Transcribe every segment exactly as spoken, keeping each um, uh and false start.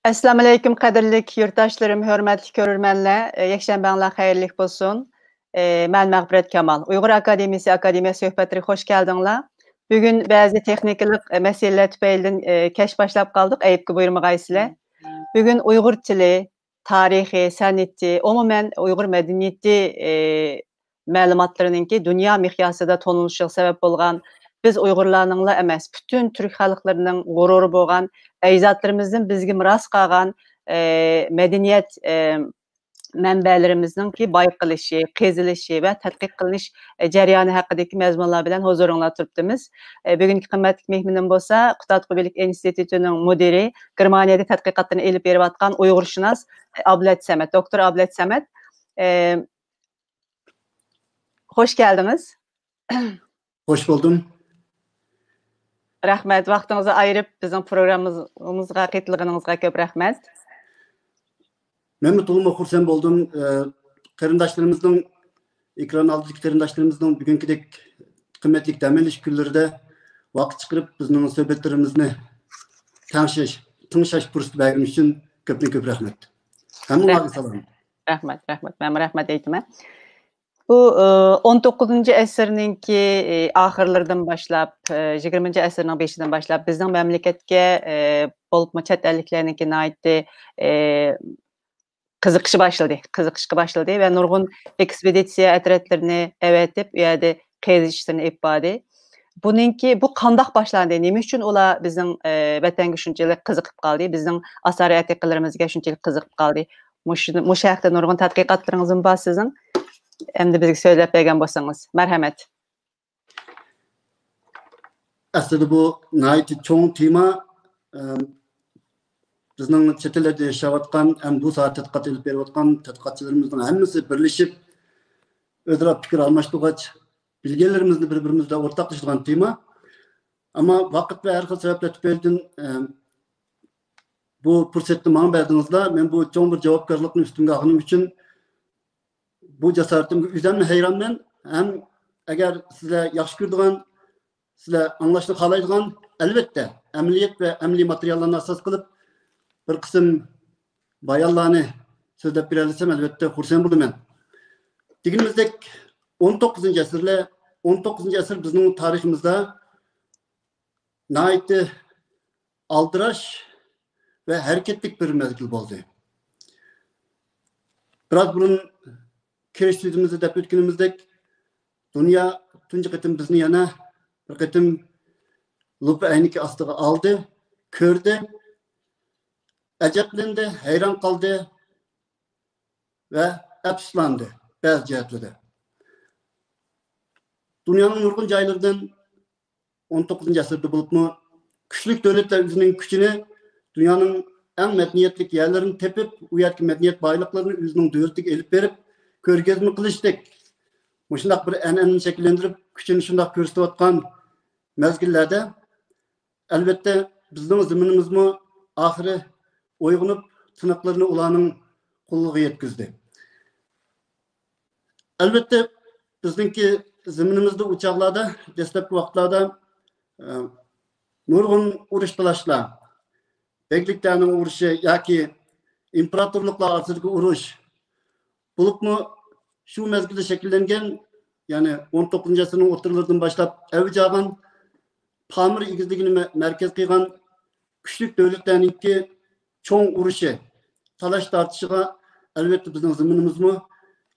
ئەسسالامۇئەلەيكۇم، قەدىرلىك يۇرتداشلىرىم، ھۆرمەتلىك كۆرۈرمەنلەر. ئە، يەكشەنبەڭلار خەيرلىك بولسۇن. ئە، مەن مەغپىرەت كامال. ئۇيغۇر ئاكادېمىيىسى ئاكادېمىيە سۆھبەتلىرىگە خوش كەلدىڭلار. بۈگۈن بەزى تېخنىكىلىق، ئە، مەسىلىلەر تۈپەيلىدىن، ئە، كەچ باشلاپ قالدۇق. ئەيىبكە بۇيرۇمىغايسىلەر. بۈگۈن ئۇيغۇر تىلى، تارىخى، سەنئىتى، ئومۇمەن ئۇيغۇر مەدەنىيىتى، ئە، مەلۇماتلىرىنىڭكى دۇنيا مىقياسىدا تونۇلۇشىغا سەۋەب بولغان، بىز ئۇيغۇرلارنىڭلا ئەمەس، پۈتۈن تۈرك خەلقلىرىنىڭ غۇرۇرى بولغان، ئەجدادلىرىمىزدىن بىزگە مىراس قالغان، ئە، مەدەنىيەت، ئە، مەنبەلىرىمىزنىڭكى بايقىلىشى، قېزىلىشى ۋە تەتقىق قىلىنىش، ئە، جەريانى ھەققىدىكى مەزمۇنلار بىلەن ھۇزۇرۇڭلاردا تۇرۇپتىمىز. ئە، بۈگۈنكى قىممەتلىك مېھمىنىم بولسا، قۇتادغۇ بىلىك ئىنستىتۇتىنىڭ مۇدىرى، گېرمانىيەدە تەتقىقاتلىرىنى ئېلىپ بېرىۋاتقان ئۇيغۇرشۇناس ئابلەت سەمەت، دوكتور ئابلەت سەمەت. ئە، خوش كەلدىڭىز. خوش بولدۇم. رەھمەت، ۋاقتىڭىزنى ئايرىپ بىزنىڭ پروگراممىمىزغا قېتىلغىنىڭىزغا كۆپ رەھمەت. مەنمۇ تولىمۇ خۇرسەن بولدۇم. ئە، قېرىنداشلىرىمىزنىڭ، ئېكران ئالدىدىكى قېرىنداشلىرىمىزنىڭ بۈگۈنكىدەك قىممەتلىك دەم ئېلىش كۈنلىرىدە ۋاقىت چىقىرىپ بىزنىڭ سۆھبەتلىرىمىزنى تەڭشەش، تىڭشاش پۇرسىتى بەرگىنى ئۈچۈن كۆپتىن كۆپ رەھمەت. ھەممىڭلارغا سالام. رەھمەت، رەھمەت. مەنمۇ رەھمەت ئېيتىمەن. بۇ، ئە، ئون توققۇزىنچى ئەسىرنىڭكى، ئە، ئاخىرلىرىدىن باشلاپ، ئە، يىگىرمىنچى ئەسىرنىڭ بېشىدىن باشلاپ بىزنىڭ مەملىكەتكە، ئە، بولۇپمۇ چەت ئەللىكلەرنىڭكى ناھايىتى، ئە، قىزىقىشى باشلىدى، قىزىقىشقا باشلىدى ۋە نۇرغۇن ئېكسپېدىتسىيە ئەترەتلىرىنى ئەۋەتىپ، ئۇ يەردە قېزىش ئىشلىرىنى ئېلىپ باردى. بۇنىڭكى، بۇ قانداق باشلاندى؟ نېمە ئۈچۈن ئۇلار بىزنىڭ، ئە، ۋەتەنگە شۇنچىلىك قىزىقىپ قالدى؟ بىزنىڭ ئاسارىي ئەتىقىلىرىمىزگە شۇنچىلىك قىزىقىپ قالدى؟ مۇشۇ، مۇشۇ ھەقتە نۇرغۇن تەتقىقاتلىرىڭىزمۇ بار سىزنىڭ. ئەمدى بىزگە سۆزلەپ بەرگەن بولسىڭىز. مەرھەمەت. ئەسلىدە بۇ ناھايىتى چوڭ تېما. ئەم، بىزنىڭ چەت ئەللەردە ياشاۋاتقان ھەم بۇ ساھەدە تەتقىقات ئېلىپ بېرىۋاتقان تەتقىقاتچىلىرىمىزنىڭ ھەممىسى بىرلىشىپ، ئۆزئارا پىكىر ئالماشتۇرغاچ، بىلگەنلىرىمىزنى بىر-بىرىمىز بىلەن ئورتاقلىشىدىغان تېما. ئەمما ۋاقىت ۋە ھەر خىل سەۋەبلەر تۈپەيلىدىن، ئەم، بۇ پۇرسەتنى ماڭا بەردىڭىزلار. مەن بۇ چوڭ بىر جاۋابكارلىقنى ئۈستۈمگە ئالغىنىم ئۈچۈن بۇ جاسارىتىمگە ئۆزۈممۇ ھەيرانمەن. ھەم ئەگەر سىلەر ياخشى كۆرىدىغان، سىلەر ئاڭلاشنى خالايدىغان، ئەلۋەتتە، ئەمەلىيەت ۋە ئەمەلىي ماتېرىياللارنى ئاساس قىلىپ بىر قىسىم بايانلارنى سۆزلەپ بېرەلىسەم، ئەلۋەتتە خۇرسەن بولىمەن. دېگىنىمىزدەك، ئون توققۇزىنچى ئەسىرلەر، ئون توققۇزىنچى ئەسىر بىزنىڭ تارىخىمىزدا ناھايىتى ئالدىراش ۋە ھەرىكەتلىك بىر مەزگىل بولدى. بىراز بۇرۇن كىرىش سۆزىمىزدە دەپ ئۆتكىنىمىزدەك، دۇنيا تۇنجى قېتىم بىزنى يەنە بىر قېتىم لۇپا ئەينىكى ئاستىغا ئالدى، كۆردى، ئەجەبلەندى، ھەيران قالدى ۋە ئەپسۇسلاندى بەزى جەھەتلەردە. دۇنيانىڭ نۇرغۇن جايلىرىدىن ئون توققۇزىنچى ئەسىردە بولۇپمۇ كۈچلۈك دۆلەتلەر ئۆزىنىڭ كۈچىنى دۇنيانىڭ ئەڭ مەدەنىيەتلىك يەرلىرىنى تېپىپ، ئۇ يەردىكى مەدەنىيەت بايلىقلىرىنى ئۆزىنىڭ دۆلىتىگە ئېلىپ بېرىپ، كۆرگەزمە قىلىشتەك مۇشۇنداق بىر ئەنئەنىنى شەكىللەندۈرۈپ، كۈچىنى شۇنداق كۆرسىتىۋاتقان مەزگىللەردە، ئەلۋەتتە، بىزنىڭ زېمىنىمىزمۇ ئاخىرى ئويغىنىپ، تىنىقلىرىنى ئۇلارنىڭ قولىغا يەتكۈزدى. ئەلۋەتتە، بىزنىڭكى زېمىنىمىزدا ئۇ چاغلاردا، دەسلەپكى ۋاقىتلاردا، ئە، نۇرغۇن ئۇرۇش تالاشلار، بەگلىكلەرنىڭ ئۇرۇشى ياكى ئىمپېراتورلۇقلار ئارىسىدىكى ئۇرۇش، بولۇپمۇ شۇ مەزگىلدە شەكىللەنگەن، يەنى ئون توققۇزىنچى ئەسىرنىڭ ئوتتۇرىلىرىدىن باشلاپ ئەۋج ئالغان، پامىر ئېگىزلىكىنى مە-، مەركەز قىلغان كۈچلۈك دۆلەتلەرنىڭكى چوڭ ئۇرۇشى، تالاش تارتىشىغا ئەلۋەتتە بىزنىڭ زېمىنىمىزمۇ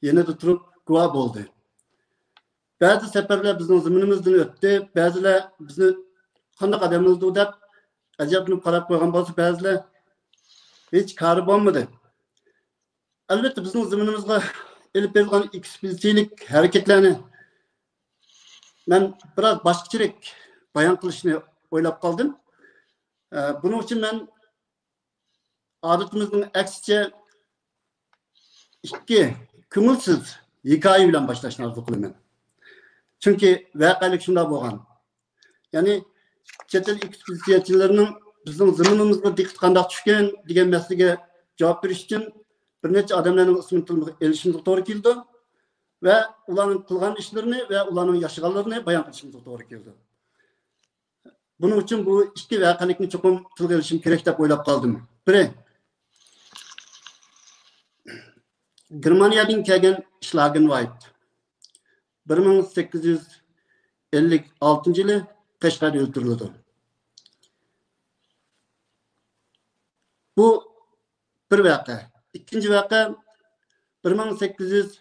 يېنىدا تۇرۇپ گۇۋاھ بولدى. بەزى سەپەرلەر بىزنىڭ زېمىنىمىزدىن ئۆتتى، بەزىلەر بىزنى قانداق ئادەملەردۇ دەپ ئەجەبلىنىپ قاراپ قويغان بولسا، بەزىلەر ھېچ كارى بولمىدى. ئەلۋەتتە، بىزنىڭ زېمىنىمىزغا ئېلىپ بېرىلغان ئېكسپېدىتسىيىلىك ھەرىكەتلەرنى مەن بىراز باشقىچىرەك بايان قىلىشنى ئويلاپ قالدىم. ئە، بۇنىڭ ئۈچۈن مەن ئادىتىمىزنىڭ ئەكسىچە ئىككى كۆڭۈلسىز ھېكايە بىلەن باشلاشنى ئارزۇ قىلىمەن. چۈنكى ۋەقەلىك شۇنداق بولغان. يەنى چەت ئەل ئېكسپېدىتسىيەچىلىرىنىڭ بىزنىڭ زېمىنىمىزغا دىققىتى قانداق چۈشكەن دېگەن مەسىلىگە جاۋاب بېرىش ئۈچۈن بىر نەچچە ئادەملەرنىڭ ئىسمىنى تىلغا ئېلىشىمىزغا توغرا كېلىدۇ ۋە ئۇلارنىڭ قىلغان ئىشلىرىنى ۋە ئۇلارنىڭ ياشىغانلىرىنى بايان قىلىشىمىزغا توغرا كېلىدۇ. بۇنىڭ ئۈچۈن بۇ ئىككى ۋەقەلىكنى چوقۇم تىلغا ئېلىشىم كېرەك دەپ ئويلاپ قالدىم. بىرى، گېرمانىيەدىن كەلگەن شلاگېنۋايت بىر مىڭ سەككىز يۈز ئەللىك ئالتىنچى يىلى قەشقەردە ئۆلتۈرۈلىدۇ. بۇ بىر ۋەقە. ئىككىنچى ۋەقە بىر مىڭ سەككىز يۈز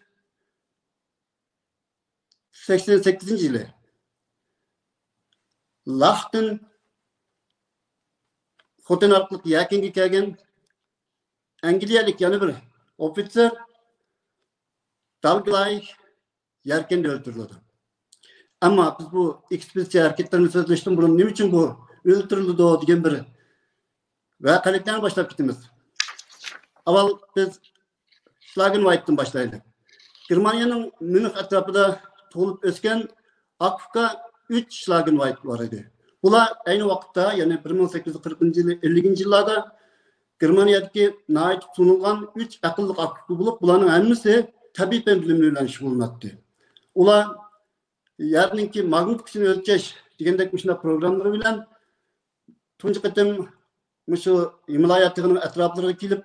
سەكسەن سەككىزىنچى يىلى لاختىن خوتەن ئارقىلىق يەركەنگە كەلگەن ئەنگلىيەلىك يەنە بىر ئوفىتسېر دالگلاي يەركەندە ئۆلتۈرۈلىدۇ. ئەمما بىز بۇ ئېكسپېدىتسىيە ھەرىكەتلىرىنى سۆزلەشتىن بۇرۇن نېمە ئۈچۈن بۇ ئۆلتۈرۈلىدۇ دېگەن بىر ۋەقەلىكلەرنى باشلاپ كېتىمىز. ئاۋۋال بىز شلاگېنۋايتتىن باشلايلى. گېرمانىيەنىڭ ميۇنخ ئەتراپىدا تۇغۇلۇپ ئۆسكەن ئاكا ئۇكا ئۈچ شلاگېنۋايت بار ئىدى. بۇلار ئەينى ۋاقىتتا، يەنى بىر مىڭ سەككىز يۈز قىرىقىنچى يىلى، ئەللىكىنچى يىللاردا گېرمانىيەدىكى ناھايىتى تونۇلغان ئۈچ ئەقىللىق ئاكا ئۇكا بولۇپ، بۇلارنىڭ ھەممىسى تەبىئىي پەن بىلىملىرى بىلەن شۇغۇللىناتتى. ئۇلار يەرنىڭكى ماگنىت كۈچىنى ئۆلچەش دېگەندەك مۇشۇنداق پروگراممىلىرى بىلەن تۇنجى قېتىم مۇشۇ ھىمالايا تېغىنىڭ ئەتراپلىرىغا كېلىپ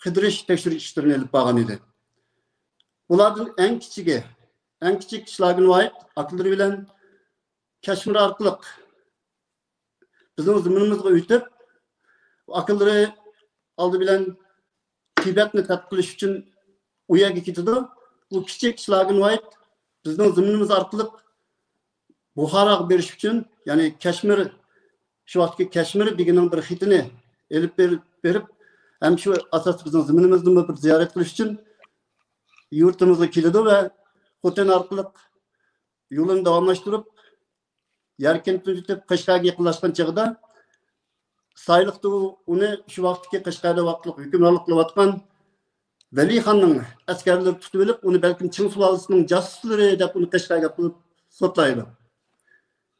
قىدىرىش، تەكشۈرۈش ئىشلىرىنى ئېلىپ بارغان ئىدى. بۇلاردىن ئەڭ كىچىكى، ئەڭ كىچىك شلاگېنۋايت ئاكىلىرى بىلەن كەشمىر ئارقىلىق بىزنىڭ زېمىنىمىزغا ئۆتۈپ، ئاكىلىرى ئالدى بىلەن تىبەتنى تەتقىق قىلىش ئۈچۈن ئۇ يەرگە كېتىدۇ. بۇ كىچىك شلاگېنۋايت بىزنىڭ زېمىنىمىز ئارقىلىق بۇخاراغا بېرىش ئۈچۈن، يەنى كەشمىر، شۇ ۋاقىتتىكى كەشمىر بېگىنىڭ بىر خېتىنى ئېلىپ بېرىپ، بېرىپ، ھەم شۇ ئاساستا بىزنىڭ زېمىنىمىزنىمۇ بىر زىيارەت قىلىش ئۈچۈن يۇرتىمىزغا كېلىدۇ ۋە خوتەن ئارقىلىق يولىنى داۋاملاشتۇرۇپ، يەركەنتتىن ئۆتۈپ قەشقەرگە يېقىنلاشقان چېغىدا، سايلىقتا ئۇ-، ئۇنى شۇ ۋاقىتتىكى قەشقەردە ۋاقىتلىق ھۆكۈمرانلىق قىلىۋاتقان ۋەلىخاننىڭ ئەسكەرلىرى تۇتۇۋېلىپ، ئۇنى بەلكىم چىڭ سۇلالىسىنىڭ جاسۇسلىرى دەپ ئۇنى قەشقەرگە ئاپىرىپ سوتلايدۇ.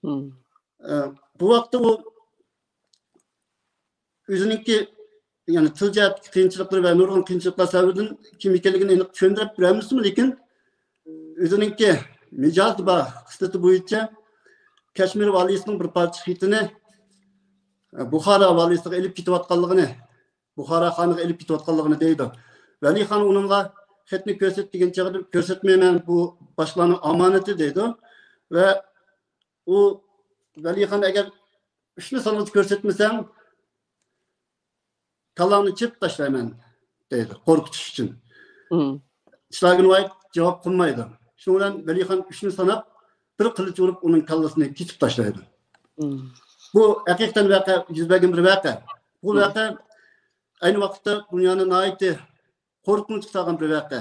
مم. ئە، بۇ ۋاقىتتا ئۇ ئۆزىنىڭكى، يەنى تىل جەھەتتىكى قىيىنچىلىقلىرى ۋە نۇرغۇن قىيىنچىلىقلار سەۋەبىدىن كىم ئىكەنلىكىنى ئېنىق چۈشەندۈرۈپ بېرەلمىسىمۇ، لېكىن ئۆزىنىڭكى مىجەزى بار خىسلىتى بويىچە كەشمىر ۋالىسىنىڭ بىر پارچە خېتىنى بۇخارا ۋالىسىغا ئېلىپ كېتىۋاتقانلىقىنى، بۇخارا خانىغا ئېلىپ كېتىۋاتقانلىقىنى دەيدۇ. ۋەلىخان ئۇنىڭغا خەتنى كۆرسەت دېگەن چېغىدا، كۆرسەتمەيمەن، بۇ باشقىلارنىڭ ئامانىتى دەيدۇ. ۋە ئۇ ۋەلىخان، ئەگەر ئۈچنى سانىغىچە كۆرسەتمىسەڭ، كاللاڭنى چىرىپ تاشلايمەن دەيدۇ، قورقۇتۇش ئۈچۈن. مم. شلاگېنۋايت جاۋاب قىلمايدۇ. شۇنىڭ بىلەن ۋەلىخان ئۈچنى ساناپ، بىر قىلىچ ئۇرۇپ، ئۇنىڭ كاللىسىنى كېسىپ تاشلايدۇ. مم. بۇ ھەقىقەتەن ۋەقە، يۈز بەرگەن بىر ۋەقە. بۇ مم. ۋەقە ئەينى ۋاقىتتا دۇنيانى ناھايىتى قورقۇنچقا سالغان بىر ۋەقە.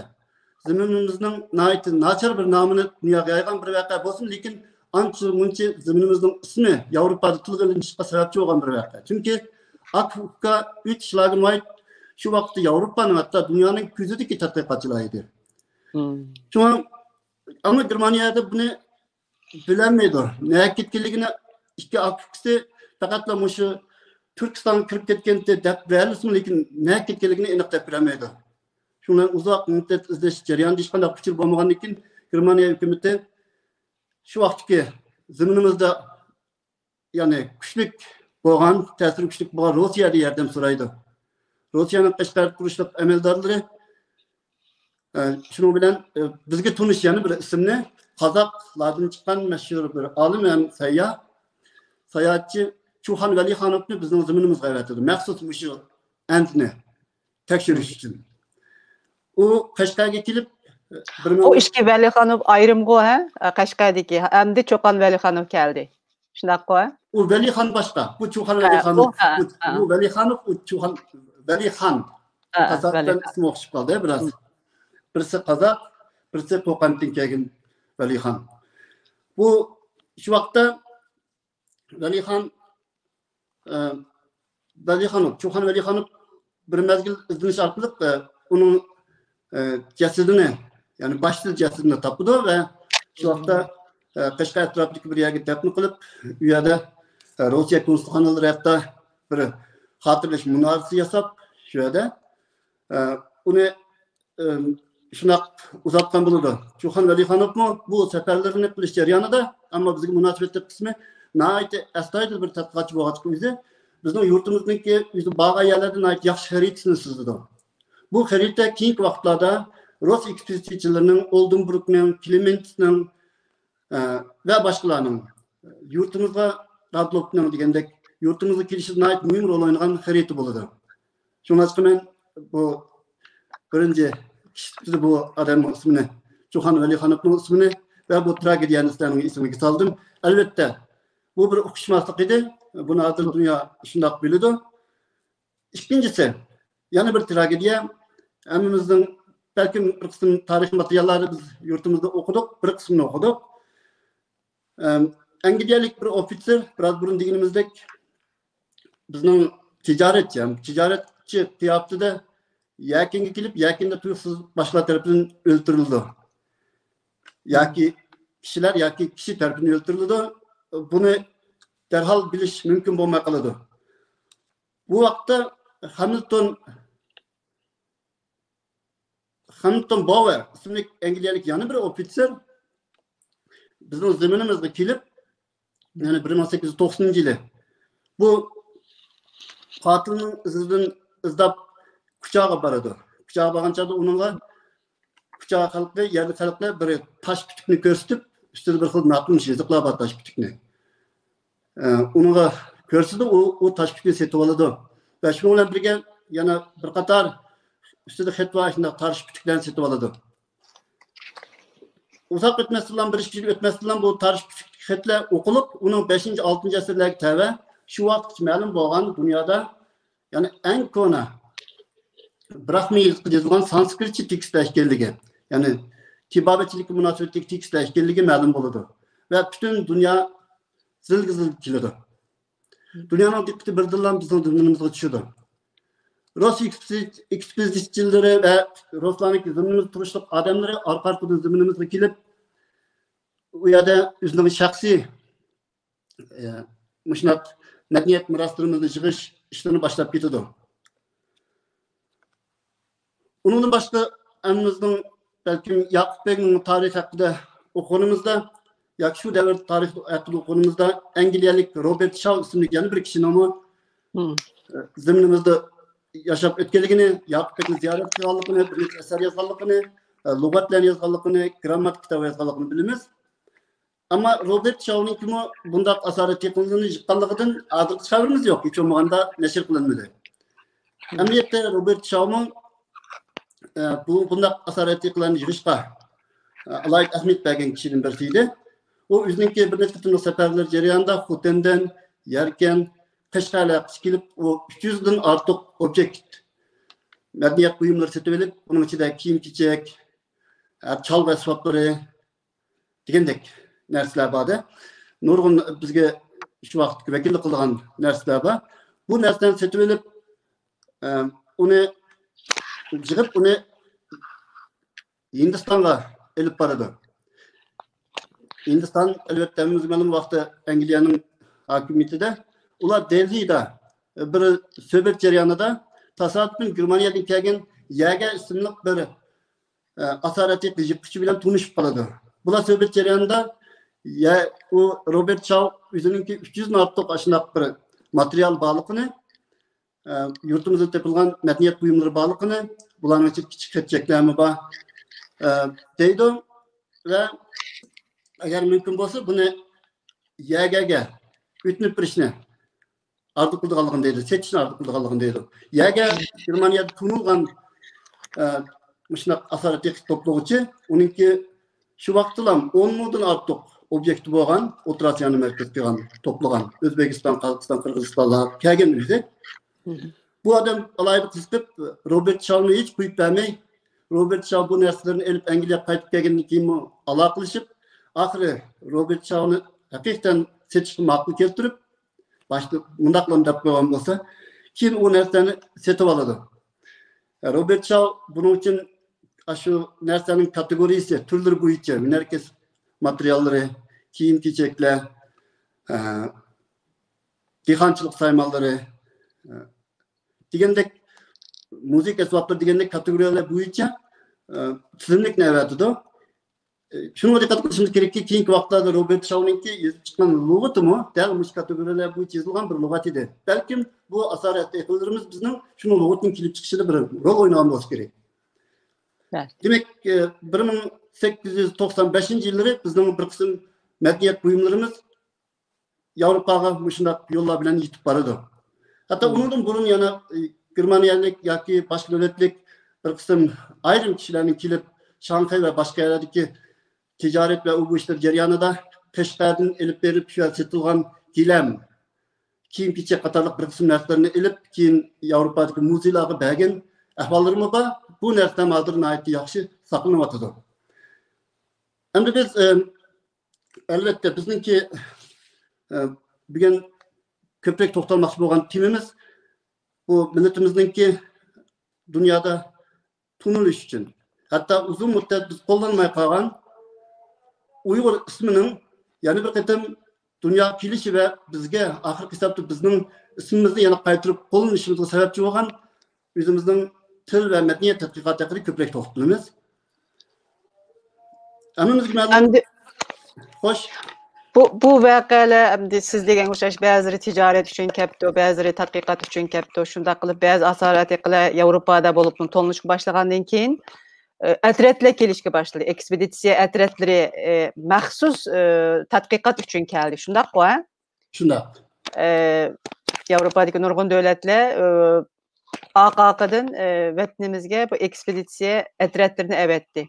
زېمىنىمىزنىڭ ناھايىتى ناچار بىر نامىنى دۇنياغا يايغان بىر ۋەقە بولسىمۇ، لېكىن ئانچە مۇنچە زېمىنىمىزنىڭ ئىسمى ياۋروپادا تىلغا ئېلىنىشقا سەۋەبچى بولغان بىر ۋەقە. چۈنكى ئاكا ئۇكا ئۈچ شلاگېنۋايت شۇ ۋاقىتتا ياۋروپانىڭ، ھەتتا دۇنيانىڭ كۆزىدىكى تەتقىقاتچىلار ئىدى. مم. شۇڭا ئەمما گېرمانىيەدە بۇنى بىلەلمەيدۇ. نەگە كەتكەنلىكىنى، ئىككى ئاكا ئۇكىسى پەقەتلا مۇشۇ تۈركىستانغا كىرىپ كەتكەنتى دەپ بېرەلىسىمۇ، لېكىن نەگە كەتكەنلىكىنى ئېنىق دەپ بېرەلمەيدۇ. شۇنىڭ بىلەن ئۇزاق مۇددەت ئىزدەش جەريانىدا ھېچقانداق ئۇچۇر بولمىغاندىن كېيىن، گېرمانىيە ھۆكۈمىتى شۇ ۋاقىتتىكى زېمىنىمىزدا، يەنى كۈچلۈك بولغان، تەسىرى كۈچلۈك بولغان روسىيەدىن ياردەم سورايدۇ. روسىيەنىڭ قەشقەر تۇرۇشلۇق ئەمەلدارلىرى، ئە، شۇنىڭ بىلەن، ئە، بىزگە تونۇش يەنە بىر ئىسىمنى، قازاقلاردىن چىققان مەشھۇر بىر ئالىم ھەم سەيياھ، ساياھەتچى چۇخان ۋەلىخانوفنى بىزنىڭ زېمىنىمىزغا ئەۋەتىدۇ. مەخسۇس مۇشۇ ئەنتىنى تەكشۈرۈش ئۈچۈن. ئۇ قەشقەرگە كېلىپ، بىر مىڭ ئۇ ئىككى ۋەلىخانوف ئايرىمغۇ، ھە؟ قەشقەردىكى. ئەمدى چوقان ۋەلىخانوف كەلدى. شۇنداققۇ، ھە؟ ئۇ ۋەلىخان باشقا. بۇ چۇخان ھە، ۋەلىخانوف. ئۇ، ھە، بۇ، ھە. بۇ ۋەلىخانوف، ئۇ چۇخان ۋەلىخان. ھە، ھە، تاسادىپەن ۋەلىخان. ئىسمى ئوخشىشىپ قالدى بىراز. مم. بىرسى قازاق، بىرسى قوقەنتتىن كەلگەن ۋەلىخان. بۇ شۇ ۋاقىتتا ۋەلىخان، ئە، ۋەلىخانوف، چۇخان ۋەلىخانوف بىر مەزگىل ئىزدىنىش ئارقىلىق، ئە، ئۇنىڭ، ئە، جەسىتىنى، يەنى باشسىز جەسىتىنى تاپىدۇ ۋە شۇ ۋاقىتتا، ئە، قەشقەر ئەتراپىدىكى بىر يەرگە دەپنە قىلىپ، ئۇ يەردە، ئە، روسىيە كونسۇلخانىلىرى ھەتتا بىر خاتىرىلەش مۇنازىرىسى ياساپ، شۇ يەردە، ئە، ئۇنى ئىم، شۇنداق ئۇزاتقان بولىدۇ. چۇخان ۋەلىخانوفمۇ بۇ سەپەرلىرىنى قىلىش جەريانىدا، ئەمما بىزگە مۇناسىۋەتلىك قىسمى ناھايىتى ئەستايىدىل بىر تەتقىقاتچى بولغاچقا ئۆزى، بىزنىڭ يۇرتىمىزنىڭكى ئۆزى بارغان يەرلەردە ناھايىتى ياخشى خەرىتىسىنى سىزىدۇ. بۇ خەرىتە كېيىنكى ۋاقىتلاردا رۇس ئېكسپېدىتسىيەچىلىرىنىڭ، ئولدېنبۇرگنىڭ، كلېمېنتسنىڭ، ئە، ۋە باشقىلارنىڭ يۇرتىمىزغا، دادلوپنىڭ دېگەندەك، يۇرتىمىزغا كېلىشىدە ناھايىتى مۇھىم رول ئوينىغان خەرىتە بولىدۇ. شۇڭلاشقا مەن بۇ بىرىنچى كىشى سۈپىتىدە بۇ ئادەمنىڭ ئىسمىنى، چۇخان ۋەلىخانوفنىڭ ئىسمىنى ۋە بۇ تراگېدىيەنى سىلەرنىڭ ئېسىڭىزگە سالدىم. ئەلۋەتتە، بۇ بىر ئۇقۇشماسلىق ئىدى. بۇنى ھازىر دۇنيا شۇنداق بىلىدۇ. ئىككىنچىسى، يەنە بىر تراگېدىيە. ھەممىمىزنىڭ، بەلكىم بىر قىسىم تارىخ ماتېرىياللارنى بىز يۇرتىمىزدا ئوقۇدۇق، بىر قىسمىنى ئوقۇدۇق. ئەم، ئەنگلىيەلىك بىر ئوفىتسېر، بىراز بۇرۇن دېگىنىمىزدەك، بىزنىڭ تىجارەتچى، ھەم تىجارەتچى قىياپىتىدە يەكەنگە كېلىپ، يەكەندە تۇيۇقسىز باشقىلار تەرىپىدىن ئۆلتۈرۈلىدۇ. ياكى كىشىلەر ياكى كىشى تەرىپىدىن ئۆلتۈرۈلىدۇ. بۇنى دەرھال بىلىش مۇمكىن بولماي قالىدۇ. بۇ ۋاقىتتا خامىلتون، خامىلتون باۋەر ئىسىملىك ئەنگلىيەلىك يەنە بىر ئوفىتسېر بىزنىڭ زېمىنىمىزغا كېلىپ، يەنى بىر مىڭ سەككىز يۈز توقسىنىنچى يىلى بۇ قاتىلنىڭ ئىزىدىن ئىزداپ كۇچاغا بارىدۇ. كۇچاغا بارغان چاغدا ئۇنىڭغا كۇچا خەلقى، يەرلىك خەلقلەر بىر تاش پۈتۈكنى كۆرسىتىپ، ئۈستىدە بىر خىل ناتونۇش يېزىقلار بار، تاش پۈتۈكنى. ئە، ئۇنىڭغا كۆرسىتىدۇ، ئۇ، ئۇ تاش پۈتۈكنى سېتىۋالىدۇ. ۋە شۇنىڭ بىلەن بىرگە يەنە بىر قاتار ئۈستىدە خەت بار شۇنداق تاش پۈتۈكلەرنى سېتىۋالىدۇ. ئۇزاق ئۆتمەستىنلا، بىر ئىككى يىل ئۆتمەستىنلا بۇ تاش پۈتۈكتىكى خەتلەر ئوقۇلۇپ، ئۇنىڭ بەشىنچى، ئالتىنچى ئەسىرلەرگە تەۋە شۇ ۋاقىتقىچە مەلۇم بولغان دۇنيادا، يەنى ئەڭ كونا براھمى يېزىقىدا يېزىلغان سانسكرىتچە تېكىستلەر ئىكەنلىكى، يەنى تېبابەتچىلىككە مۇناسىۋەتلىك تېكىستلەر ئىكەنلىكى مەلۇم بولىدۇ. ۋە پۈتۈن دۇنيا زىلگە زىل كېلىدۇ. دۇنيانىڭ دىققىتى بىردىنلا بىزنىڭ زېمىنىمىزغا چۈشىدۇ. رۇس ئېكسپېدىتسىيەچىلىرى ۋە رۇسلارنىڭ زېمىنىمىزدا تۇرۇشلۇق ئادەملىرى ئارقا-ئارقىدىن زېمىنىمىزغا كېلىپ، ئۇ يەردە ئۆزىنىڭ شەخسىي، ئە، مۇشۇنداق مەدەنىيەت مىراسلىرىمىزنى يىغىش ئىشلىرىنى باشلاپ كېتىدۇ. ئۇنىڭدىن باشقا، ھەممىمىزنىڭ بەلكىم ياقۇپ بەگنىڭ تارىخى ھەققىدە ئوقۇغىنىمىزدا ياكى شۇ دەۋر تارىخى ھەققىدە ئوقۇغىنىمىزدا، ئەنگلىيەلىك روبېرت شاۋ ئىسىملىك يەنە بىر كىشىنىڭمۇ، مم. ئە، زېمىنىمىزدا ياشاپ ئۆتكەنلىكىنى، ياقۇپ بەگنى زىيارەت قىلغانلىقىنى، بىر نەچچە ئەسەر يازغانلىقىنى، ئە، لۇغەتلەرنى يازغانلىقىنى، گرامماتىكا كىتابى يازغانلىقىنى بىلىمىز. ئەمما روبېرت شاۋنىڭكىمۇ بۇنداق ئاسارەت يىغىنلىرىنى يىغقانلىقىدىن ھازىرغىچە خەۋىرىمىز يوق، ھېچ بولمىغاندا نەشر قىلىنمىدى. ئەمەلىيەتتە روبېرت شاۋمۇ، ئە، بۇ، بۇنداق ئاسارەت يىغىنلارنى يىغىشقا، ئە، ئالاھىدە ئەھمىيەت بەرگەن كىشىلەردىن بىرسى ئىدى. ئۇ ئۆزىنىڭكى بىر نەچچە قېتىملىق سەپەرلىرى جەريانىدا خوتەندىن يەركەن، قەشقەرلەرگىچە كېلىپ، ئۇ ئۈچ يۈزدىن ئارتۇق ئوبيېكت، مەدەنىيەت بۇيۇملىرى سېتىۋېلىپ، ئۇنىڭ ئىچىدە كىيىم-كېچەك، ئە، چالغۇ ئەسۋابلىرى، دېگەندەك نەرسىلەر بار-دە. نۇرغۇن بىزگە شۇ ۋاقىتتىكى ۋەكىللىك قىلىدىغان نەرسىلەر بار. بۇ نەرسىلەرنى سېتىۋېلىپ، ئە، ئۇنى يىغىپ، ئۇنى ھىندىستانغا ئېلىپ بارىدۇ. ھىندىستان، ئەلۋەتتە، ھەممىمىزگە مەلۇم، ۋاقتى ئەنگلىيەنىڭ ھاكىمىيىتىدە. ئۇلار دېلھىدا بىر سۆھبەت جەريانىدا تاسادىپەن گېرمانىيەدىن كەلگەن يەگە ئىسىملىق بىر ئاسارەت يىغقۇچى بىلەن تونۇشۇپ قالىدۇ. بۇلار سۆھبەت جەريانىدا، يە، ئۇ روبېرت شاۋ ئۆزىنىڭكى ئۈچ يۈزدىن ئارتۇق ئاشۇنداق بىر ماتېرىيال بارلىقىنى، ئە، يۇرتىمىزدا تېپىلغان مەدەنىيەت بۇيۇملىرى بارلىقىنى، بۇلارنىڭ ئىچىدە كىچىك خەتچەكلەرمۇ بار، ئە، دەيدۇ. ۋە ئەگەر مۇمكىن بولسا، بۇنى يەگەگە ئۆتۈنۈپ بېرىشنى ئارزۇ قىلىدىغانلىقىنى دەيدۇ، سېتىشنى ئارزۇ قىلىدىغانلىقىنى دەيدۇ. يەگە گېرمانىيەدە تونۇلغان، ئە، مۇشۇنداق ئاسارەت يىغقۇچى، توپلىغۇچى، ئۇنىڭكى شۇ ۋاقىتتىلا ئون مىڭدىن ئارتۇق ئوبيېكتى بولغان، ئوتتۇرا ئاسىيانى مەركەز قىلغان، توپلىغان، ئۆزبېكىستان، قازاقىستان، قىرغىزىستانلار كەلگەن ئۆزى. بۇ ئادەم ئالاھىدە قىزىقىپ، روبېرت شاۋنى ھېچ قويۇپ بەرمەي، روبېرت شاۋ بۇ نەرسىلەرنى ئېلىپ ئەنگلىيەگە قايتىپ كەلگەندىن كېيىنمۇ ئالاقىلىشىپ، ئاخىرى روبېرت شاۋنى ھەقىقەتەن سېتىشقا ماقۇل كەلتۈرۈپ، باشتا مۇنداقلا دەپ قويغان بولسا، كېيىن ئۇ نەرسىلەرنى سېتىۋالىدۇ. روبېرت شاۋ بۇنىڭ ئۈچۈن ئاشۇ نەرسىلەرنىڭ كاتېگورىيىسى، تۈرلىرى بويىچە ھۈنەر كەسىپ ماتېرىياللىرى، كىيىم-كېچەكلەر، ئە، دېھقانچىلىق سايمانلىرى، ئە، دېگەندەك، مۇزىكا ئەسۋابلىرى دېگەندەك كاتېگورىيەلەر بويىچە، ئە، تىزىملىكنى ئەۋەتىدۇ. ئە، شۇنىڭغا دىققەت قىلىشىمىز كېرەككى، كېيىنكى ۋاقىتلاردا روبېرت شاۋنىڭكى يېزىپ چىققان لۇغىتىمۇ دەل مۇشۇ كاتېگورىيەلەر بويىچە يېزىلغان بىر لۇغەت ئىدى. بەلكىم بۇ ئاسارەت ئېقىنلىرىمىز بىزنىڭ شۇنىڭ لۇغىتىنىڭ كېلىپ چىقىشىدا بىر رول ئوينىغان بولسا كېرەك. بەلى. دېمەك، ئە، بىر مىڭ سەككىز يۈز توقسان بەشىنچى يىللىرى بىزنىڭ بىر قىسىم مەدەنىيەت بۇيۇملىرىمىز ياۋروپاغا مۇشۇنداق يوللار بىلەن يېتىپ بارىدۇ. ھەتتا ئۇنىڭدىن بۇرۇن يەنە، ئى، گېرمانىيەلىك ياكى باشقا دۆلەتلىك بىر قىسىم ئايرىم كىشىلەرنىڭ كېلىپ، شاڭخەي ۋە باشقا يەرلەردىكى تىجارەت ۋە ئۇ بۇ ئىشلار جەريانىدا قەشقەردىن ئېلىپ بېرىپ شۇ يەردە سېتىلغان گىلەم، كىيىم-كېچەك قاتارلىق بىر قىسىم نەرسىلەرنى ئېلىپ، كېيىن ياۋروپادىكى مۇزېيلارغا بەرگەن ئەھۋاللىرىمۇ بار. بۇ نەرسىلەر ھازىر ناھايىتى ياخشى ساقلىنىۋاتىدۇ. ئەمدى بىز، ئە، ئەلۋەتتە، بىزنىڭكى، ئە، بۈگۈن كۆپرەك توختالماقچى بولغان تېمىمىز بۇ مىللىتىمىزنىڭكى دۇنيادا تونۇلۇش ئۈچۈن، ھەتتا ئۇزۇن مۇددەت بىز قوللانماي قالغان ئۇيغۇر ئىسمىنىڭ يەنە بىر قېتىم دۇنياغا كېلىشى ۋە بىزگە ئاخىرقى ھېسابتا بىزنىڭ ئىسمىمىزنى يەنە قايتۇرۇپ قوللىنىشىمىزغا سەۋەبچى بولغان ئۆزىمىزنىڭ تىل ۋە مەدەنىيەت تەتقىقاتى ھەققىدە كۆپرەك توختىلىمىز. ھەممىمىزگە مەلۇم. ئەمدى خوش. بۇ، بۇ ۋەقەلەر ئەمدى سىز دېگەنگە ئوخشاش، بەزىلىرى تىجارەت ئۈچۈن كەپتۇ، بەزىلىرى تەتقىقات ئۈچۈن كەپتۇ. شۇنداق قىلىپ، بەزى ئاسارئەتىقىلەر ياۋروپادا بولۇپمۇ تونۇشقا باشلىغاندىن كېيىن، ئە، ئەترەتلەر كېلىشكە باشلىدى. ئېكسپېدىتسىيە ئەترەتلىرى، ئە، مەخسۇس، ئە، تەتقىقات ئۈچۈن كەلدى. شۇنداققۇ، ھە؟ شۇنداق. ئە، ياۋروپادىكى نۇرغۇن دۆلەتلەر، ئە، ئارقا-ئارقىدىن، ئە، ۋەتىنىمىزگە بۇ ئېكسپېدىتسىيە ئەترەتلىرىنى ئەۋەتتى.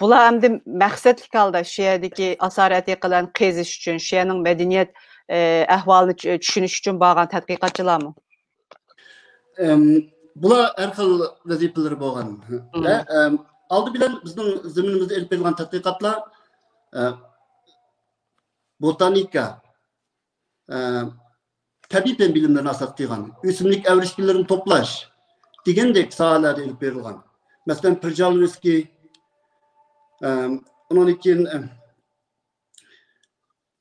بۇلار ئەمدى مەقسەتلىك ھالدا شۇ يەردىكى ئاسارئەتىقىلەرنى قېزىش ئۈچۈن، شۇ يەرنىڭ مەدەنىيەت، ئە، ئەھۋالىنى چۈ-، چۈشىنىش ئۈچۈن بارغان تەتقىقاتچىلارمۇ؟ ئەم، بۇلار ھەر خىل ۋەزىپىلىرى بولغان. مم. ۋە، ئەم، ئالدى بىلەن بىزنىڭ زېمىنىمىزدا ئېلىپ بېرىلغان تەتقىقاتلار، ئە، بوتانىكا، ئە، تەبىئىي پەن بىلىملىرىنى ئاساس قىلغان، ئۆسۈملۈك ئەۋرىشكىلىرىنى توپلاش دېگەندەك ساھەلەردە ئېلىپ بېرىلغان. مەسىلەن، پىرژالوۋسكىي، ئە، ئۇنىڭدىن كېيىن، ئە،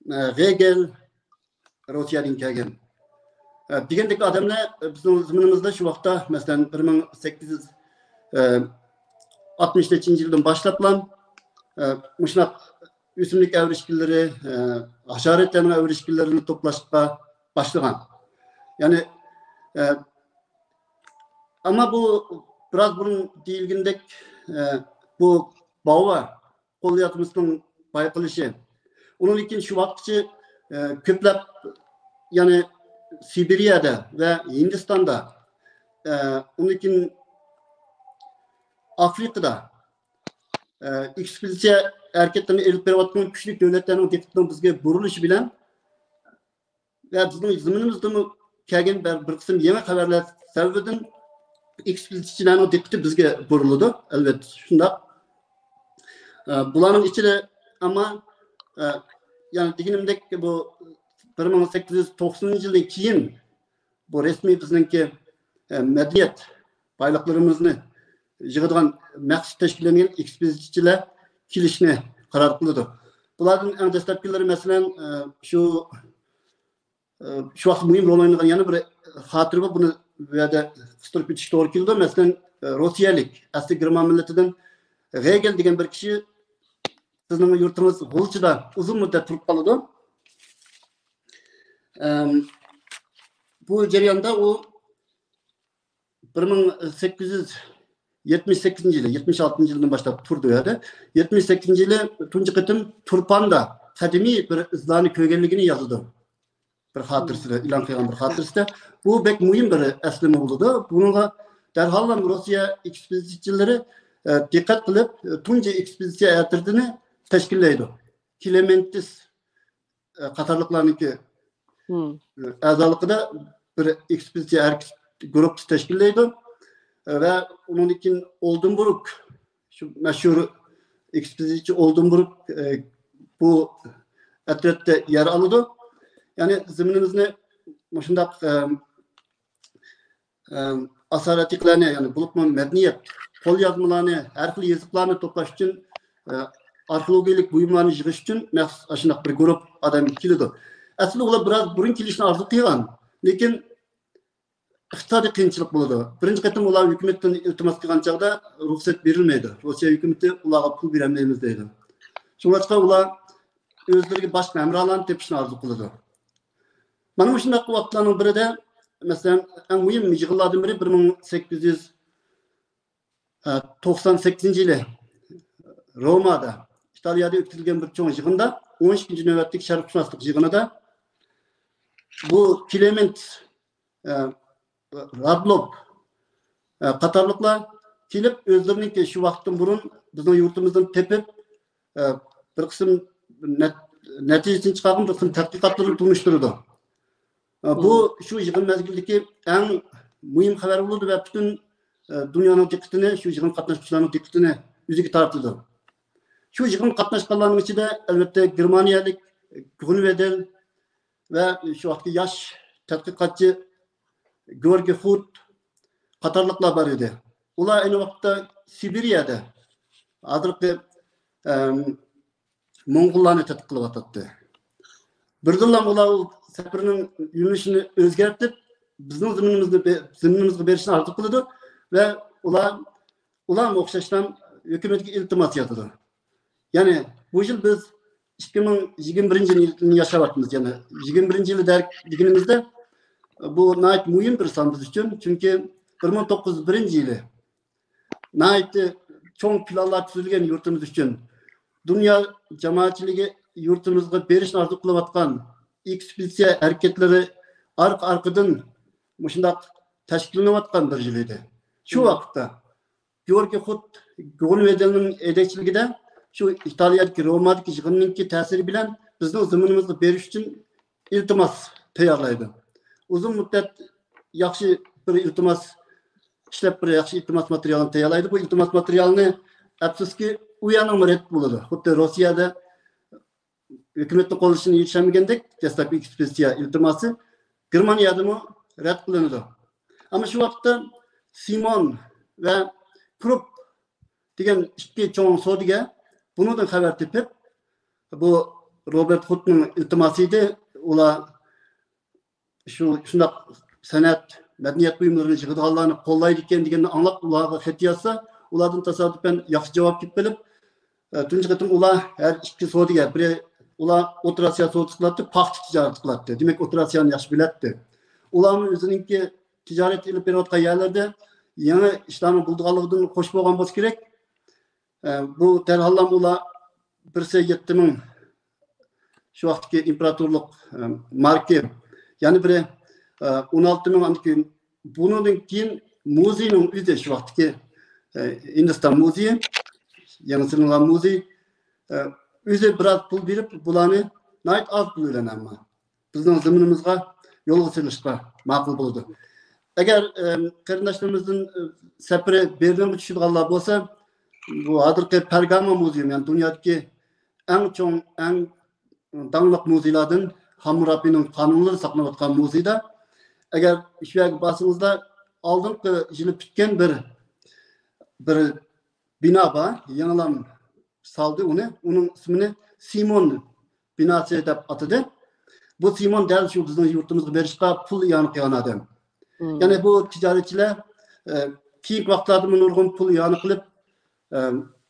ئە، غېگېل، روسىيەدىن كەلگەن. ئە، دېگەندەك ئادەملەر، ئە، بىزنىڭ زېمىنىمىزدا شۇ ۋاقىتتا، مەسىلەن، بىر مىڭ سەككىز يۈز ئاتمىش نەچچىنچى يىلدىن باشلاپلا، ئە، مۇشۇنداق ئۆسۈملۈك ئەۋرىشكىلىرى، ئە، ھاشاراتلارنىڭ ئەۋرىشكىلىرىنى توپلاشقا باشلىغان. يەنى، ئە، ئەمما بۇ بىراز بۇرۇن دېيىلگىنىدەك، ئە، بۇ باۋا قوليازمىسىنىڭ بايقىلىشى. ئۇنىڭدىن كېيىن شۇ ۋاقىتقىچە، ئە، كۆپلەپ، يەنى سىبىرىيەدە ۋە ھىندىستاندا، ئە، ئۇنىڭدىن كېيىن ئافرىقىدا، ئە، ئېكسپېدىتسىيە ھەرىكەتلىرىنى ئېلىپ بېرىۋاتقان كۈچلۈك دۆلەتلەرنىڭ دىققىتىنىڭ بىزگە بۇرۇلۇشى بىلەن، ۋە بىزنىڭ زېمىنىمىزدىمۇ كەلگەن بىر، بىر قىسىم يېڭى خەۋەرلەر سەۋەبىدىن ئېكسپېدىتسىيەچىلەرنىڭ دىققىتى بىزگە بۇرۇلىدۇ، ئەلۋەتتە، شۇنداق. ئە، بۇلارنىڭ ئىچىدە، ئەمما، ئە، يەنە دېگىنىمدەك، بۇ بىر مىڭ سەككىز يۈز توقسىنىنچى يىلدىن كېيىن بۇ رەسمىي بىزنىڭكى، ئە، مەدەنىيەت بايلىقلىرىمىزنى يىغىدىغان مەخسۇس تەشكىللەنگەن ئېكسپېدىتسىيەچىلەر كېلىشنى قارار قىلىدۇ. بۇلاردىن ئەڭ دەسلەپكىلىرى، مەسىلەن، ئە، شۇ، ئە، شۇ ۋاقىت مۇھىم رول ئوينىغان يەنە بىر خاتىرە بار. بۇنى بۇ يەردە قىستۇرۇپ ئۆتۈشكە توغرا كېلىدۇ. مەسىلەن، ئە، روسىيەلىك، ئەسلى گېرمان مىللىتىدىن غېگېل دېگەن بىر كىشى سىزنىڭ يۇرتىڭىز غۇلجىدا ئۇزۇن مۇددەت تۇرۇپ قالىدۇ. ئەم، بۇ جەرياندا ئۇ بىر مىڭ سەككىز يۈز يەتمىش سەككىزىنچى يىلى، يەتمىش ئالتىنچى يىلدىن باشلاپ تۇردى ئۇ يەردە. يەتمىش سەككىزىنچى يىلى تۇنجى قېتىم تۇرپاندا قەدىمىي بىر ئىزلارنى كۆرگەنلىكىنى يازىدۇ. بىر خاتىرىسىدە، ئېلان قىلغان بىر خاتىرىسىدە. بۇ بەك مۇھىم بىر ئەسلىمە بولىدۇ. بۇنىڭغا دەرھاللا روسىيە ئېكسپېدىتسىيەچىلىرى، ئە، دىققەت قىلىپ، تۇنجى ئېكسپېدىتسىيە ئەترىتىنى تەشكىللەيدۇ. كلېمېنتىس، ئە، قاتارلىقلارنىڭكى، مم. ئە، ئەزالىقىدا بىر ئېكسپېدىتسىيە ھەرىكەت گۇرۇپپىسى تەشكىللەيدۇ. ئە، ۋە ئۇنىڭدىن كېيىن ئولدېنبۇرگ، شۇ مەشھۇر ئېكسپېدىتسىيەچى ئولدېنبۇرگ، ئە، بۇ ئەترەتتە يەر ئالىدۇ. يەنى زېمىنىمىزنى مۇشۇنداق، ئە، ئە، ئاسارئەتىقىلەرنى، يەنى بولۇپمۇ مەدەنىيەت، قوليازمىلارنى، ھەر خىل يېزىقلارنى توپلاش ئۈچۈن، ئە، ئارخېئولوگىيەلىك بۇيۇملارنى يىغىش ئۈچۈن مەخسۇس ئاشۇنداق بىر گۇرۇپپا ئادەم كېلىدۇ. ئەسلىدە ئۇلار بىراز بۇرۇن كېلىشنى ئارزۇ قىلغان، لېكىن ئىقتىسادىي قىيىنچىلىق بولىدۇ. بىرىنچى قېتىم ئۇلار ھۆكۈمەتتىن ئىلتىماس قىلغان چاغدا رۇخسەت بېرىلمەيدۇ. روسىيە ھۆكۈمىتى ئۇلارغا پۇل بېرەلمەيمىز دەيدۇ. شۇڭلاشقا ئۇلار ئۆزلىرىگە باشقا ھەمراھلارنى تېپىشنى ئارزۇ قىلىدۇ. مانا مۇشۇنداق ۋاقىتلارنىڭ بىرىدە، مەسىلەن، ئەڭ مۇھىم يىغىنلاردىن بىرى بىر مىڭ سەككىز يۈز توقسان سەككىزىنچى يىلى رومادا، ئىتالىيەدە ئۆتكۈزۈلگەن بىر چوڭ يىغىندا، ئون ئىككىنچى نۆۋەتلىك شەرقشۇناسلىق يىغىنىدا بۇ كلېمېنت، ئە، رادلوپ، ئە، قاتارلىقلار كېلىپ، ئۆزلىرىنىڭكى شۇ ۋاقىتتىن بۇرۇن بىزنىڭ يۇرتىمىزدىن تېپىپ، ئە، بىر قىسىم نەت-، نەتىجىسىنى چىقارغان بىر قىسىم تەتقىقاتلىرىنى تونۇشتۇرىدۇ. ئە، بۇ شۇ يىغىن مەزگىلىدىكى ئەڭ مۇھىم خەۋەر بولىدۇ ۋە پۈتۈن، ئە، دۇنيانىڭ دىققىتىنى، شۇ يىغىن قاتناشقۇچىلارنىڭ دىققىتىنى ئۆزىگە تارتىدۇ. شۇ يىغىن قاتناشقانلارنىڭ ئىچىدە، ئەلۋەتتە، گېرمانىيەلىك گرۇنۋېدېل ۋە شۇ ۋاقىتتىكى ياش تەتقىقاتچى گېئورگىي خۇت قاتارلىقلار بار ئىدى. ئۇلار ئەينى ۋاقىتتا سىبىرىيەدە ھازىرقى، ئەم، موڭغۇللارنى تەتقىق قىلىۋاتاتتى. بىردىنلا ئۇلار ئۇ سەپىرىنىڭ يۆنىلىشىنى ئۆزگەرتىپ، بىزنىڭ زېمىنىمىزنى بې-، زېمىنىمىزغا بېرىشنى ئارزۇ قىلىدۇ ۋە ئۇلار، ئۇلارمۇ ئوخشاشلا ھۆكۈمەتكە ئىلتىماس يازىدۇ. يەنى بۇ يىل بىز ئىككى مىڭ يىگىرمە بىرىنچى يىلنى ياشاۋاتىمىز. يەنى يىگىرمە بىرىنچى يىلى دەر-، دېگىنىمىزدە، بۇ ناھايىتى مۇھىم بىر سان بىز ئۈچۈن. چۈنكى بىر مىڭ توققۇز يۈز بىرىنچى يىلى ناھايىتى چوڭ پىلانلار تۈزۈلگەن يۇرتىمىز ئۈچۈن. دۇنيا جامائەتچىلىكى يۇرتىمىزغا بېرىشنى ئارزۇ قىلىۋاتقان ئېكسپېدىتسىيە ھەرىكەتلىرى ئارقا-ئارقىدىن مۇشۇنداق تەشكىللىنىۋاتقان بىر يىل ئىدى. شۇ ۋاقىتتا گېئورگىي خۇت گرۇنۋېدېلنىڭ يېتەكچىلىكىدە شۇ ئىتالىيەدىكى رومادىكى يىغىننىڭكى تەسىرى بىلەن بىزنىڭ زېمىنىمىزغا بېرىش ئۈچۈن ئىلتىماس تەييارلايدۇ. ئۇزۇن مۇددەت ياخشى بىر ئىلتىماس ئىشلەپ، بىر ياخشى ئىلتىماس ماتېرىيالىنى تەييارلايدۇ. بۇ ئىلتىماس ماتېرىيالىنى، ئەپسۇسكى، ئۇ يەرنىڭمۇ رەت بولىدۇ. خۇددى روسىيەدە ھۆكۈمەتنىڭ قوللىشىنى يېتىشەلمىگەندەك، دەسلەپكى ئېكسپېدىتسىيە ئىلتىماسى گېرمانىيەدىمۇ رەت قىلىنىدۇ. ئەمما شۇ ۋاقىتتا سىمون ۋە پروپ دېگەن ئىككى چوڭ سودىگەر بۇنىڭدىن خەۋەر تېپىپ، بۇ روبېرت خۇتنىڭ ئىلتىماسى ئىدى. ئۇلار شۇ، شۇنداق سەنئەت، مەدەنىيەت بۇيۇملىرىنى يىغىدىغانلارنى قوللايدىكەن دېگەننى ئاڭلاپ، ئۇلارغا خەت يازسا، ئۇلاردىن تاسادىپەن ياخشى جاۋاب كېلىپ قېلىپ، ئە، تۇنجى قېتىم ئۇلار ھەر ئىككى سودىگەر، بىرى، ئۇلار ئوتتۇرا ئاسىيا سودىسى قىلاتتى، پاختا تىجارىتى قىلاتتى. دېمەك، ئوتتۇرا ئاسىيانى ياخشى بىلەتتى. ئۇلارمۇ ئۆزىنىڭكى تىجارەت ئېلىپ بېرىۋاتقان يەرلىرىدە يېڭى ئىشلارنىڭ بولىدىغانلىقىدىن خوش بولغان بولسا كېرەك. ئە، بۇ دەرھاللا ئۇلار بىرسى يەتتە مىڭ شۇ ۋاقىتتىكى ئىمپېراتورلۇق، ئە، ماركى، يەنە بىرى، ئە، ئون ئالتە مىڭ، ئاندىن كېيىن، بۇنىڭدىن كېيىن مۇزېينىڭ ئۆزى، شۇ ۋاقىتتىكى، ئە، ھىندىستان مۇزېيى، يېڭى سېلىنغان مۇزېي، ئە، ئۆزى بىراز پۇل بېرىپ، بۇلارنى ناھايىتى ئاز پۇل بىلەن، ئەمما بىزنىڭ زېمىنىمىزغا يولغا سېلىشقا ماقۇل بولىدۇ. ئەگەر، ئەم، قېرىنداشلىرىمىزدىن، ئە، سەپىرى بېرلىنغا چۈشىدىغانلار بولسا، بۇ ھازىرقى پەرگاما مۇزېيۇم، يەنى دۇنيادىكى ئەڭ چوڭ، ئەڭ داڭلىق مۇزېيلاردىن، ھاممۇرابىنىڭ قانۇنلىرى ساقلىنىۋاتقان مۇزېيدا، ئەگەر شۇ يەرگە بارسىڭىزلار، ئالدىنقى يىلى پۈتكەن بىر، بىر بىنا بار، يېڭىلام سالدى ئۇنى. ئۇنىڭ ئىسمىنى سىمون بىناسى دەپ ئاتىدى. بۇ سىمون دەل شۇ بىزنىڭ يۇرتىمىزغا بېرىشقا پۇل ئىئانە قىلغان ئادەم. يەنى بۇ تىجارەتچىلەر، ئە، كېيىنكى ۋاقىتلاردىمۇ نۇرغۇن پۇل ئىئانە قىلىپ، ئە،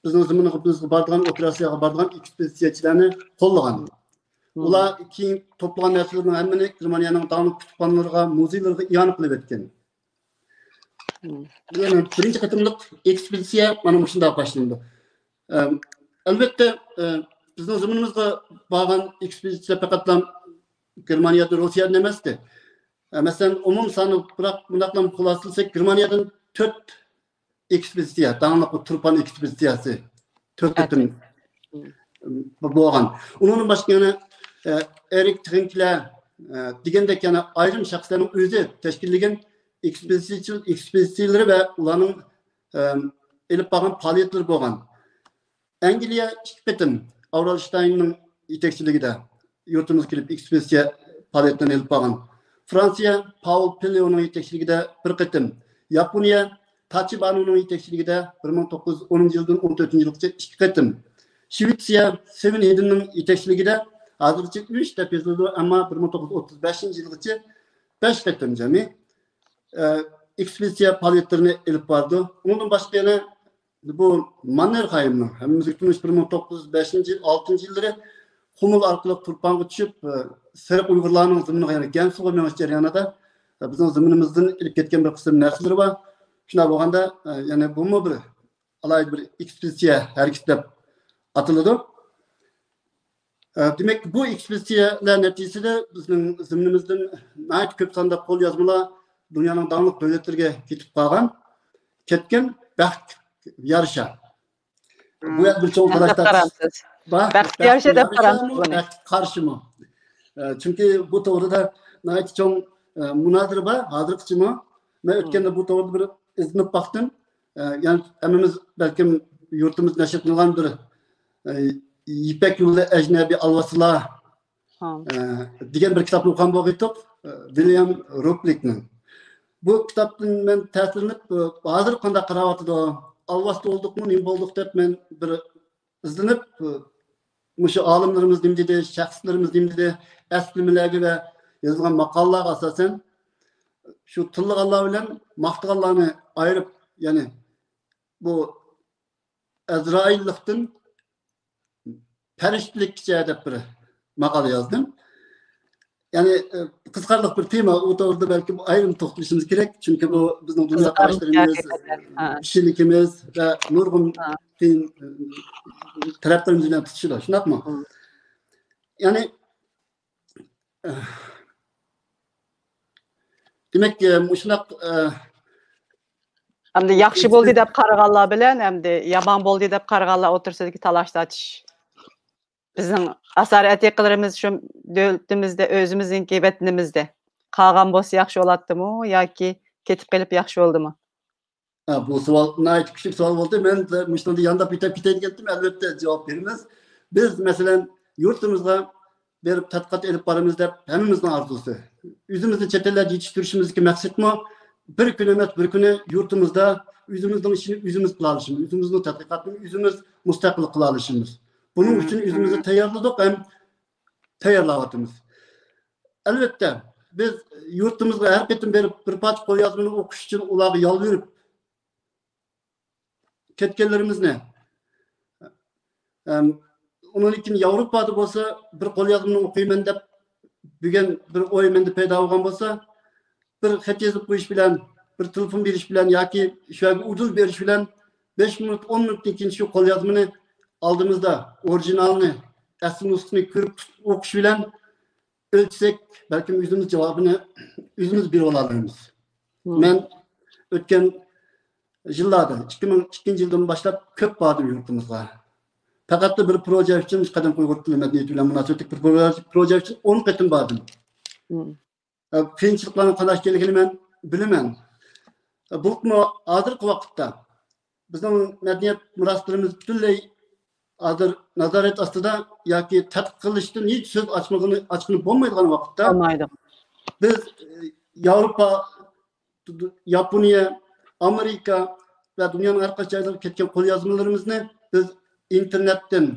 بىزنىڭ زېمىنىمىزغا بارىدىغان، ئوتتۇرا ئاسىياغا بارىدىغان ئېكسپېدىتسىيەچىلەرنى قوللىغان. ئۇلار كېيىن توپلىغان نەرسىلىرىنىڭ ھەممىنى گېرمانىيەنىڭ داڭلىق كۇتۇپخانىلىرىغا، مۇزېيلىرىغا ئىئانە قىلىۋەتكەن. يەنى بىرىنچى قېتىملىق ئېكسپېدىتسىيە مانا مۇشۇنداق باشلىنىدۇ. ئەم، ئەلۋەتتە، ئە، بىزنىڭ زېمىنىمىزغا بارغان ئېكسپېدىتسىيە پەقەتلا گېرمانىيەدىن، روسىيەدىن ئەمەستى. ئە، مەسىلەن، ئومۇم سانى بىراق مۇنداقلا خۇلاسىلىسەك، گېرمانىيەدىن تۆت ئېكسپېدىتسىيە، داڭلىق تۇرپان ئېكسپېدىتسىيەسى تۆت قېتىم بولغان. ئۇنىڭدىن باشقا يەنە، ئە، ئېرىك ترىنكلەر، ئە، دېگەندەك يەنە ئايرىم شەخسلەرنىڭ ئۆزى تەشكىللىگەن ئېكسپېدىتسىيە-، ئېكسپېدىتسىيەلىرى ۋە ئۇلارنىڭ، ئە، ئېلىپ بارغان پائالىيەتلىرى بولغان. ئەنگلىيە ئىككى قېتىم ئاۋرالشتايننىڭ يېتەكچىلىكىدە يۇرتىمىزغا كېلىپ ئېكسپېدىتسىيە پائالىيەتلىرىنى ئېلىپ بارغان. فرانسىيە پاۋل پىليونىڭ يېتەكچىلىكىدە بىر قېتىم، ياپونىيە تاچىبانونىڭ يېتەكچىلىكىدە بىر مىڭ توققۇز يۈز ئونىنچى يىلدىن ئون تۆتىنچى يىلغىچە ئىككى قېتىم، شىۋېتسىيە سېۋېن ھېدىننىڭ يېتەكچىلىكىدە ھازىرغىچە ئۈچ دەپ يېزىلىدۇ، ئەمما بىر مىڭ توققۇز يۈز ئوتتۇز بەشىنچى يىلغىچە بەش قېتىم جەمئىي، ئە، ئېكسپېدىتسىيە پائالىيەتلىرىنى ئېلىپ بارىدۇ. ئۇنىڭدىن باشقا يەنە بۇ ماننېرخايمنىڭ ھەممىمىزگە تونۇش بىر مىڭ توققۇز يۈز بەشىنچى يىل، ئالتىنچى يىللىرى قۇمۇل ئارقىلىق تۇرپانغا چۈشۈپ، ئە، سېرىق ئۇيغۇرلارنىڭ زېمىنىغا، يەنى گەنسۇغا مېڭىش جەريانىدا، ئە، بىزنىڭ زېمىنىمىزدىن ئېلىپ كەتكەن بىر قىسىم نەرسىلىرى بار. شۇنداق بولغاندا، ئە، يەنى بۇمۇ بىر ئالاھىدە بىر ئېكسپېدىتسىيە ھەرىكىتى دەپ ئاتىلىدۇ. ئە، دېمەك، بۇ ئېكسپېدىتسىيەلەر نەتىجىسىدە بىزنىڭ زېمىنىمىزدىن ناھايىتى كۆپ ساندا قوليازمىلار دۇنيانىڭ داڭلىق دۆلەتلىرىگە كېتىپ قالغان، كەتكەن بەخت يارىشا. بۇ يەردە بىر چوڭ تالاش تارتىش بار. بەخت يارىشا دەپ قارامسىز بۇنى؟ بەخت قارشىمۇ؟ ئە، چۈنكى بۇ توغرىدا ناھايىتى چوڭ، ئە، مۇنازىرە بار ھازىرغىچىمۇ. مەن ئۆتكەندە بۇ توغرىدا بىر ئىزدىنىپ باقتىم. ئە، يەنى ھەممىمىز بەلكىم يۇرتىمىز نەشر قىلغان بىر، ئە، يىپەك يولى ئەجنەبىي ئالۋاستىلار، ئە، دېگەن بىر كىتابنى ئوقۇغان بولغىيتتۇق، ئە، ۋىليام روپلىكنىڭ. بۇ كىتابتىن مەن تەسىرلىنىپ، ئە، ھازىر قانداق قاراۋاتىدۇ، ئالۋاستى بولدۇقمۇ، نېمە بولدۇق دەپ مەن بىر ئىزدىنىپ، ئە، مۇشۇ ئالىملىرىمىز نېمە دېدى، شەخسلىرىمىز نېمە دېدى، ئەسلىمىلەرگە ۋە يېزىلغان ماقالىلارغا ئاساسەن، شۇ تىللىغانلار بىلەن ماختىغانلارنى ئايرىپ، يەنى بۇ ئەزرائىللىقتىن پەرىشتىلىككىچە دەپ بىر ماقالە يازدىم. يەنى، ئە، قىزىقارلىق بىر تېما، ئۇ توغرىدا بەلكىم ئايرىم توختىلىشىمىز كېرەك، چۈنكى بۇ بىزنىڭ دۇنيا قاراشلىرىمىز، كىشىلىكىمىز ۋە نۇرغۇن قىيىن، ئە، تەرەپلىرىمىز بىلەن تۇتىشىدۇ، شۇنداقمۇ؟ يەنى، ئە، دېمەك، ئە، مۇشۇنداق، ئە، ئەمدى ياخشى بولدى دەپ قارىغانلار بىلەن، ئەمدى يامان بولدى دەپ قارىغانلار ئوتتۇرىسىدىكى تالاش تارتىش. بىزنىڭ ئاسارە ئەتىقىلىرىمىز شۇ دۆلىتىمىزدە، ئۆزىمىزنىڭكى ۋەتىنىمىزدە قالغان بولسا ياخشى بولاتتىمۇ ياكى كېتىپ قېلىپ ياخشى بولدىمۇ؟ ھە، بۇ سوئال ناھايىتى كۈچلۈك سوئال بولدى. مەن مۇشۇنىڭدا يانداپ كېتىپ كېتەي دېگەنتىم، ئەلۋەتتە جاۋاب بېرىمىز. بىز، مەسىلەن، يۇرتىمىزغا بېرىپ تەتقىقات ئېلىپ بارىمىز دەپ ھەممىمىزنىڭ ئارزۇسى. ئۆزىمىزنى چەت ئەللەردە يېتىشتۈرۈشىمىزدىكى مەقسەتمۇ بىر كۈن ئەمەس، بىر كۈنى يۇرتىمىزدا ئۆزىمىزنىڭ ئىشىنى ئۆزىمىز قىلالىشىمىز، ئۆزىمىزنىڭ تەتقىقاتىنى ئۆزىمىز مۇستەقىل قىلالىشىمىز. بۇنىڭ ئۈچۈن ئۆزىمىزنى تەييارلىدۇق ھەم تەييارلاۋاتىمىز. ئەلۋەتتە، بىز يۇرتىمىزغا ھەر قېتىم بېرىپ بىر پارچە قوليازمىنى ئوقۇش ئۈچۈن ئۇلارغا يالۋۇرۇپ كەتكەنلىرىمىزنى، ئەم، ئۇنىڭدىن كېيىن ياۋروپادا بولسا بىر قوليازمىنى ئوقۇيمەن دەپ بۈگۈن بىر ئوي مەندە پەيدا بولغان بولسا، بىر خەت يېزىپ قويۇش بىلەن، بىر تېلېفون بېرىش بىلەن ياكى شۇ يەرگە ئۇدۇل بېرىش بىلەن بەش مىنۇت، ئون مىنۇتتىن كېيىن شۇ قوليازمىنى ئالدىمىزدا ئورىگىنالىنى، ئەسلى نۇسخىسىنى كۆرۈپ ئوقۇش بىلەن ئۆلچىسەك، بەلكىم ئۆزىمىز جاۋابىنى ئۆزىمىز بېرىۋالالايمىز. مەن ئۆتكەن يىللاردا، ئىككى مىڭ ئىككىنچى يىلدىن باشلاپ كۆپ باردىم يۇرتىمىزغا. پەقەتلا بىر پروژە ئۈچۈن، قەدىم ئۇيغۇر تىلى مەدەنىيىتى بىلەن مۇناسىۋەتلىك بىر پروژە، پروژە ئۈچۈن ئون قېتىم باردىم. ئە، قىيىنچىلىقلارنىڭ قانداق ئىكەنلىكىنى مەن بىلىمەن. ئە، بولۇپمۇ ھازىرقى ۋاقىتتا بىزنىڭ مەدەنىيەت مىراسلىرىمىز پۈتۈنلەي ھازىر نازارەت ئاستىدا ياكى تەتقىق قىلىشتىن ھېچ سۆز ئاچمىغىنى، ئاچقىلى بولمايدىغان ۋاقىتتا، بولمايدۇ. بىز، ئە، ياۋروپا، ياپونىيە، ئامېرىكا ۋە دۇنيانىڭ ھەر قايسى جايلىرىغا كەتكەن قوليازمىلىرىمىزنى بىز ئىنتېرنېتتىن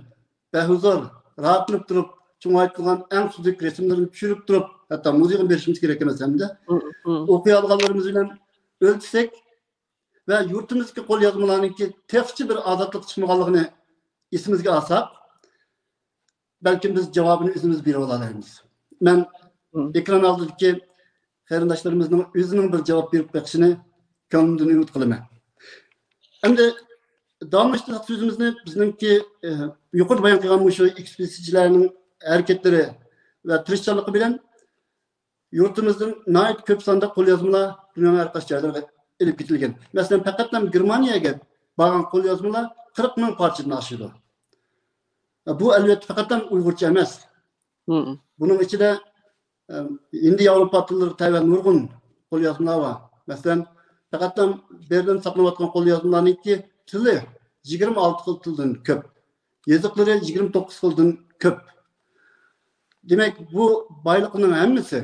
بەھۇزۇر، راھەتلىنىپ تۇرۇپ، چوڭايتىلغان ئەڭ سۈزۈك رەسىملىرىنى چۈشۈرۈپ تۇرۇپ، ھەتتا مۇزېيغا بېرىشىمىز كېرەك ئەمەس ھەمدە. ئوقۇيالىغانلىرىمىز بىلەن ئۆلچىسەك ۋە يۇرتىمىزدىكى قوليازمىلارنىڭكى تېخىچە بىر ئازادلىق چىقمىغانلىقىنى ئېسىمىزگە ئالساق، بەلكىم بىز جاۋابىنى ئۆزىمىز بېرىۋالالايمىز. مەن ئېكران ئالدىدىكى قېرىنداشلىرىمىزنىڭ ئۆزىنىڭ بىر جاۋاب بېرىپ بېقىشىنى كۆڭلۈمدىن ئۈمىد قىلىمەن. ئەمدى داۋاملاشتۇرساق سۆزىمىزنى، بىزنىڭكى، ئە، يۇقىرىدا بايان قىلغان مۇشۇ ئېكسپېدىتسىيەچىلەرنىڭ ھەرىكەتلىرى ۋە تىرىشچانلىقى بىلەن يۇرتىمىزدىن ناھايىتى كۆپ ساندا قوليازمىلار دۇنيانىڭ ھەر قايسى جايلىرىغا ئېلىپ كېتىلگەن. مەسىلەن، پەقەتلا گېرمانىيەگە بارغان قوليازمىلار قىرىق مىڭ پارچىدىن ئاشىدۇ. بۇ، ئەلۋەتتە، پەقەتلا ئۇيغۇرچە ئەمەس. بۇنىڭ ئىچىدە، ئە، ھىندى ياۋروپا تىللىرىغا تەۋە نۇرغۇن قوليازمىلار بار. مەسىلەن، پەقەتلا بېرلىن ساقلىنىۋاتقان قوليازمىلارنىڭكى تىلى يىگىرمە ئالتە خىل تىلدىن كۆپ. يېزىقلىرى يىگىرمە توققۇز خىلدىن كۆپ. دېمەك، بۇ بايلىقنىڭ ھەممىسى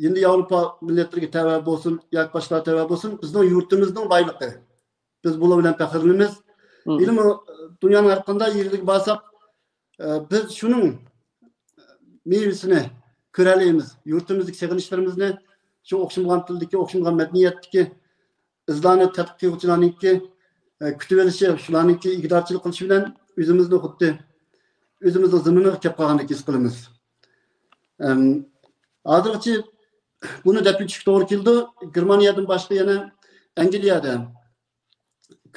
ھىندى ياۋروپا مىللەتلىرىگە تەۋە بولسۇن ياكى باشقىلارغا تەۋە بولسۇن، بىزنىڭ يۇرتىمىزنىڭ بايلىقى. بىز بۇلار بىلەن پەخىرلىنىمىز. ھېلىمۇ دۇنيانىڭ ھەر قانداق يېرىگە بارساق، ئە، بىز شۇنىڭ مېۋىسىنى كۆرەلەيمىز. يۇرتىمىزدىكى سېغىنىشلىرىمىزنى شۇ ئوخشىمىغان تىلدىكى، ئوخشىمىغان مەدەنىيەتتىكى ئىزلارنى تەتقىق قىلغۇچىلارنىڭكى، ئە، كۈتۈۋېلىشى، شۇلارنىڭكى ئىگىدارچىلىق قىلىشى بىلەن ئۆزىمىزنى خۇددى ئۆزىمىزنىڭ زېمىنىغا كەپ قالغاندەك ھېس قىلىمىز. ئەم، ھازىرغىچە بۇنى دەپ ئۆتۈشكە توغرا كېلىدۇ. گېرمانىيەدىن باشقا يەنە ئەنگلىيەدە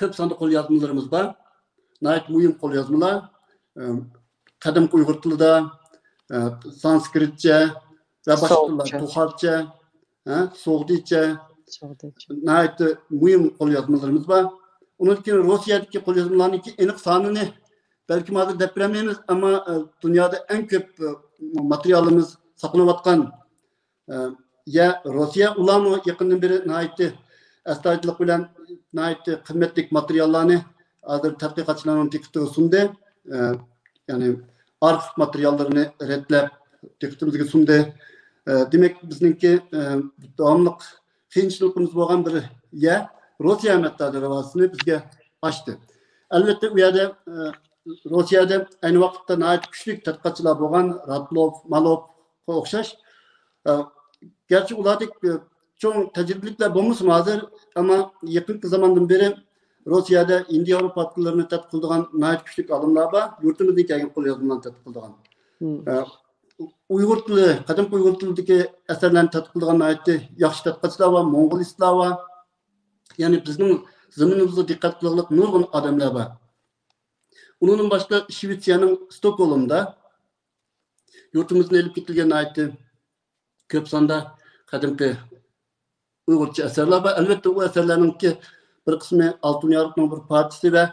كۆپ ساندا قوليازمىلىرىمىز بار. ناھايىتى مۇھىم قوليازمىلار. ئە، قەدىمكى ئۇيغۇر تىلىدا، ئە، سانسكرىتچە ۋە باشقا تىللار، سوغۇقچە. تۇخارچە، ھە، سوغدىچە، سوغدىچە. ناھايىتى مۇھىم قوليازمىلىرىمىز بار. ئۇنىڭدىن كېيىن روسىيەدىكى قوليازمىلارنىڭكى ئېنىق سانىنى بەلكىم ھازىر دەپ بېرەلمەيمىز، ئەمما، ئە، دۇنيادا ئەڭ كۆپ، ئە، ماتېرىيالىمىز ساقلىنىۋاتقان، ئە، يەر روسىيە. ئۇلارمۇ يېقىندىن بېرى ناھايىتى ئەستايىدىللىق بىلەن ناھايىتى قىممەتلىك ماتېرىياللارنى ھازىر تەتقىقاتچىلارنىڭ دىققىتىگە سۇندى. ئە، يەنى ئارخىپ ماتېرىياللىرىنى رەتلەپ دىققىتىمىزگە سۇندى. ئە، دېمەك، بىزنىڭكى، ئە، داۋاملىق قىيىنچىلىقىمىز بولغان بىر يەر روسىيە مەتبۇئات دەرۋازىسىنى بىزگە ئاچتى. ئەلۋەتتە، ئۇ يەردە، ئە، روسىيەدە ئەينى ۋاقىتتا ناھايىتى كۈچلۈك تەتقىقاتچىلار بولغان، راتلوف، مالوفقا ئوخشاش. ئە، گەرچە ئۇلاردەك، ئە، چوڭ تەجرىبىلىكلەر بولمىسىمۇ ھازىر، ئەمما يېقىنقى زاماندىن بېرى روسىيەدە ھىندى ياۋروپا تىللىرىنى تەتقىق قىلىدىغان ناھايىتى كۈچلۈك ئالىملار بار، يۇرتىمىزدىن كەلگەن قوليازمىلارنى تەتقىق قىلىدىغان. مم. ئە، ئۇيغۇر تىلى، قەدىمكى ئۇيغۇر تىلىدىكى ئەسەرلەرنى تەتقىق قىلىدىغان ناھايىتى ياخشى تەتقىقاتچىلار بار، موڭغۇلىستلار بار. يەنى بىزنىڭ زېمىنىمىزغا دىققەت قىلغۇلۇق نۇرغۇن ئادەملەر بار. ئۇنىڭدىن باشقا شىۋېتسىيەنىڭ ستوكھولمدا يۇرتىمىزدىن ئېلىپ كېتىلگەن ناھايىتى كۆپ ساندا قەدىمكى ئۇيغۇرچە ئەسەرلەر بار. ئەلۋەتتە، ئۇ ئەسەرلەرنىڭكى بىر قىسمى ئالتۇن يارۇقنىڭ بىر پارچىسى ۋە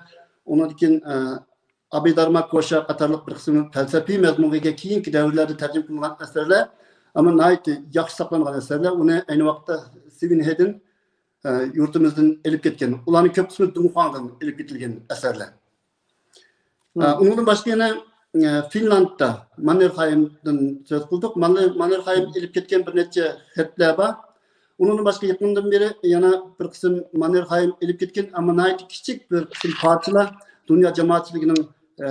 ئۇنىڭدىن كېيىن، ئە، ئابھىدھارما كوشا قاتارلىق بىر قىسىم پەلسەپىي مەزمۇنغا ئىگە كېيىنكى دەۋرلەردە تەرجىمە قىلىنغان ئەسەرلەر، ئەمما ناھايىتى ياخشى ساقلانغان ئەسەرلەر. ئۇنى ئەينى ۋاقىتتا سۋېنھېدېن، ئە، يۇرتىمىزدىن ئېلىپ كەتكەن. ئۇلارنىڭ كۆپىسى دۇڭخۇاڭدىن ئېلىپ كېتىلگەن ئەسەرلەر. ئە، ئۇنىڭدىن باشقا يەنە، ئە، فىنلاندتا ماننېرخايمدىن سۆز قىلدۇق. ماننېر-، ماننېرخايم ئېلىپ كەتكەن بىر نەچچە خەتلەر بار. ئۇنىڭدىن باشقا يېقىندىن بېرى يەنە بىر قىسىم ماننېرخايم ئېلىپ كەتكەن، ئەمما ناھايىتى كىچىك بىر قىسىم پارچىلار دۇنيا جامائەتچىلىكىنىڭ، ئە،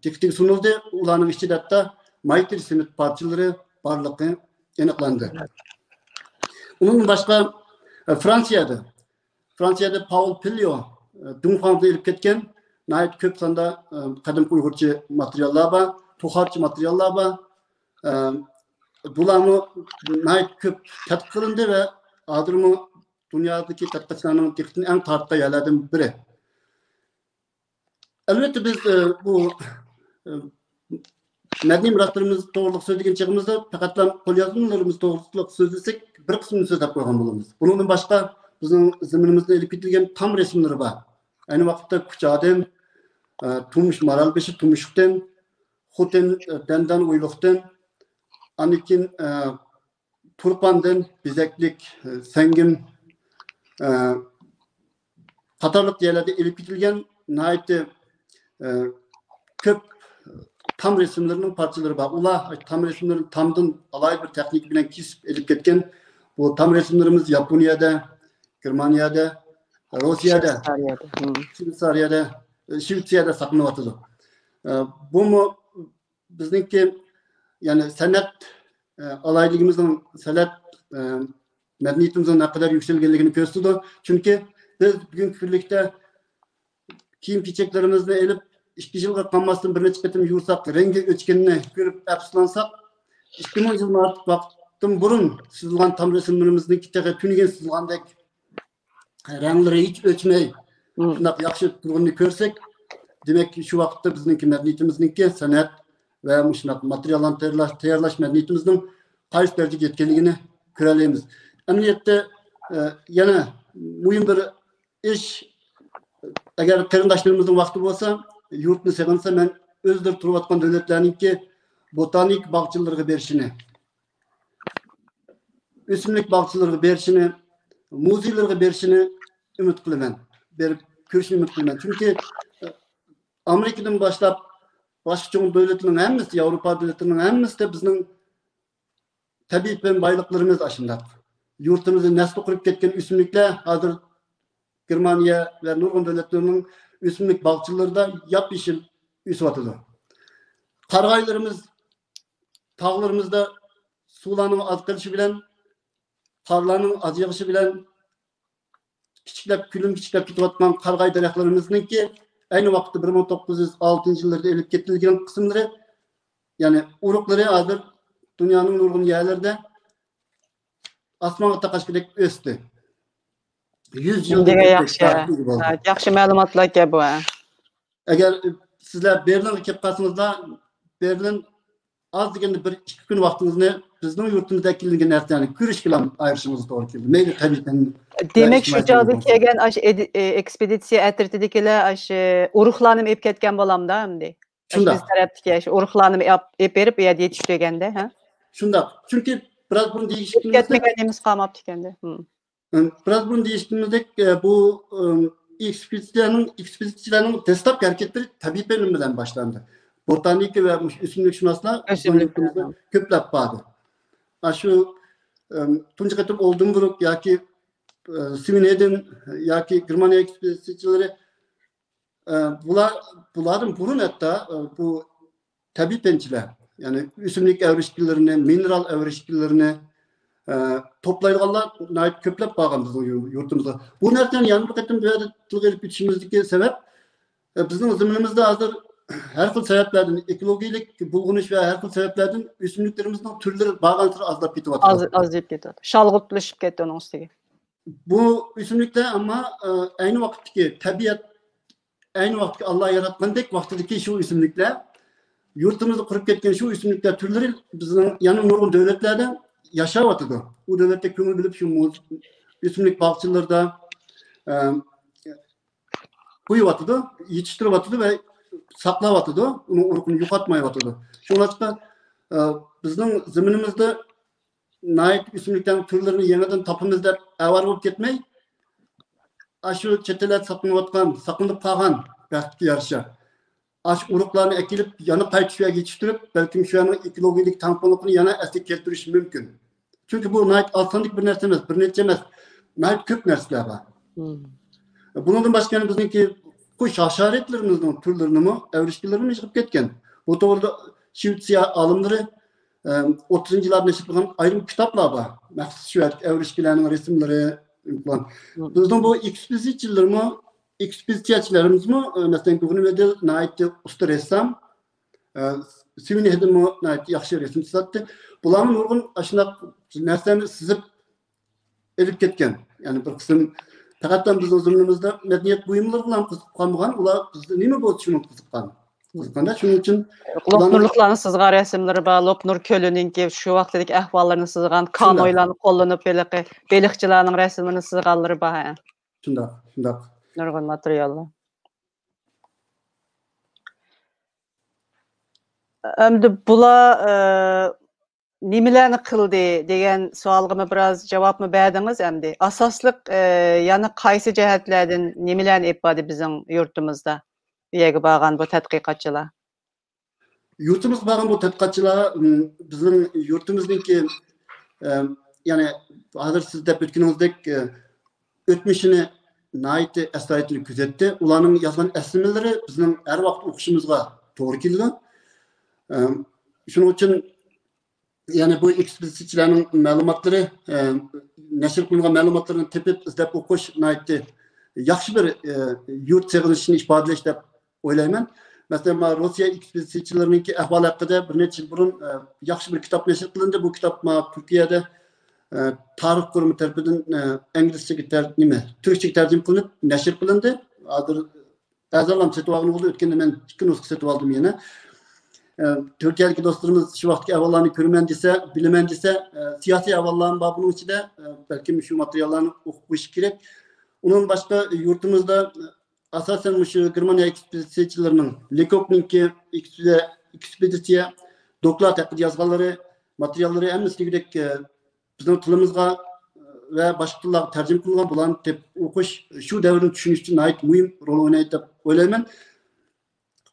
دىققىتىگە سۇنۇلدى. ئۇلارنىڭ ئىچىدە ھەتتا مايترى سېمىت پارچىلىرى بارلىقى ئېنىقلاندى. ئۇنىڭدىن باشقا، ئە، فرانسىيەدە، فرانسىيەدە پاۋل پىليو، ئە، دۇڭخۇاڭدىن ئېلىپ كەتكەن ناھايىتى كۆپ ساندا، ئە، قەدىمكى ئۇيغۇرچە ماتېرىياللار بار، تۇخارچە ماتېرىياللار بار. ئە، بۇلارمۇ ناھايىتى كۆپ تەتقىق قىلىندى ۋە ھازىرمۇ دۇنيادىكى تەتقىقاتچىلارنىڭ دىققىتىنى ئەڭ تارتقان يەرلەردىن بىرى. ئەلۋەتتە، بىز، ئە، بۇ، ئە، مەدەنىي مىراسلىرىمىز توغرىلىق سۆزلىگەن چېغىمىزدا پەقەتلا قوليازمىلىرىمىز توغرىلىق سۆزلىسەك، بىر قىسمىنى سۆزلەپ قويغان بولىمىز. بۇنىڭدىن باشقا بىزنىڭ زېمىنىمىزدىن ئېلىپ كېتىلگەن تام رەسىملىرى بار. ئەينى ۋاقىتتا كۇچادىن، ئە، تۇمۇش، مارالبېشى تۇمشۇقتىن، خوتەن، ئە، دەندەن ئويلۇقتىن، ئاندىن كېيىن، ئە، تۇرپاندىن بېزەكلىك، ئە، سەڭگىم، ئە، قاتارلىق يەرلەردە ئېلىپ كېتىلگەن ناھايىتى، ئە، كۆپ تام رەسىملىرىنىڭ پارچىلىرى بار. ئۇلار تام رەسىملىرىنى تامدىن ئالاھىدە بىر تېخنىكا بىلەن كېسىپ ئېلىپ كەتكەن. بۇ تام رەسىملىرىمىز ياپونىيەدە، گېرمانىيەدە، روسىيەدە، شۋېتسارىيەدە، ھىم. شۋېتسارىيەدە، شۋېتسىيەدە ساقلىنىۋاتىدۇ. ئە، بۇمۇ بىزنىڭكى، يەنى سەنئەت، ئە، ئالاھىدىلىكىمىزنىڭ، سەنئەت، ئە، مەدەنىيىتىمىزنىڭ نەقەدەر يۈكسەلگەنلىكىنى كۆرسىتىدۇ. چۈنكى بىز بۈگۈنكى كۈنلۈكتە كىيىم-كېچەكلىرىمىزنى ئېلىپ، ئىككى يىلغا قالماستىن بىر نەچچە قېتىم يۇساق، رەڭگى ئۆچكىنىنى كۆرۈپ ئەپسۇسلانساق، ئىككى مىڭ يىلدىن ئارتۇق ۋاقىتتىن بۇرۇن سىزىلغان تام رەسىملىرىمىزنىڭكى تېخى تۈنۈگۈن سىزىلغاندەك رەڭلىرى ھېچ ئۆچمەي، مم. شۇنداق ياخشى تۇرغىنىنى كۆرسەك، دېمەك، شۇ ۋاقىتتا بىزنىڭكى مەدەنىيىتىمىزنىڭكى سەنئەت ۋە مۇشۇنداق ماتېرىياللارنى تەييارلاش، تەييارلاش مەدەنىيىتىمىزنىڭ قايسى دەرىجىگە يەتكەنلىكىنى كۆرەلەيمىز. ئەمەلىيەتتە، ئە، يەنە مۇھىم بىر ئىش، ئەگەر قېرىنداشلىرىمىزنىڭ ۋاقتى بولسا، يۇرتنى سېغىنسا، مەن ئۆزلىرى تۇرۇۋاتقان دۆلەتلەرنىڭكى بوتانىك باغچىلىرىغا بېرىشىنى، ئۆسۈملۈك باغچىلىرىغا بېرىشىنى، مۇزېيلىرىغا بېرىشىنى ئۈمىد قىلىمەن. بېرىپ كۆرۈشنى ئۈمىد قىلىمەن. چۈنكى، ئە، ئامېرىكىدىن باشلاپ باشقا چوڭ دۆلەتلەرنىڭ ھەممىسى، ياۋروپا دۆلەتلىرىنىڭ ھەممىسىدە بىزنىڭ تەبىئىي پەن بايلىقلىرىمىز ئاشۇنداق. يۇرتىمىزدا نەسلى قۇرۇپ كەتكەن ئۆسۈملۈكلەر ھازىر گېرمانىيە ۋە نۇرغۇن دۆلەتلەرنىڭ ئۆسۈملۈك باغچىلىرىدا ياپيېشىل ئۆسۈۋاتىدۇ. قارىغايلىرىمىز تاغلىرىمىزدا سۇلارنىڭ ئاز قېلىشى بىلەن، قارلارنىڭ ئاز يېغىشى بىلەن كىچىكلەپ، كۈنۈم كىچىكلەپ كېتىۋاتقان قارىغاي دەرەخلىرىمىزنىڭكى ئەينى ۋاقىتتا بىر مىڭ توققۇز يۈز ئالتىنچى يىللىرىدا ئېلىپ كېتىلگەن قىسىملىرى، يەنى ئۇرۇقلىرى ھازىر دۇنيانىڭ نۇرغۇن يەرلىرىدە ئاسمانغا تاقاشقۇدەك ئۆستى. يۈز يىل دېگەن ياخشى. ياخشى مەلۇماتلار ئىكەن بۇ. ئەگەر سىزلەر بېرلىنغا كېلىپ قالسىڭىزلا، بېرلىن ئاز دېگەندە بىر ئىككى كۈن ۋاقتىڭىزنى بىزنىڭ يۇرتىمىزدا ئەكېلىنگەن نەرسىلەرنى كۆرۈشكىلا ئايرىشىڭىز توغرا كېلىدۇ. مەيلى تەبىئىي پەن دېمەك، شۇ چاغدا كەلگەن ئاش ئېدى-، ئېكسپېدىتسىيە ئەترىتىدىكىلەر ئاش ئۇرۇقلارنىمۇ ئېلىپ كەتكەن بولامدا ئەمدى؟ شۇنداق. بىز تەرەپتىكى ئاش ئۇرۇقلارنىمۇ ئېلىپ، ئېلىپ بېرىپ، ئۇ يەردە يېتىشتۈرگەندە، ھە؟ شۇنداق. چۈنكى بىراز بۇرۇن دېيىشكىمىزدەك، كەتمىگەن نېمىسى قالماپتىكەندە. ھىم. ھىم، بىراز بۇرۇن دېيىشكىمىزدەك، ئە، بۇ، ئىم، ئېكسپېدىتسىيەنىڭ، ئېكسپېدىتسىيەلەرنىڭ دەسلەپكى ھەرىكەتلىرى تەبىئىي پەن بىلەن باشلاندى. بوتانىكا ۋە مۇشۇ ئۆسۈملۈكشۇناسلار بىزنىڭ يۇرتىمىزدا كۆپلەپ باردى. ئاشۇ، ئىم، تۇنجى قېتىم ئولدېنبۇرگ ياكى، ئە، سۋېنېدېن ياكى گېرمانىيە ئېكسپېدىتسىيەچىلىرى، ئە، بۇلار، بۇلاردىن بۇرۇن ھەتتا، ئە، بۇ تەبىئىي پەنچىلەر، يەنى ئۆسۈملۈك ئەۋرىشكىلىرىنى، مىنېرال ئەۋرىشكىلىرىنى، ئە، توپلايدىغانلار ناھايىتى كۆپلەپ بارغان بىزنىڭ يۇ-، يۇرتىمىزدا. بۇ نەرسىنى يەنە بىر قېتىم بۇ يەردە تىلغا ئېلىپ ئۆتۈشىمىزدىكى سەۋەب، ئە، بىزنىڭ زېمىنىمىزدا ھازىر ھەر خىل سەۋەبلەردىن، ئېكولوگىيەلىك بۇلغىنىش ۋە ھەر خىل سەۋەبلەردىن ئۆسۈملۈكلىرىمىزنىڭ تۈرلىرى بارغانسېرى ئازلاپ كېتىۋاتىدۇ. ئاز-، ئازىيىپ كېتىۋاتىدۇ. شالغۇتلىشىپ كەتتى ئۇنىڭ ئۈستىگە. بۇ ئۆسۈملۈكلەر ئەمما، ئە، ئەينى ۋاقىتتىكى تەبىئەت، ئەينى ۋاقىتتىكى ئاللا ياراتقاندەك ۋاقتىدىكى شۇ ئۆسۈملۈكلەر، يۇرتىمىزدا قۇرۇپ كەتكەن شۇ ئۆسۈملۈكلەر تۈرلىرى بىزنىڭ يەنە نۇرغۇن دۆلەتلەردە ياشاۋاتىدۇ. ئۇ دۆلەتتە كۆڭۈل بۆلۈپ شۇ مۇز-، ئۆسۈملۈك باغچىلىرىدا، ئە، قويۇۋاتىدۇ، يېتىشتۈرۈۋاتىدۇ ۋە ساقلاۋاتىدۇ، ئۇنىڭ ئۇرۇقىنى يوقاتمايۋاتىدۇ. شۇڭلاشقا، ئە، بىزنىڭ زېمىنىمىزدا ناھايىتى ئۆسۈملۈكلەرنىڭ تۈرلىرىنى يېڭىدىن تاپىمىز دەپ ئاۋارە بولۇپ كەتمەي، ئاشۇ چەت ئەللەردە ساقلىنىۋاتقان، ساقلىنىپ قالغان بەختكە يارىشا، ئاشۇ ئۇرۇقلارنى ئەكېلىپ، يەنە قايتا شۇ يەرگە يېتىشتۈرۈپ، بەلكىم شۇ يەرنىڭ ئېكولوگىيەلىك تەڭپۇڭلۇقىنى يەنە ئەسلىگە كەلتۈرۈش مۇمكىن. چۈنكى بۇ ناھايىتى ئاز ساندىكى بىر نەرسە ئەمەس، بىر نەچچە ئەمەس، ناھايىتى كۆپ نەرسىلەر بار. مم. بۇنىڭدىن باشقا يەنە بىزنىڭكى قۇش ھاشاراتلىرىمىزنىڭ تۈرلىرىنىمۇ، ئەۋرىشكىلىرىنىمۇ يىغىپ كەتكەن. بۇ توغرىدا شىۋېتسىيە ئالىملىرى، ئەم، ئوتتۇزىنچى يىللاردا نەشر قىلغان ئايرىم كىتابلار بار. مەخسۇس شۇ يەردىكى ئەۋرىشكىلەرنىڭ رەسىملىرى. مم. بىزنىڭ بۇ ئېكسپېدىتسىيەچىلىرىمۇ، ئېكسپېدىتسىيەچىلىرىمىزمۇ، ئە، مەسىلەن، گۇگېنۋېدېل ناھايىتى ئۇستا رەسسام، ئە، سۋېنېدېنمۇ ناھايىتى ياخشى رەسىم سىزاتتى. بۇلارمۇ نۇرغۇن ئاشۇنداق نەرسىلەرنى سىزىپ ئېلىپ كەتكەن. يەنى بىر قىسىم، پەقەت بىزنىڭ زېمىنىمىزدا مەدەنىيەت بۇيۇملىرىغىلا قىزىقىپ قالمىغان، ئۇلار بىزدە نېمە بولسا شۇنىڭغا قىزىققان. قىزىققاندا شۇنىڭ ئۈچۈن لوپنۇرلۇقلارنىڭ سىزغان رەسىملىرى بار، لوپنۇر كۆلىنىڭكى شۇ ۋاقتىدىكى ئەھۋاللىرىنى سىزغان، شۇنداق. كانويلارنى قوللىنىپ ھېلىقى بېلىقچىلارنىڭ رەسىملىرىنى سىزغانلىرى بار، ھە. شۇنداق، شۇنداق. نۇرغۇن ماتېرىياللار. ئەمدى بۇلار، ئە، نېمىلەرنى قىلدى دېگەن سوئالغىمۇ بىراز جاۋابمۇ بەردىڭىز ئەمدى. ئاساسلىق، ئە، يەنە قايسى جەھەتلەردىن نېمىلەرنى ئېلىپ باردى بىزنىڭ يۇرتىمىزدا؟ ئۇ يەرگە بارغان بۇ تەتقىقاتچىلار. يۇرتىمىزغا بارغان بۇ تەتقىقاتچىلار، م، بىزنىڭ يۇرتىمىزنىڭكى، ئە، يەنى ھازىر سىز دەپ ئۆتكىنىڭىزدەك، ئە، ئۆتمۈشىنى ناھايىتى ئەستايىدىل كۆزەتتى. ئۇلارنىڭ يازغان ئەسلىمىلىرى بىزنىڭ ھەر ۋاقىت ئوقۇشىمىزغا توغرا كېلىدۇ. ئە، شۇنىڭ ئۈچۈن يەنى بۇ ئېكسپېدىتسىيەچىلەرنىڭ مەلۇماتلىرى، ئە، نەشر قىلىنغان مەلۇماتلىرىنى تېپىپ، ئىزدەپ ئوقۇش ناھايىتى ياخشى بىر، ئە، يۇرت سېغىنىشىنى ئىپادىلەش دەپ ئويلايمەن. مەسىلەن، مانا روسىيە ئېكسپېدىتسىيەچىلىرىنىڭكى ئەھۋالى ھەققىدە بىر نەچچە يىل بۇرۇن، ئە، ياخشى بىر كىتاب نەشر قىلىندى. بۇ كىتاب مانا تۈركىيەدە، ئە، تارىخ قۇرۇمى تەرىپىدىن، ئە، ئىنگلىزچىگە تەر-، نېمە، تۈركچىگە تەرجىمە قىلىنىپ نەشر قىلىندى. ھازىر بەزىلەرنىڭ سېتىۋالغىنى بولدى. ئۆتكەندە مەن ئىككى نۇسخا سېتىۋالدىم يەنە. ئە، تۈركىيەدىكى دوستلىرىمىز شۇ ۋاقىتتىكى ئەھۋاللارنى كۆرىمەن دېسە، بىلىمەن دېسە، ئە، سىياسىي ئەھۋاللارمۇ بار بۇنىڭ ئىچىدە. ئە، بەلكىم شۇ ماتېرىياللارنى ئوقۇپ قويۇشى كېرەك. ئۇنىڭدىن باشقا يۇرتىمىزدا، ئە، ئاساسەن مۇشۇ گېرمانىيە ئېكسپېدىتسىيەچىلىرىنىڭ، لېكوكنىڭكى ئېكسپېدىتسىيە، ئېكسپېدىتسىيە دوكلات ھەققىدە يازغانلىرى، ماتېرىياللىرى ھەممىسى دېگۈدەك، ئە، بىزنىڭ تىلىمىزغا ۋە باشقا تىللارغا تەرجىمە قىلىنغان، بۇلارنى تېپىپ ئوقۇش شۇ دەۋرنى چۈشىنىش ئۈچۈن ناھايىتى مۇھىم رول ئوينايدۇ دەپ ئويلايمەن.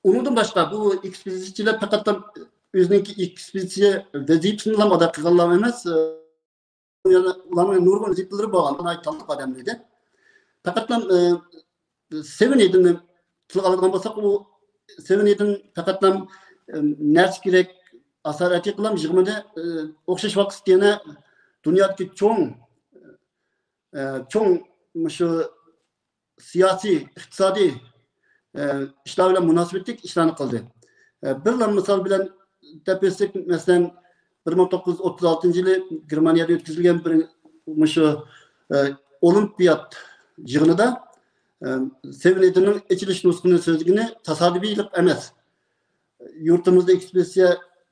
ئۇنىڭدىن باشقا، بۇ ئېكسپېدىتسىيەچىلەر پەقەت ئۆزىنىڭكى ئېكسپېدىتسىيە ۋەزىپىسىنىلا ئادا قىلغانلار ئەمەس، ئۇلارنىڭ نۇرغۇن ۋەزىپىلىرى بولغان، ناھايىتى تالانتلىق ئادەملەر ئىدى. پەقەتلا، ئە، سېۋېن ئېيدىننى تىلغا ئالىدىغان بولساق، ئۇ سېۋېن ئېيدىن پەقەتلا، ئە، نەرسە كېرەك، ئاسارەتلىك قىلام يىغمىدى، ئە، ئوخشاش ۋاقىتتا يەنە دۇنيادىكى چوڭ، ئە، چوڭ مۇشۇ سىياسىي، ئىقتىسادىي، ئە، ئىشلار بىلەن مۇناسىۋەتلىك ئىشلارنى قىلدى. ئە، بىرلا مىسال بىلەن دەپ ئۆتسەك، مەسىلەن، بىر مىڭ توققۇز يۈز ئوتتۇز ئالتىنچى يىلى گېرمانىيەدە ئۆتكۈزۈلگەن بىر مۇشۇ، ئە، ئولىمپىيات، يىغىنىدا، ئە، سېۋېن ئېيتىننىڭ ئېچىلىش نۇتقىنى سۆزلىگىنى تاسادىپىيلىق ئەمەس. يۇرتىمىزدا ئېكسپېدىتسىيە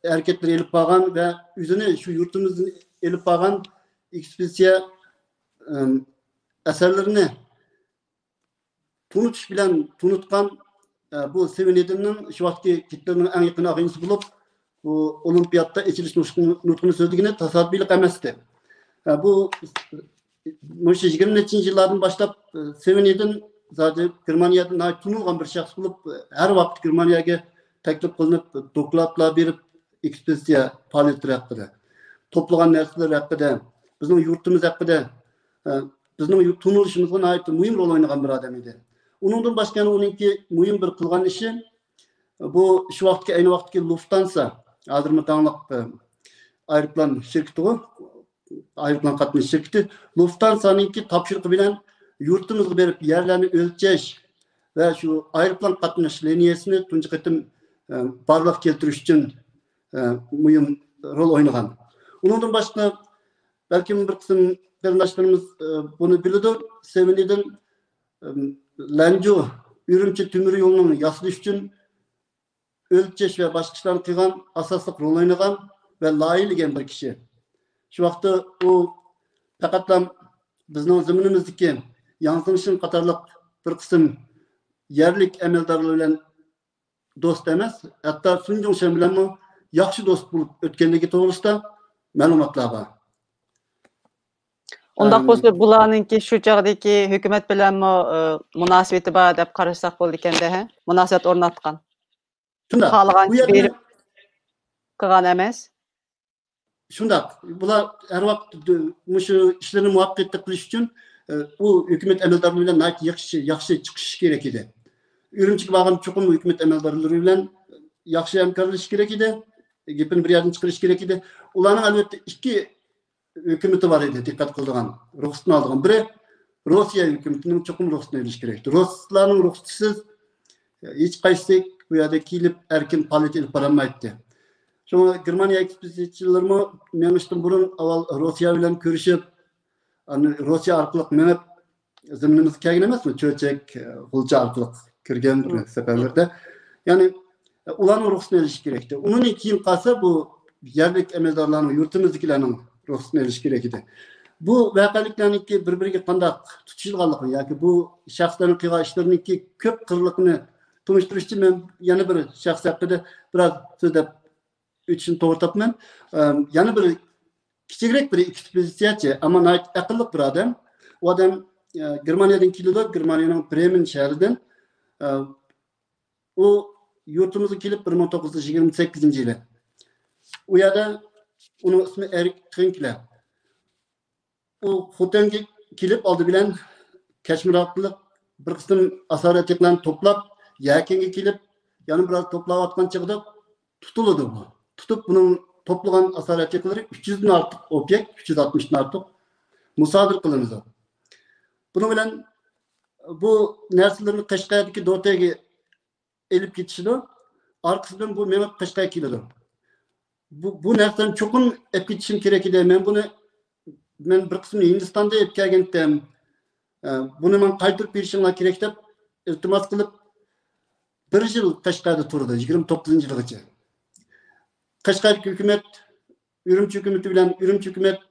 ھەرىكەتلىرى ئېلىپ بارغان ۋە ئۆزىنى شۇ يۇرتىمىزدىن ئېلىپ بارغان ئېكسپېدىتسىيە، ئەم، ئەسەرلىرىنى تونۇتۇش بىلەن تونۇتقان، ئە، بۇ سېۋېن ئېيتىننىڭ شۇ ۋاقىتتىكى گىتلېرنىڭ ئەڭ يېقىن ئاغىنىسى بولۇپ، بۇ ئولىمپىياتتا ئېچىلىش نۇتقىنى سۆزلىگىنى تاسادىپىيلىق ئەمەستى. ئە، بۇ مۇشۇ يىگىرمە نەچچىنچى يىللاردىن باشلاپ، ئە، سېۋېن ئېيتىن زادى گېرمانىيەدە ناھايىتى تونۇلغان بىر شەخس بولۇپ، ھەر ۋاقىت گېرمانىيەگە تەكلىپ قىلىنىپ، دوكلاتلار بېرىپ، ئېكسپېدىتسىيە پائالىيەتلىرى ھەققىدە، توپلىغان نەرسىلىرى ھەققىدە، بىزنىڭ يۇرتىمىز ھەققىدە، ئە، بىزنىڭ يۇرت تونۇلۇشىمىزغا ناھايىتى مۇھىم رول ئوينىغان بىر ئادەم ئىدى. ئۇنىڭدىن باشقا يەنە ئۇنىڭكى مۇھىم بىر قىلغان ئىشى، بۇ شۇ ۋاقىتتىكى، ئەينى ۋاقىتتىكى لۇفتانسا، ھازىرمۇ داڭلىق، ئە، ئايروپىلان شىركىتىغۇ، ئايروپىلان قاتنىشى شىركىتى لۇفتانسانىڭكى تاپشۇرۇقى بىلەن يۇرتىمىزغا بېرىپ يەرلەرنى ئۆلچەش ۋە شۇ ئايروپىلان قاتناش لىنىيەسىنى تۇنجى قېتىم، ئە، بارلىققا كەلتۈرۈش ئۈچۈن، ئە، مۇھىم رول ئوينىغان. ئۇنىڭدىن باشقا، بەلكىم بىر قىسىم قېرىنداشلىرىمىز، ئە، بۇنى بىلىدۇ، سېۋېن ئېيتىن، ئە، لەنجۇ ئۈرۈمچى تۆمۈر يولىنىڭ ياسىلىشى ئۈچۈن ئۆلچەش ۋە باشقا ئىشلارنى قىلغان، ئاساسلىق رول ئوينىغان ۋە لايىھىلىگەن بىر كىشى. شۇ ۋاقىتتا ئۇ پەقەتلا بىزنىڭ زېمىنىمىزدىكى ياڭ زېڭشىن قاتارلىق بىر قىسىم يەرلىك ئەمەلدارلار بىلەن دوست ئەمەس، ھەتتا سۇن جۇڭشەن بىلەنمۇ ياخشى دوست بولۇپ ئۆتكەنلىكى توغرىسىدا مەلۇماتلار بار. ئۇنداق بولسا، بۇلارنىڭكى شۇ چاغدىكى ھۆكۈمەت بىلەنمۇ، ئى، مۇناسىۋىتى بار دەپ قارىساق بولىدىكەندە، ھە؟ مۇناسىۋەت ئورناتقان. شۇنداق. خالىغانچە بېرىپ قىلغان ئەمەس. شۇنداق. بۇلار ھەر ۋاقىت مۇشۇ ئىشلىرىنى مۇۋەپپەقىيەتلىك قىلىش ئۈچۈن، ئى، ئۇ ھۆكۈمەت ئەمەلدارلىرى بىلەن ناھايىتى ياخشى، ياخشى چىقىشىشى كېرەك ئىدى. ئۈرۈمچىگە بارغان چوقۇم ھۆكۈمەت ئەمەلدارلىرى بىلەن ياخشى ھەمكارلىشىشى كېرەك ئىدى. گېپىنى بىر يەردىن چىقىرىشى كېرەك ئىدى. ئۇلارنىڭ ئەلۋەتتە ئىككى ھۆكۈمىتى بار ئىدى، دىققەت قىلىدىغان، رۇخسىتىنى ئالىدىغان. بىرى، روسىيە ھۆكۈمىتىنىڭ چوقۇم رۇخسىتىنى ئېلىش كېرەك ئىدى. رۇسلارنىڭ رۇخسىتىسىز ھېچقايسىسى بۇ يەردە كېلىپ ئەركىن پائالىيەت ئېلىپ بارالمايتتى. شۇڭا گېرمانىيە ئېكسپېدىتسىيەچىلىرىمۇ مېڭىشتىن بۇرۇن ئاۋۋال روسىيە بىلەن كۆرۈشۈپ، ئاندىن روسىيە ئارقىلىق مېڭىپ، زېمىنىمىزغا كەلگەن ئەمەسمۇ؟ چۆچەك، غۇلجا ئارقىلىق كىرگەن بىر سەپەرلەردە. يەنى، ئۇلارنىڭ رۇخسىتىنى ئېلىش كېرەكتى. ئۇنىڭدىن كېيىن قالسا، بۇ يەرلىك ئەمەلدارلارنىڭ، يۇرتىمىزدىكىلەرنىڭ رۇخسىتىنى ئېلىش كېرەك ئىدى. بۇ ۋەقەلىكلەرنىڭكى بىر-بىرىگە قانداق تۇتىشىدىغانلىقىنى ياكى بۇ شەخسلەرنىڭ قىلغان ئىشلىرىنىڭكى كۆپ قىرلىقىنى تونۇشتۇرۇش ئۈچۈن مەن يەنە بىر شەخس ھەققىدە بىراز سۆزلەپ ئۆتۈشنى توغرا تاپىمەن. ئەم، يەنە بىر كىچىكرەك بىر ئېكسپېدىتسىيەچى، ئەمما ناھايىتى ئەقىللىق بىر ئادەم. ئۇ ئادەم، ئە، گېرمانىيەدىن كېلىدۇ، گېرمانىيەنىڭ برېمېن شەھىرىدىن. ئە، ئۇ يۇرتىمىزغا كېلىپ بىر مىڭ توققۇز يۈز يىگىرمە سەككىزىنچى يىلى. ئۇ يەردە ئۇنىڭ ئىسمى ئېرىك ترىنكلەر. ئۇ خوتەنگە كېلىپ ئالدى بىلەن كەچمىراقلىق بىر قىسىم ئاسارەتىقلەرنى توپلاپ، يەكەنگە كېلىپ يەنە بىراز توپلاۋاتقان چېغىدا تۇتۇلىدۇ بۇ. تۇتۇپ بۇنىڭ توپلىغان ئاسارەتىقلىرى ئۈچ يۈزدىن ئارتۇق ئوبيېكت، ئۈچ يۈز ئاتمىشتىن ئارتۇق مۇسادىرە قىلىنىدۇ. بۇنىڭ بىلەن بۇ نەرسىلىرىنى قەشقەردىكى دوتەيگە ئېلىپ كېتىشىدۇ. ئارقىسىدىن بۇ مېڭىپ قەشقەرگە كېلىدۇ. بۇ، بۇ نەرسىلەرنى چوقۇم ئېلىپ كېتىشىم كېرەك ئىدى. مەن بۇنى، مەن بىر قىسمىنى ھىندىستاندا ئېلىپ كەلگەنتىم. ئە، بۇنى ماڭا قايتۇرۇپ بېرىشىڭلار كېرەك دەپ ئىلتىماس قىلىپ، بىر يىل قەشقەردە تۇردى، يىگىرمە توققۇزىنچى يىلغىچە. قەشقەردىكى ھۆكۈمەت ئۈرۈمچى ھۆكۈمىتى بىلەن، ئۈرۈمچى ھۆكۈمەت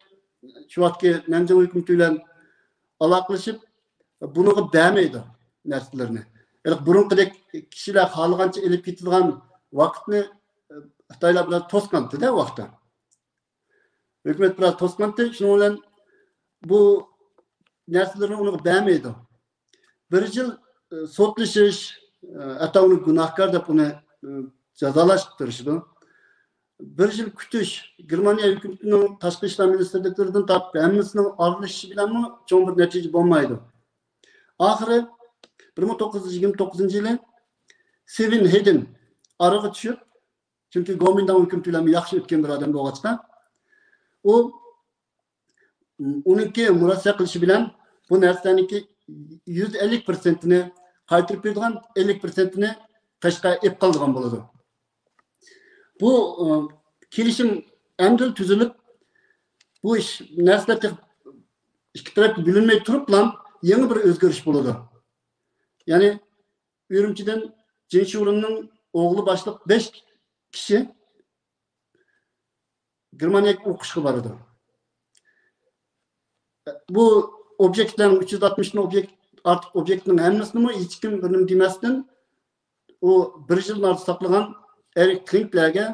شۇ ۋاقىتتىكى نەنجىڭ ھۆكۈمىتى بىلەن ئالاقىلىشىپ، بۇنىڭغا بەرمەيدۇ نەرسىلىرىنى. ھېلىقى بۇرۇنقىدەك كىشىلەر خالىغانچە ئېلىپ كېتىدىغان ۋاقىتنى، ئە، خىتايلار بىراز توسقانتىدە ۋاقىتتا. ھۆكۈمەت بىراز توسقانتى، شۇنىڭ بىلەن بۇ نەرسىلىرىنى ئۇنىڭغا بەرمەيدۇ. بىر يىل، ئە، سوتلىشىش، ئە، ھەتتا ئۇنى گۇناھكار دەپ ئۇنى، ئە، جازالاشقا تىرىشىدۇ. بىر يىل كۈتۈش، گېرمانىيە ھۆكۈمىتىنىڭ تاشقى ئىشلار مىنىستىرلىكلىرىدىن تارتىپ ھەممىسىنىڭ ئارىلىشىشى بىلەنمۇ چوڭ بىر نەتىجە بولمايدۇ. ئاخىرى بىر مىڭ توققۇز يۈز يىگىرمە توققۇزىنچى يىلى سېۋېن ھېيدېن ئارىغا چۈشۈپ، چۈنكى گومىنداڭ ھۆكۈمىتى بىلەن ياخشى ئۆتكەن بىر ئادەم بولغاچقا، ئۇ، ئۇنىڭكى مۇرەسسە قىلىشى بىلەن بۇ نەرسىلەرنىڭكى يۈز ئەللىك پىرسەنتىنى قايتۇرۇپ بېرىدىغان، ئەللىك پىرسەنتىنى قەشقەر ئېلىپ قالىدىغان بولىدۇ. بۇ، ئە، كېلىشىم ئەمدىلا تۈزۈلۈپ، بۇ ئىش، نەرسىلەر تېخى ئىككى تەرەپكە بۆلۈنمەي تۇرۇپلا، يېڭى بىر ئۆزگىرىش بولىدۇ. يەنى ئۈرۈمچىدىن جىنشۇرىننىڭ ئوغلى باشلىق بەش كىشى گېرمانىيەگە ئوقۇشقا بارىدۇ. بۇ ئوبيېكتلارنىڭ، ئۈچ يۈز ئاتمىش ئوبيېكت، ئارتۇق ئوبيېكتنىڭ ھەممىسىنىمۇ ھېچكىم بىر نېمە دېمەستىن، ئۇ بىر يىلدىن ئارتۇق ساقلىغان ئېرىك كلىنكلەرگە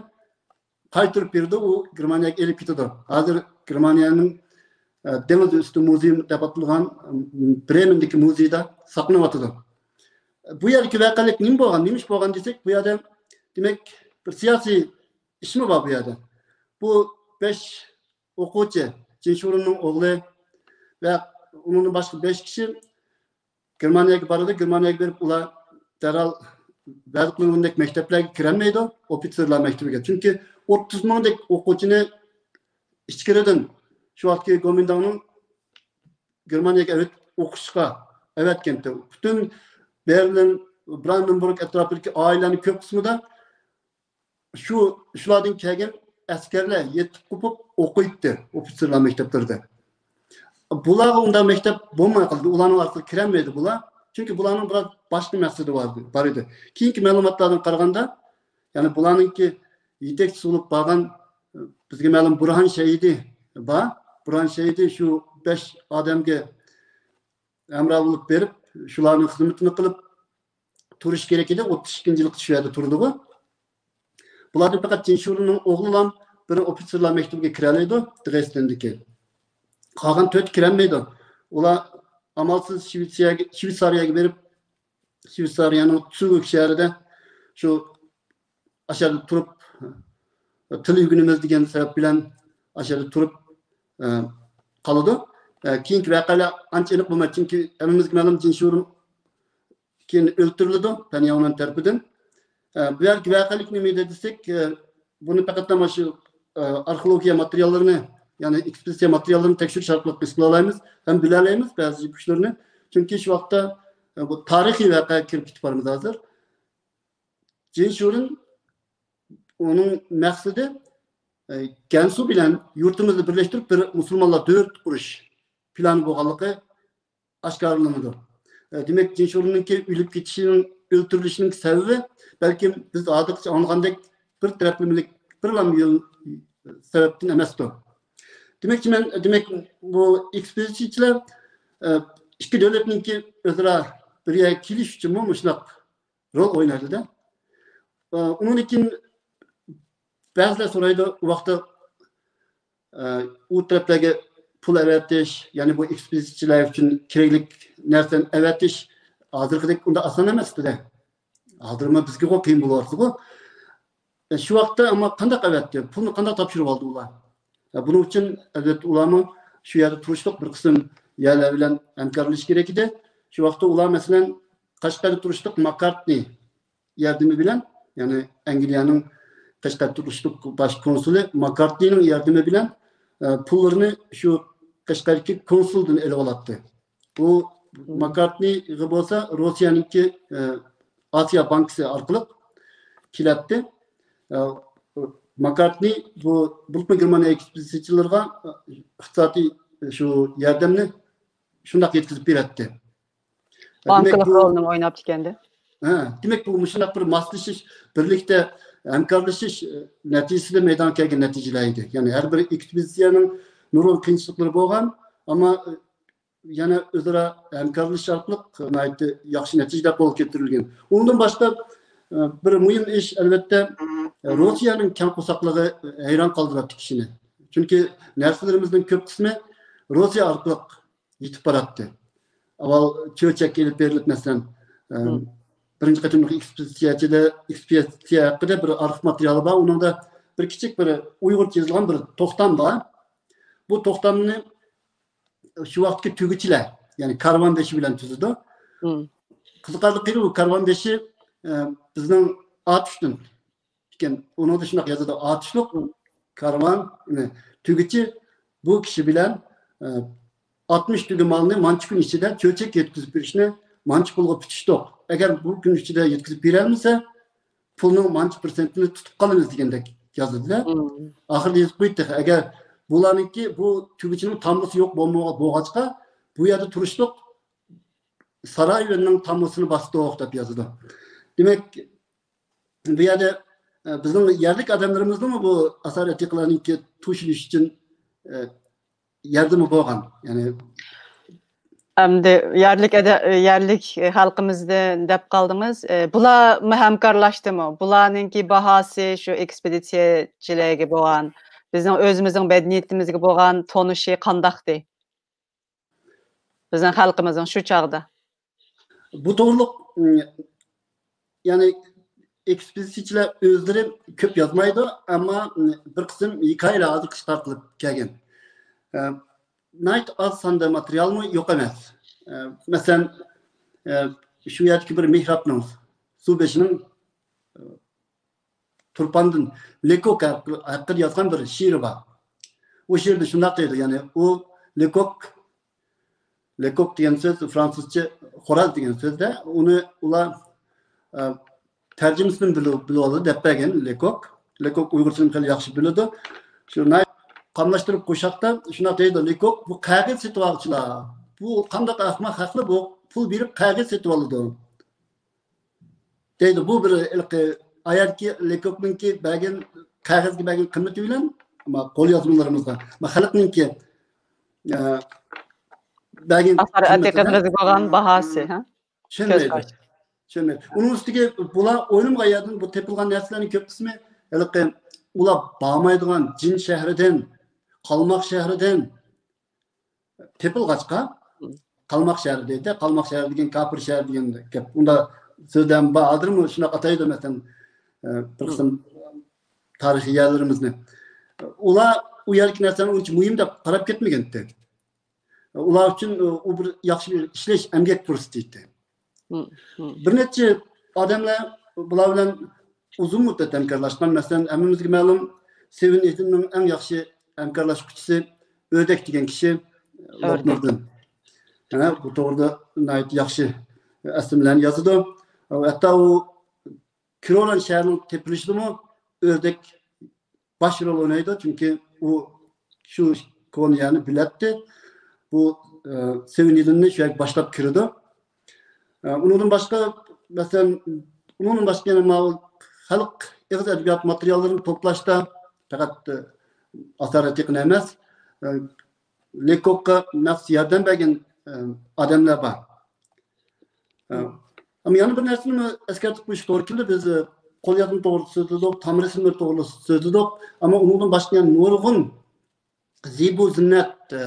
قايتۇرۇپ بېرىدۇ، ئۇ گېرمانىيەگە ئېلىپ كېتىدۇ. ھازىر گېرمانىيەنىڭ، ئە، دېڭىز ئۈستى مۇزېيى دەپ ئاتالغان، ئىم، برېمېندىكى مۇزېيدا ساقلىنىۋاتىدۇ. بۇ يەردىكى ۋەقەلىك نېمە بولغان، نېمە ئىش بولغان دېسەك، بۇ يەردە، دېمەك، بىر سىياسىي ئىشمۇ بار بۇ يەردە. بۇ بەش ئوقۇغۇچى، جىنشۇرىننىڭ ئوغلى ۋە ئۇنىڭدىن باشقا بەش كىشى گېرمانىيەگە بارىدۇ. گېرمانىيەگە بېرىپ، ئۇلار دەرھال ۋەدە قىلىنغاندەك مەكتەپلەرگە كىرەلمەيدۇ، ئوفىتسېرلار مەكتىپىگە. چۈنكى ئوتتۇز مىڭدەك ئوقۇغۇچىنى ئىچكىرىدىن شۇ ۋاقىتتىكى گومىنداڭنىڭ گېرمانىيەگە ئەۋەتىپ ئوقۇشقا ئەۋەتكەنتى. پۈتۈن بېرلىن، براندېنبۇرگ ئەتراپىدىكى ئائىلىلەرنىڭ كۆپ قىسمىدا شۇ، شۇلاردىن كەلگەن ئەسكەرلەر يېتىپ قوپۇپ ئوقۇيتتى ئوفىتسېرلار مەكتەپلىرىدە. بۇلارغا ئۇنداق مەكتەپ بولماي قالدى. ئۇلارنىڭ ئارىسىغا كىرەلمەيدۇ بۇلار. چۈنكى بۇلارنىڭ بىراز باشقا مەقسىتى بار، بار ئىدى. كېيىنكى مەلۇماتلاردىن قارىغاندا، يەنى بۇلارنىڭكى يېتەكچىسى بولۇپ بارغان، بىزگە مەلۇم بۇرھان شەھىدى بار. بۇرھان شەھىدى شۇ بەش ئادەمگە ھەمراھ بولۇپ بېرىپ، شۇلارنىڭ خىزمىتىنى قىلىپ تۇرۇش كېرەك ئىدى. ئوتتۇز ئىككىنچى يىلقىچە شۇ يەردە تۇردىغۇ. بۇلاردىن پەقەت جىنشۇرىنىڭ ئوغلىلا بىر ئوفىتسېرلار مەكتىپىگە كىرەلەيدۇ، دغېستېندىكى. قالغان تۆت كىرەلمەيدۇ. ئۇلار ئامالسىز شۋېتسىيەگە، شۋېتسارىيەگە بېرىپ، شۋېتسارىيەنىڭ تسۇگۇك شەھىرىدە شۇ ئاشۇ يەردە تۇرۇپ، تىل ئۆگىنىمىز دېگەن سەۋەب بىلەن ئاشۇ يەردە تۇرۇپ، ئە، قالىدۇ. ئە، كېيىنكى ۋەقەلەر ئانچە ئېنىق بولمايدۇ، چۈنكى ھەممىمىزگە مەلۇم، جىنشۇرىن كېيىن ئۆلتۈرۈلىدۇ پەنياۋنان تەرىپىدىن. ئە، بۇ يەردىكى ۋەقەلىك نېمە ئىدى دېسەك، ئە، بۇنى پەقەت مانا شۇ، ئە، ئارخېئولوگىيە ماتېرىياللىرىنى، يەنى ئېكسپېدىتسىيە ماتېرىياللىرىنى تەكشۈرۈش ئارقىلىق ھېس قىلالايمىز ھەم بىلەلەيمىز بەزى گۈچلىرىنى. چۈنكى شۇ ۋاقىتتا، ئە، بۇ تارىخىي ۋەقەگە كىرىپ كېتىپ بارىمىز ھازىر. جىنشۇرىن ئۇنىڭ مەقسىتى، ئە، گەنسۇ بىلەن يۇرتىمىزنى بىرلەشتۈرۈپ بىر مۇسۇلمانلار دۆلىتى قۇرۇش پىلانى بولغانلىقى ئاشكارىلىنىدۇ. ئە، دېمەك، جىنشۇرىننىڭكى ئۆلۈپ كېتىشىنىڭ، ئۆلتۈرۈلۈشىنىڭ سەۋەبى بەلكىم بىز ھازىرغىچە ئاڭلىغاندەك بىر تەرەپلىمىلىك، بىرلا يول سەۋەبتىن ئەمەستۇ. دېمەكچىمەن، دېمەك، بۇ ئېكسپېدىتسىيەچىلەر، ئە، ئىككى دۆلەتنىڭكى ئۆزئارا بىر يەرگە كېلىش ئۈچۈنمۇ مۇشۇنداق رول ئوينايدۇ-دە. ئۇنىڭدىن كېيىن بەزىلەر سورايدۇ، ئۇ ۋاقىتتا، ئۇ تەرەپلەرگە پۇل ئەۋەتىش، يەنى بۇ ئېكسپېدىتسىيەچىلەر ئۈچۈن كېرەكلىك نەرسىلەرنى ئەۋەتىش ھازىرقىدەك ئۇنداق ئاسان ئەمەس-دە. ھازىرمۇ بىزگىغۇ قىيىن بولۇۋاتىدىغۇ. شۇ ۋاقىتتا ئەمما قانداق ئەۋەتتى؟ پۇلنى قانداق تاپشۇرۇپ ئالدى ئۇلار؟ بۇنىڭ ئۈچۈن، ئەلۋەتتە، ئۇلارمۇ شۇ يەردە تۇرۇشلۇق بىر قىسىم يەرلەر بىلەن ھەمكارلىشىش كېرەك ئىدى. شۇ ۋاقىتتا ئۇلار، مەسىلەن، قەشقەردە تۇرۇشلۇق ماكارتنى ياردىمى بىلەن، يەنى ئەنگلىيەنىڭ قەشقەردە تۇرۇشلۇق باش كونسۇلى ماكارتنىنىڭ ياردىمى بىلەن، ئە، پۇللىرىنى شۇ قەشقەردىكى كونسۇلدىن ئېلىۋالاتتى. بۇ ماكارتنىغا بولسا روسىيەنىڭكى، ئە، ئاسىيا بانكىسى ئارقىلىق كېلەتتى. ئە، ماكارتنى بۇ بولۇپمۇ گېرمانىيە ئېكسپېدىتسىيەچىلىرىغا، ئە، ئىقتىسادىي شۇ ياردەمنى شۇنداق يەتكۈزۈپ بېرەتتى. بانكىلىق دېمەك، بۇ رولىنى ئويناپتىكەندە. ھە، دېمەك، بۇ مۇشۇنداق بىر ماسلىشىش، بىرلىكتە ھەمكارلىشىش، ئە، نەتىجىسىدە مەيدانغا كەلگەن نەتىجىلەر ئىدى. يەنى ھەر بىر ئېكسپېدىتسىيەنىڭ نۇرغۇن قىيىنچىلىقلىرى بولغان، ئەمما، ئە، يەنە ئۆزئارا ھەمكارلىشىش ئارقىلىق ناھايىتى ياخشى نەتىجىلەر قولغا كەلتۈرۈلگەن. ئۇنىڭدىن باشقا، ئە، بىر مۇھىم ئىش، ئەلۋەتتە، ئە، روسىيەنىڭ كەڭ قورساقلىقى ھەيران قالدۇراتتى كىشىنى. چۈنكى نەرسىلىرىمىزنىڭ كۆپ قىسمى روسىيە ئارقىلىق يېتىپ باراتتى. ئاۋۋال چۆچەككە ئېلىپ بېرىلىپ، مەسىلەن، ئە، بىرىنچى قېتىملىق ئېكسپېدىتسىيەچىدە، ئېكسپېدىتسىيە ھەققىدە بىر ئارخىپ ماتېرىيالى بار. ئۇنىڭدا بىر كىچىك بىر ئۇيغۇرچە يېزىلغان بىر توختام بار. بۇ توختامنى شۇ ۋاقىتتىكى تۈگىچىلەر، يەنى كارۋان بېشى بىلەن تۈزىدۇ. قىزىقارلىقى، بۇ كارۋان بېشى، ئە، بىزنىڭ ئاتۇشتىن ئىكەن. ئۇنىڭدا شۇنداق يازىدۇ، ئاتۇشلۇق كارۋان، ئە، تۈگىچى بۇ كىشى بىلەن، ئە، ئاتمىش تۈگە مالنى مانچە كۈن ئىچىدە چۆچەككە يەتكۈزۈپ بېرىشنى مانچە پۇلغا پۈتۈشتۇق. ئەگەر بۇ كۈن ئىچىدە يەتكۈزۈپ بېرەلمىسە، پۇلنىڭ مانچە پىرسەنتىنى تۇتۇپ قالىمىز دېگەندەك يازىدۇ-دە. ئاخىرىدا يېزىپ قويدى تېخى. ئەگەر بۇلارنىڭكى، بۇ تۈگىچىنىڭ تامغىسى يوق بولمىغا-، بولغاچقا، بۇ يەردە تۇرۇشلۇق سارايېۋنىڭ تامغىسىنى باستۇق دەپ يازىدۇ. دېمەك، بۇ يەردە، ئە، بىزنىڭ يەرلىك ئادەملىرىمىزنىڭمۇ بۇ ئاسار ئەتىقىلەرنىڭكى توشۇلۇشى ئۈچۈن، ئە، ياردىمى بولغان. يەنى ئەمدى يەرلىك ئەدە-، يەرلىك خەلقىمىزدىن دەپ قالدىڭىز. ئە، بۇلارمۇ ھەمكارلاشتىمۇ؟ بۇلارنىڭكى باھاسى، شۇ ئېكسپېدىتسىيەچىلەرگە بولغان، بىزنىڭ ئۆزىمىزنىڭ مەدەنىيىتىمىزگە بولغان تونۇشى قانداقتى؟ بىزنىڭ خەلقىمىزنىڭ شۇ چاغدا. بۇ توغرىلىق، ئىم، يەنى ئېكسپېدىتسىيەچىلەر ئۆزلىرى كۆپ يازمايدۇ، ئەمما، ئىم، بىر قىسىم ھېكايىلەر ھازىرغىچە تارقىلىپ كەلگەن. ئە، ناھايىتى ئاز ساندا ماتېرىيالمۇ يوق ئەمەس. ئە، مەسىلەن، ئە، شۇ يەردىكى بىر مېھرابنىڭ، سۇ بېشىنىڭ، ئە، تۇرپاندىن لېكوك ھەققىدە يازغان بىر شېئىرى بار. ئۇ شېئىردا شۇنداق دەيدۇ، يەنى ئۇ لېكوك، لېكوك دېگەن سۆز فرانسۇزچە خوراز دېگەن سۆز-دە، ئۇنى ئۇلار، ئە، تەرجىمىسىنى بىلىۋ-، بىلىۋالىدۇ دەپ بەرگەن لېكوك. لېكوك ئۇيغۇر تىلىنى خېلى ياخشى بىلىدۇ. شۇ ناھايىتى قاملاشتۇرۇپ قوشاقتا شۇنداق دەيدۇ، لېكوك، بۇ قەغەز سېتىۋالغۇچىلار. بۇ قانداق ئەخمەق خەقلەر، بۇ پۇل بېرىپ قەغەز سېتىۋالىدۇ. دەيدۇ. بۇ بىر ھېلىقى ئايالكى لېكوكنىڭكى بەرگەن، قەغەزگە بەرگەن قىممىتى بىلەن، ئەمما قوليازمىلىرىمىزغا، ئەمما خەلقنىڭكى، ئە، بەرگەن ئاسار قىممىتى ئەتىقىمىزگە بولغان باھاسى، ھە؟ چۈشەنمەيدۇ. كۆز قارىشى. چۈشەنمەيدۇ. ئۇنىڭ ئۈستىگە بۇلار ئويلىمىغان يەردىن بۇ تېپىلغان نەرسىلەرنىڭ كۆپىسىنى ھېلىقى ئۇلار بارمايدىغان جىن شەھىرىدىن، قالماق شەھىرىدىن، تېپىلغاچقا، قالماق شەھىرى دەيدۇ، قالماق شەھىرى دېگەن كاپىر شەھىرى دېگەن گەپ. ئۇنداق سۆزلەرمۇ بار، ھازىرمۇ شۇنداق ئاتايدۇ، مەسىلەن، ئە، بىر قىسىم تارىخىي يەرلىرىمىزنى. ئۇلار ئۇ يەردىكى نەرسىلەرنى ئۇنچە مۇھىم دەپ قاراپ كەتمىگەنتى. ئۇلار ئۈچۈن، ئۇ بىر ياخشى بىر ئىشلەش، ئەمگەك پۇرسىتى ئىدى. بىر نەچچە ئادەملەر بۇلار بىلەن ئۇزۇن مۇددەت ھەمكارلاشقان. مەسىلەن، ھەممىمىزگە مەلۇم، سېۋېن ئېلېۋېننىڭ ئەڭ ياخشى ھەمكارلاشقۇچىسى ئۆردەك دېگەن كىشى، لوپ نۇردىن. ھە، بۇ توغرىدا ناھايىتى ياخشى ئەسلىمىلەرنى يازىدۇ. ھەتتا ئۇ كىروران شەھىرىنىڭ تېپىلىشىدىمۇ ئۆردەك باش رول ئوينايدۇ، چۈنكى ئۇ شۇ كونا يەرنى بىلەتتى. بۇ، ئە، سېۋېن ئېلېۋېننى شۇ يەرگە باشلاپ كىرىدۇ. ئە، ئۇنىڭدىن باشقا، مەسىلەن، ئۇنىڭدىن باشقا يەنە ماۋۇ خەلق ئېغىز ئەدەبىيات ماتېرىياللىرىنى توپلاشتا پەقەت، ئە، ئاسار ئەتىقىنى ئەمەس، ئە، لېكوكقا مەخسۇس ياردەم بەرگەن، ئە، ئادەملەر بار. ئە، ئەمما يەنە بىر نەرسىنى ئەسكەرتىپ قويۇش توغرا كېلىدۇ. بىز، ئە، قوليازما توغرىسىدا سۆزلىدۇق، تام رەسىملىرى توغرىسىدا سۆزلىدۇق. ئەمما ئۇنىڭدىن باشقا يەنە نۇرغۇن زىبۇ زىننەت، ئە،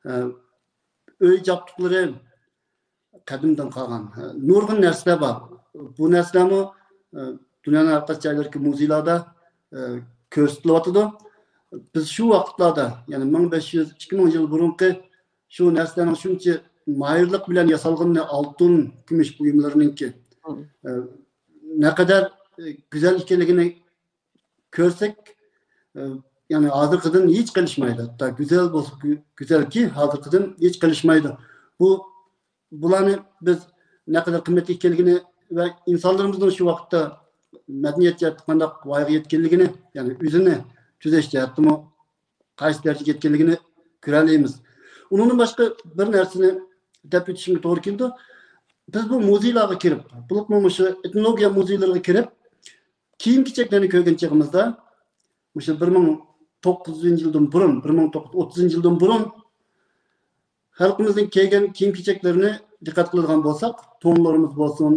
ئە، ئۆي جابدۇقلىرى، قەدىمدىن قالغان، ئە، نۇرغۇن نەرسىلەر بار. بۇ نەرسىلەرمۇ، ئە، دۇنيانىڭ ھەر قايسى جايلىرىدىكى مۇزېيلاردا، ئە، كۆرسىتىلىۋاتىدۇ. بىز شۇ ۋاقىتلاردا، يەنى مىڭ بەش يۈز، ئىككى مىڭ يىل بۇرۇنقى شۇ نەرسىلەرنىڭ شۇنچە ماھىرلىق بىلەن ياسالغىنىنى، ئالتۇن، كۈمۈش بۇيۇملىرىنىڭكى، ئە، نەقەدەر، ئە، گۈزەل ئىكەنلىكىنى كۆرسەك، ئە، يەنى ھازىرقىدىن ھېچ قېلىشمايدۇ. ھەتتا گۈزەل بولسا گۈ-، گۈزەلكى، ھازىرقىدىن ھېچ قېلىشمايدۇ. بۇ، بۇلارنى بىز نەقەدەر قىممەتلىك ئىكەنلىكىنى ۋە ئىنسانلىرىمىزنىڭ شۇ ۋاقىتتا مەدەنىيەت جەھەتتە قانداق ۋايىغا يەتكەنلىكىنى، يەنى ئۆزىنى تۈزەش جەھەتتىمۇ قايسى دەرىجىگە يەتكەنلىكىنى كۆرەلەيمىز. ئۇنىڭدىن باشقا بىر نەرسىنى دەپ ئۆتۈشۈمگە توغرا كېلىدۇ. بىز بۇ مۇزېيلارغا كىرىپ، بولۇپمۇ مۇشۇ ئېتنولوگىيە مۇزېيلىرىغا كىرىپ، كىيىم-كېچەكلەرنى كۆرگەن چېغىمىزدا، مۇشۇ بىر مىڭ توققۇز يۈزىنچى يىلدىن بۇرۇن، بىر مىڭ توققۇز يۈز ئوتتۇزىنچى يىلدىن بۇرۇن خەلقىمىزنىڭ كىيگەن كىيىم-كېچەكلىرىنى دىققەت قىلىدىغان بولساق، تونلىرىمىز بولسۇن،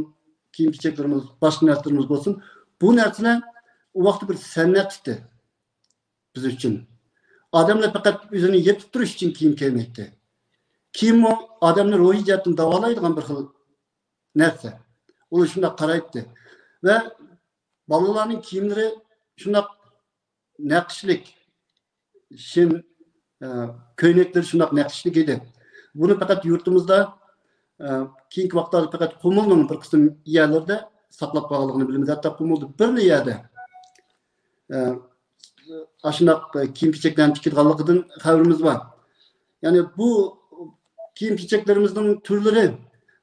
كىيىم-كېچەكلىرىمىز، باشقا نەرسىلىرىمىز بولسۇن، بۇ نەرسىلەر ئۇ ۋاقىتتا بىر سەنئەت ئىدى بىز ئۈچۈن. ئادەملەر پەقەت ئۆزىنى يېپىپ تۇرۇش ئۈچۈن كىيىم كىيمەيتتى. كىيىممۇ ئادەمنى روھىي جەھەتتىن داۋالايدىغان بىر خىل نەرسە. ئۇلار شۇنداق قارايتتى. ۋە بالىلارنىڭ كىيىملىرى شۇنداق نەقىشلىك، شىم، ئە، كۆينەكلىرى شۇنداق نەقىشلىك ئىدى. بۇنى پەقەت يۇرتىمىزدا، ئە، كېيىنكى ۋاقىتلاردا پەقەت قۇمۇلنىڭ بىر قىسىم يەرلىرىدە ساقلاپ قالغانلىقىنى بىلىمىز. ھەتتا قۇمۇلدا بىرلا يەردە، ئە، ئاشۇنداق، ئە، كىيىم-كېچەكلەرنى تىكىدىغانلىقىدىن خەۋىرىمىز بار. يەنى بۇ كىيىم-كېچەكلىرىمىزنىڭ تۈرلىرى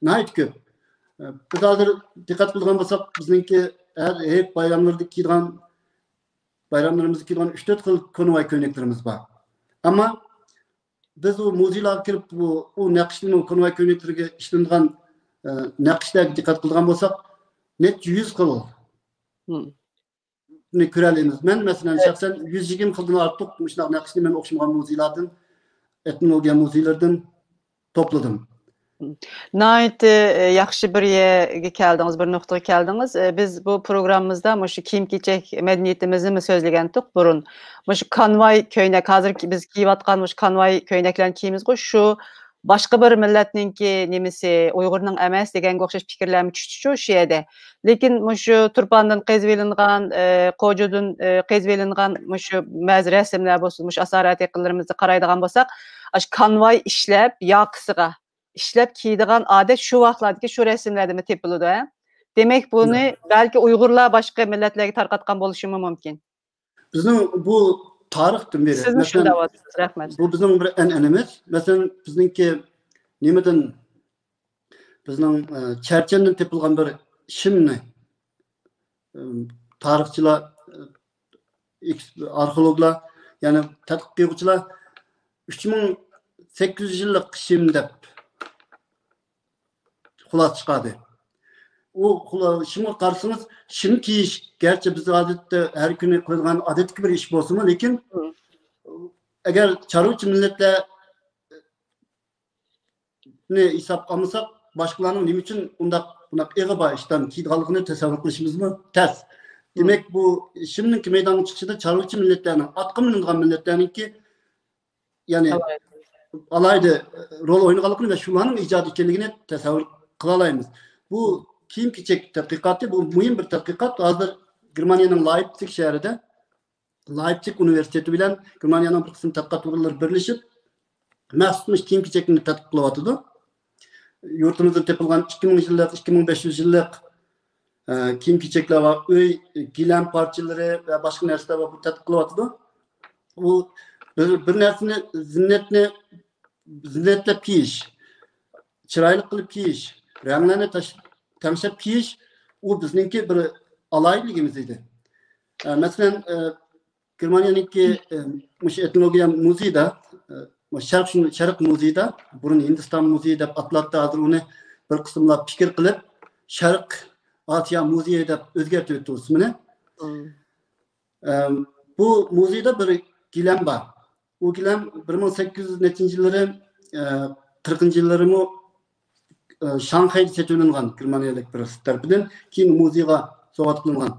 ناھايىتى كۆپ. ئە، بىز ھازىر دىققەت قىلىدىغان بولساق، بىزنىڭكى ھەر ھېيت بايراملىرىدا كىيىدىغان، بايراملىرىمىزدا كىيىدىغان ئۈچ تۆت خىل كونۋوي كۆينەكلىرىمىز بار. ئەمما بىز ئۇ مۇزېيلارغا كىرىپ، ئۇ، ئۇ نەقىشلىنىڭ كونۋوي كۆينەكلىرىگە ئىشلىنىدىغان نەقىشلەرگە دىققەت قىلىدىغان بولساق، نەچچە يۈز خىل مم. نى كۆرەلەيمىز. مەن مەسىلەن شەخسەن يۈز يىگىرمە خىلدىن ئارتۇق مۇشۇنداق نەقىشنى مەن ئوخشىمىغان مۇزېيلاردىن، ئېتنولوگىيە مۇزېيلىرىدىن توپلىدىم. ناھايىتى ياخشى بىر يەرگە كەلدىڭىز، بىر نۇقتىغا كەلدىڭىز. بىز بۇ پروگراممىمىزدا مۇشۇ كىيىم-كېچەك مەدەنىيىتىمىزنىمۇ سۆزلىگەنتۇق بۇرۇن. مۇشۇ كانۋاي كۆينەك، ھازىر بىز كىيىۋاتقان مۇشۇ كانۋاي كۆينەكلەرنى كىيىمىزغۇ، شۇ باشقا بىر مىللەتنىڭكى نېمىسى، ئۇيغۇرنىڭ ئەمەس دېگەنگە ئوخشاش پىكىرلەرمۇ چۈشتىچۇ شۇ يەردە. لېكىن مۇشۇ تۇرپاندىن قېزىۋېلىنغان، قوجىدىن قېزىۋېلىنغان مۇشۇ بەزى رەسىملەر بولسۇن، مۇشۇ ئاسارەتىپ يېقىنلىرىمىزدا قارايدىغان بولساق، ئاشۇ كانۋاي ئىشلەپ ياقىسىغا ئىشلەپ كىيىدىغان ئادەت شۇ ۋاقىتلاردىكى شۇ رەسىملەردىمۇ تېپىلىدۇ. دېمەك، بۇنى بەلكى ئۇيغۇرلار باشقا مىللەتلەرگە تارقاتقان بولۇشىمۇ مۇمكىن. بىزنىڭ بۇ تارىختىن بېرى، سىزمۇ شۇنداق دەۋاتىسىز. رەھمەت. بۇ بىزنىڭ بىر ئەنئەنىمىز. مەسىلەن، بىزنىڭكى نېمىدىن، بىزنىڭ ئە، چەرچەندىن تېپىلغان بىر شىمنى ئە، تارىخچىلار، ئە، ئارخېئولوگلار، يەنى تەتقىق قىلغۇچىلار ئۈچ مىڭ سەككىز يۈز يىللىق شىم دەپ خۇلاسە چىقاردى. ئۇ شىمغا قارىسىڭىز، شىم كىيىش گەرچە بىز ئادەتتە ھەر كۈنى قىلىدىغان ئادەتتىكى بىر ئىش بولسىمۇ، لېكىن ئەگەر چارۋىچى مىللەتلەرنى ھېسابقا ئالمىساق، باشقىلارنىڭ نېمە ئۈچۈن ئۇنداق، بۇنداق ئېغى بار ئىشتان كىيىدىغانلىقىنى تەسەۋۋۇر قىلىشىمىزمۇ تەس. دېمەك، بۇ شىمنىڭكى مەيدانغا چىقىشىدا چارۋىچى مىللەتلەرنىڭ، ئاتقا مىنىدىغان مىللەتلەرنىڭكى، يەنى ئالاھىدە رول ئوينىغانلىقىنى ۋە شۇلارنىڭ ئىجادى ئىكەنلىكىنى تەسەۋۋۇر قىلالايمىز. بۇ كىيىم-كېچەك تەتقىقاتى، بۇ مۇھىم بىر تەتقىقات. ھازىر گېرمانىيەنىڭ لايپتسىگ شەھىرىدە لايپتسىگ ئۇنىۋېرسىتېتى بىلەن گېرمانىيەنىڭ بىر قىسىم تەتقىقات ئورۇنلىرى بىرلىشىپ، مەخسۇس مۇشۇ كىيىم-كېچەكنى تەتقىق قىلىۋاتىدۇ. يۇرتىمىزدىن تېپىلغان ئىككى مىڭ يىللىق، ئىككى مىڭ بەش يۈز يىللىق، ئە، كىيىم-كېچەكلەر بار، ئۆي، گىلەم پارچىلىرى ۋە باشقا نەرسىلەر بار، بۇ تەتقىق قىلىۋاتىدۇ. ئۇ بىر، بىر نەرسىنى، زىننەتنى زىننەتلەپ كىيىش، چىرايلىق قىلىپ كىيىش، رەڭلەرنى تەش-، تەڭشەپ كىيىش، ئۇ بىزنىڭكى بىر ئالاھىدىلىكىمىز ئىدى. ئە، مەسىلەن، ئە، گېرمانىيەنىڭكى، ئە، مۇشۇ ئېتنولوگىيە مۇزېيىدا، ئە، مۇشۇ شەرق، شەرق مۇزېيىدا، بۇرۇن ھىندىستان مۇزېيى دەپ ئاتىلاتتى، ھازىر ئۇنى بىر قىسىملار پىكىر قىلىپ، شەرق ئاسىيا مۇزېيى دەپ ئۆزگەرتىۋېتىپتۇ ئىسمىنى. ئە، بۇ مۇزېيدا بىر گىلەم بار. ئۇ گىلەم بىر مىڭ سەككىز يۈز نەچچىنچى يىللىرى، ئە، قىرىقىنچى يىللىرىمۇ، ئە، شاڭخەيدە سېتىۋېلىنغان گېرمانىيەلىك بىرسى تەرىپىدىن، كېيىن مۇزېيغا سوۋغات قىلىنغان.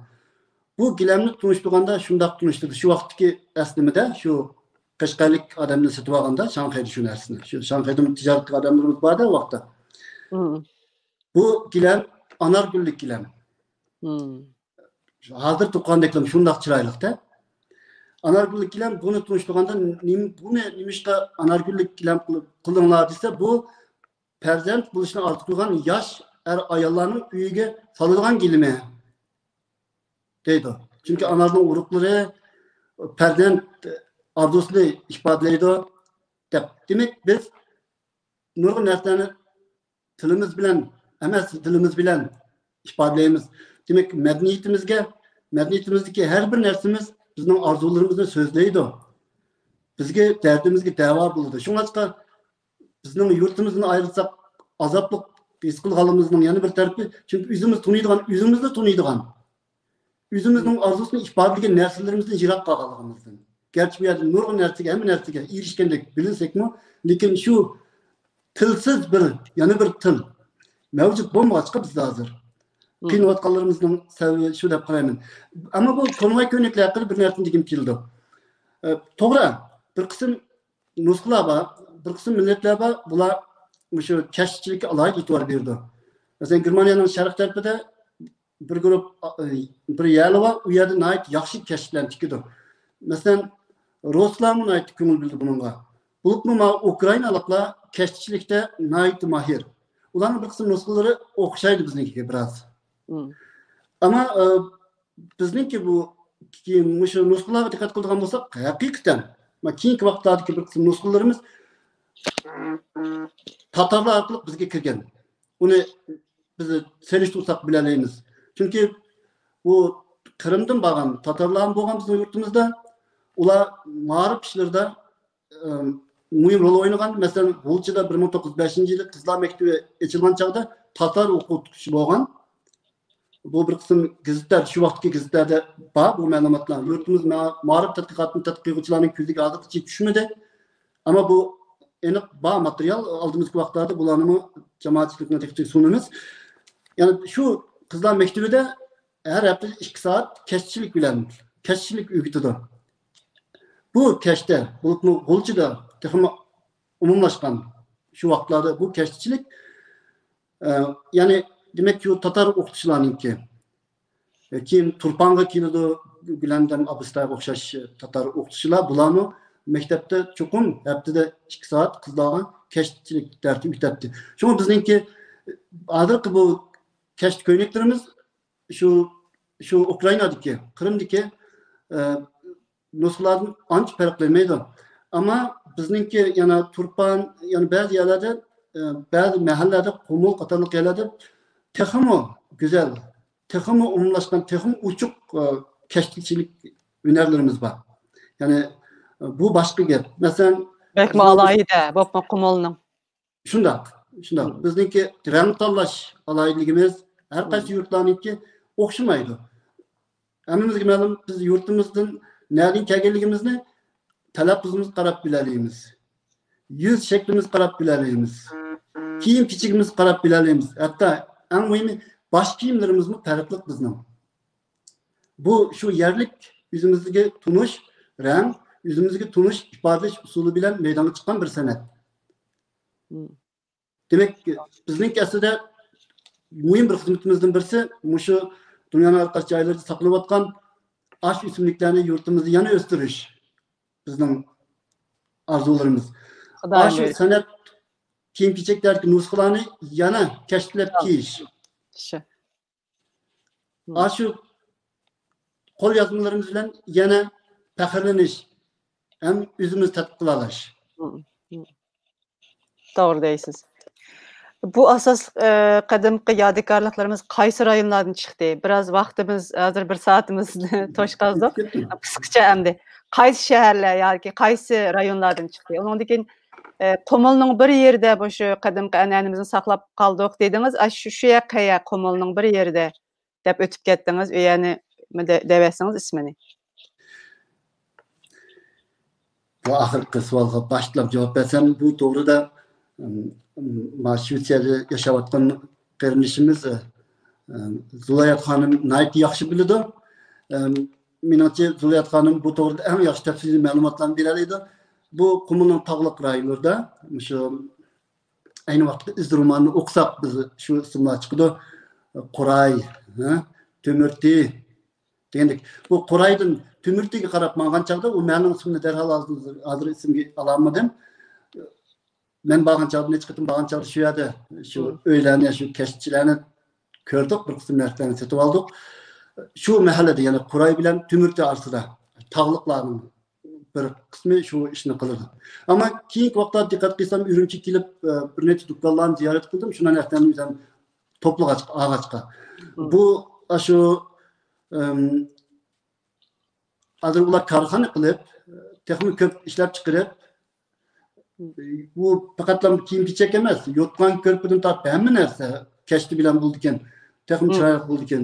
بۇ گىلەمنى تونۇشتۇرغاندا شۇنداق تونۇشتۇردى. شۇ ۋاقىتتىكى ئەسلىمىدە شۇ قەشقەرلىك ئادەمدىن سېتىۋالغاندا شاڭخەيدە شۇ نەرسىنى. شۇ شاڭخەيدىمۇ تىجارەتلىك ئادەملىرىمىز بار-دە ئۇ ۋاقىتتا. بۇ گىلەم ئانارگۈللۈك گىلەم. ھازىر تۇغقاندەكلا شۇنداق چىرايلىق-دە. ئانارگۈللۈك گىلەم بۇنى تونۇشتۇرغاندا نېمە، بۇنى نېمىشقا ئانارگۈللۈك گىلەم قىلىپ قىلدىڭلار دېسە، بۇ پەرزەنت بولۇشنى ئارزۇ قىلغان ياش ئەر-ئاياللارنىڭ ئۆيىگە سالىدىغان گىلىمى دەيدۇ. چۈنكى ئانارنىڭ ئۇرۇقلىرى پەرزەنت ئارزۇسىنى ئىپادىلەيدۇ دەپ. دېمەك، بىز نۇرغۇن نەرسىلەرنى تىلىمىز بىلەن ئەمەس، دىلىمىز بىلەن ئىپادىلەيمىز. دېمەك، مەدەنىيىتىمىزگە، مەدەنىيىتىمىزدىكى ھەر بىر نەرسىمىز بىزنىڭ ئارزۇلىرىمىزنى سۆزلەيدۇ. بىزگە، دەردىمىزگە دەۋا بولىدۇ. شۇڭلاشقا بىزنىڭ يۇرتىمىزدىن ئايرىلساق، ئازابلىق ھېس قىلغانلىقىمىزنىڭ يەنە بىر تەرىپى، چۈنكى ئۆزىمىز تونۇيدىغان، ئۆزىمىزنى تونۇيدىغان، ئۆزىمىزنىڭ ئارزۇسىنى ئىپادىلىگەن نەرسىلىرىمىزدىن يىراق قالغانلىقىمىزدىن. گەرچە بۇ يەردە نۇرغۇن نەرسىگە، ھەممە نەرسىگە ئېرىشكەندەك بىلىنسەكمۇ، لېكىن شۇ تىلسىز بىر، يەنە بىر تىل مەۋجۇت بولمىغاچقا بىزدە ھازىر قىينىلىۋاتقانلىرىمىزنىڭ سەۋەبى شۇ دەپ قارايمەن. ئەمما بۇ كونۋاي كۆينەكلەر ھەققىدە بىر نەرسىنى دېگۈم كېلىدۇ. ئە، توغرا، بىر قىسىم نۇسخىلار بار، بىر قىسىم مىللەتلەر بار، بۇلار مۇشۇ كەشتىچىلىككە ئالاھىدە ئېتىبار بېرىدۇ. مەسىلەن، گېرمانىيەنىڭ شەرق تەرىپىدە بىر گۇرۇپ، ئە، بىر يەرلەر بار، ئۇ يەردە ناھايىتى ياخشى كەشتىلەرنى تىكىدۇ. مەسىلەن، رۇسلارمۇ ناھايىتى كۆڭۈل بۆلىدۇ بۇنىڭغا. بولۇپمۇ ماۋۇ ئۇكرائىنالىقلار كەشتىچىلىكتە ناھايىتى ماھىر. ئۇلارنىڭ بىر قىسىم نۇسخىلىرى ئوخشايدۇ بىزنىڭكىگە بىراز. ئەمما، ئە، بىزنىڭكى بۇ كېيىن مۇشۇ نۇسخىلارغا دىققەت قىلىدىغان بولساق، ھەقىقەتەن، مانا كېيىنكى ۋاقىتلاردىكى بىر قىسىم نۇسخىلىرىمىز تاتارلار ئارقىلىق بىزگە كىرگەن. ئۇنى بىز سېلىشتۇرساق بىلەلەيمىز. چۈنكى بۇ قىرىمدىن بارغان تاتارلارمۇ بولغان بىزنىڭ يۇرتىمىزدا. ئۇلار مائارىپ ئىشلىرىدا، ئىم، مۇھىم رول ئوينىغان. مەسىلەن، غۇلجىدا بىر مىڭ توققۇز يۈز بەشىنچى يىلى قىزلار مەكتىپى ئېچىلغان چاغدا تاتار ئوقۇتقۇچى بولغان. بۇ بىر قىسىم گېزىتلەر، شۇ ۋاقىتتىكى گېزىتلەردە بار بۇ مەلۇماتلار. يۇرتىمىز ما-، مائارىپ تەتقىقاتىنى تەتقىق قىلغۇچىلارنىڭ كۆزىگە ھازىرغىچە چۈشمىدى. ئەمما بۇ ئېنىق بار ماتېرىيال، ئالدىمىزدىكى ۋاقىتلاردا بۇلارنىمۇ جامائەتچىلىكنىڭ دىققىتىگە سۇنىمىز. يەنى شۇ قىزلار مەكتىۋىدە ھەر ھەپتىدە ئىككى سائەت كەشتىچىلىك بىلەن، كەشتىچىلىك ئۆگىتىدۇ. بۇ كەشتە، بولۇپمۇ غۇلجىدا تېخىمۇ ئومۇملاشقان شۇ ۋاقىتلاردا بۇ كەشتىچىلىك، ئە، يەنى دېمەك شۇ تاتار ئوقۇتقۇچىلارنىڭكى. ئە، كېيىن تۇرپانغا كېلىدۇ، گۈلەندەم ئابىستايغا ئوخشاش تاتار ئوقۇتقۇچىلار، بۇلارمۇ مەكتەپتە چوقۇم ھەپتىدە ئىككى سائەت قىزلارغا كەشتىچىلىك دەرسى ئۆتەتتى. شۇڭا بىزنىڭكى ھازىرقى بۇ كەشتە كۆينەكلىرىمىز شۇ، شۇ ئۇكرائىنادىكى، قىرىمدىكى، ئە، نۇسخىلاردىن ئانچە پەرقلەنمەيدۇ. ئەمما بىزنىڭكى يەنە تۇرپان، يەنە بەزى يەرلەردە، ئە، بەزى مەھەللىلەردە، قۇمۇل قاتارلىق يەرلەردە تېخىمۇ گۈزەل، تېخىمۇ ئومۇملاشقان، تېخىمۇ ئوچۇق، ئە، كەشتىچىلىك ھۈنەرلىرىمىز بار. يەنى، ئە، بۇ باشقا گەپ. مەسىلەن، بەكمۇ بىزنىڭ ئالاھىدە، بولۇپمۇ قۇمۇلنىڭ. شۇنداق، شۇنداق. مم. بىزنىڭكى رەڭ تاللاش ئالاھىدىلىكىمىز ھەر قايسى مم. يۇرتلارنىڭكى ئوخشىمايدۇ. ھەممىمىزگە مەلۇم، بىز يۇرتىمىزدىن نەدىن كەلگەنلىكىمىزنى تەلەپپۇزىمىزغا قاراپ بىلەلەيمىز. يۈز شەكلىمىزگە قاراپ بىلەلەيمىز. كىيىم كېچىكىمىزگە قاراپ بىلەلەيمىز. ھەتتا ئەڭ مۇھىمى باش كىيىملىرىمىزمۇ پەرقلىق بىزنىڭ. بۇ شۇ يەرلىك ئۆزىمىزگە تونۇش رەڭ، ئۆزىمىزگە تونۇش ئىپادىلەش ئۇسۇلى بىلەن مەيدانغا چىققان بىر سەنئەت. مم. دېمەك، بىزنىڭكى ئەسلىدە مۇھىم بىر خىزمىتىمىزدىن بىرسى مۇشۇ دۇنيانىڭ ھەر قايسى جايلىرىدا ساقلىنىۋاتقان ئاش ئۆسۈملۈكلەرنى يۇرتىمىزدا يەنە ئۆستۈرۈش بىزنىڭ ئارزۇلىرىمىز. خۇدايىم ئاشۇ بۇيرۇسا. سەنئەت كىيىم-كېچەكلەردىكى نۇسخىلارنى يەنە كەشتىلەپ كىيىش. شۇ. مم. ئاشۇ قول يازمىلىرىمىز بىلەن يەنە پەخىرلىنىش ھەم ئۆزىمىز تەتقىق قىلالاش. مم. مم. توغرا دەيسىز. بۇ ئاساسلىق، ئە، قەدىمكى يادىكارلىقلىرىمىز قايسى رايونلاردىن چىقتى؟ بىراز ۋاقتىمىز ھازىر بىر سائىتىمىزنى توشقازدۇق. قىسقىچە ئەمدى. قايسى شەھەرلەر ياكى قايسى رايونلاردىن چىقتى؟ ئۇنىڭدىن كېيىن، ئە، قۇمۇلنىڭ بىر يېرىدە بۇ شۇ قەدىمكى ئەنئەنىمىزنى ساقلاپ قالدۇق دېدىڭىز. ئاشۇ، شۇ يەر قەيەر قۇمۇلنىڭ بىر يېرىدە؟ دەپ ئۆتۈپ كەتتىڭىز، ئۇ يەرنى دە-، دەۋەتسىڭىز ئىسمىنى. بۇ ئاخىرقى سوئالغا باشتىلا جاۋاب بەرسەم، بۇ توغرىدا، ئىم، ئىم، ما شىۋېتسىيەدە ياشاۋاتقان قېرىندىشىمىز، ئىم، زۇلايات خانىم ناھايىتى ياخشى بىلىدۇ. ئىم، مېنىڭچە، زۇلايات خانىم بۇ توغرىدا ئەڭ ياخشى تەپسىلىي مەلۇماتلارنى بېرەلەيدۇ. بۇ قۇمۇلنىڭ تاغلىق رايونلىرىدا، مۇشۇ ئەينى ۋاقىتتا ئىز رومانىنى ئوقۇساق، بىز شۇ ئىسىملار چىقىدۇ. قۇراي، ھە؟ تۆمۈرتى دېگەندەك. بۇ قۇرايدىن تۆمۈرتىگە قاراپ ماڭغان چاغدا، ئۇ مەنىڭ ئىسمىنى دەرھال ھازىر، ھازىر ئېسىمگە ئالالمىدىم. مەن بارغان چاغدا، نەچچە قېتىم بارغان چاغدا شۇ يەردە شۇ مم. ئۆيلەرنى، شۇ كەشتىچىلەرنى كۆردۇق، بىر قىسىم نەرسىلەرنى سېتىۋالدۇق. شۇ مەھەللىدە، يەنى قۇراي بىلەن تۆمۈرتى ئارىسىدا تاغلىقلارنىڭ بىر قىسمى شۇ ئىشنى قىلىدۇ. ئەمما كېيىنكى ۋاقىتلاردا دىققەت قىلسام، ئۈرۈمچىگە كېلىپ، ئە، بىر نەچچە دۇكانلارنى زىيارەت قىلدىم. شۇنداق نەرسىلەرنى ئۆزۈم توپلىغاچقا، ئالغاچقا. مم. بۇ، ئاشۇ، ئەم، ھازىر ئۇلار كارخانا قىلىپ، تېخىمۇ كۆپ ئىشلەپ چىقىرىپ، مم. بۇ پەقەتلا كىيىم-كېچەك ئەمەس، يوتقان-كۆرپىدىن تارتىپ ھەممە نەرسە كەشتە بىلەن بولىدىكەن، تېخىمۇ مم. چىرايلىق بولىدىكەن.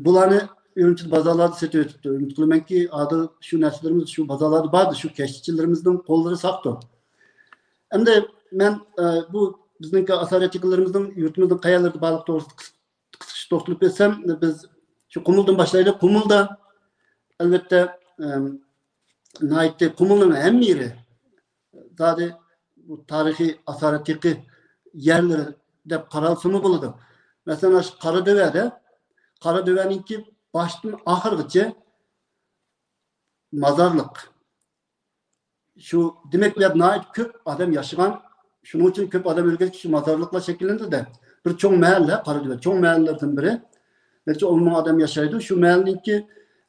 بۇلارنى ئۈرۈمچىدە بازارلاردا سېتىۋېتىپتۇ. ئۈمىد قىلىمەنكى، ھازىر شۇ نەرسىلىرىمىز شۇ بازارلاردا باردۇ، شۇ كەشتىچىلىرىمىزنىڭ قوللىرى ساقتۇ. ئەمدى مەن، ئە، بۇ بىزنىڭكى ئاسارەت يېقىنلىرىمىزنىڭ يۇرتىمىزنىڭ قەيەرلىرىدە بارلىقى توغرىسىدا قىس-، قىسقىچە توختىلىپ ئۆتسەم، بىز شۇ قۇمۇلدىن باشلايلى. قۇمۇلدا، ئەلۋەتتە، ئەم، ناھايىتى قۇمۇلنىڭ ھەممە يېرى زادى بۇ تارىخىي ئاسارەت يېقى يەرلىرى دەپ قارالسىمۇ بولىدۇ. مەسىلەن، ئاشۇ قارا دۆۋەدە، قارا دۆۋەنىڭكى باشتىن ئاخىرغىچە مازارلىق. شۇ، دېمەك، بۇ يەردە ناھايىتى كۆپ ئادەم ياشىغان، شۇنىڭ ئۈچۈن كۆپ ئادەم ئۆلگەچكە شۇ مازارلىقلار شەكىللىنىدۇ-دە. بىر چوڭ مەھەللە، قارا دۆۋە، چوڭ مەھەللىلەردىن بىرى. نەچچە ئون مىڭ ئادەم ياشايدۇ. شۇ مەھەللىنىڭكى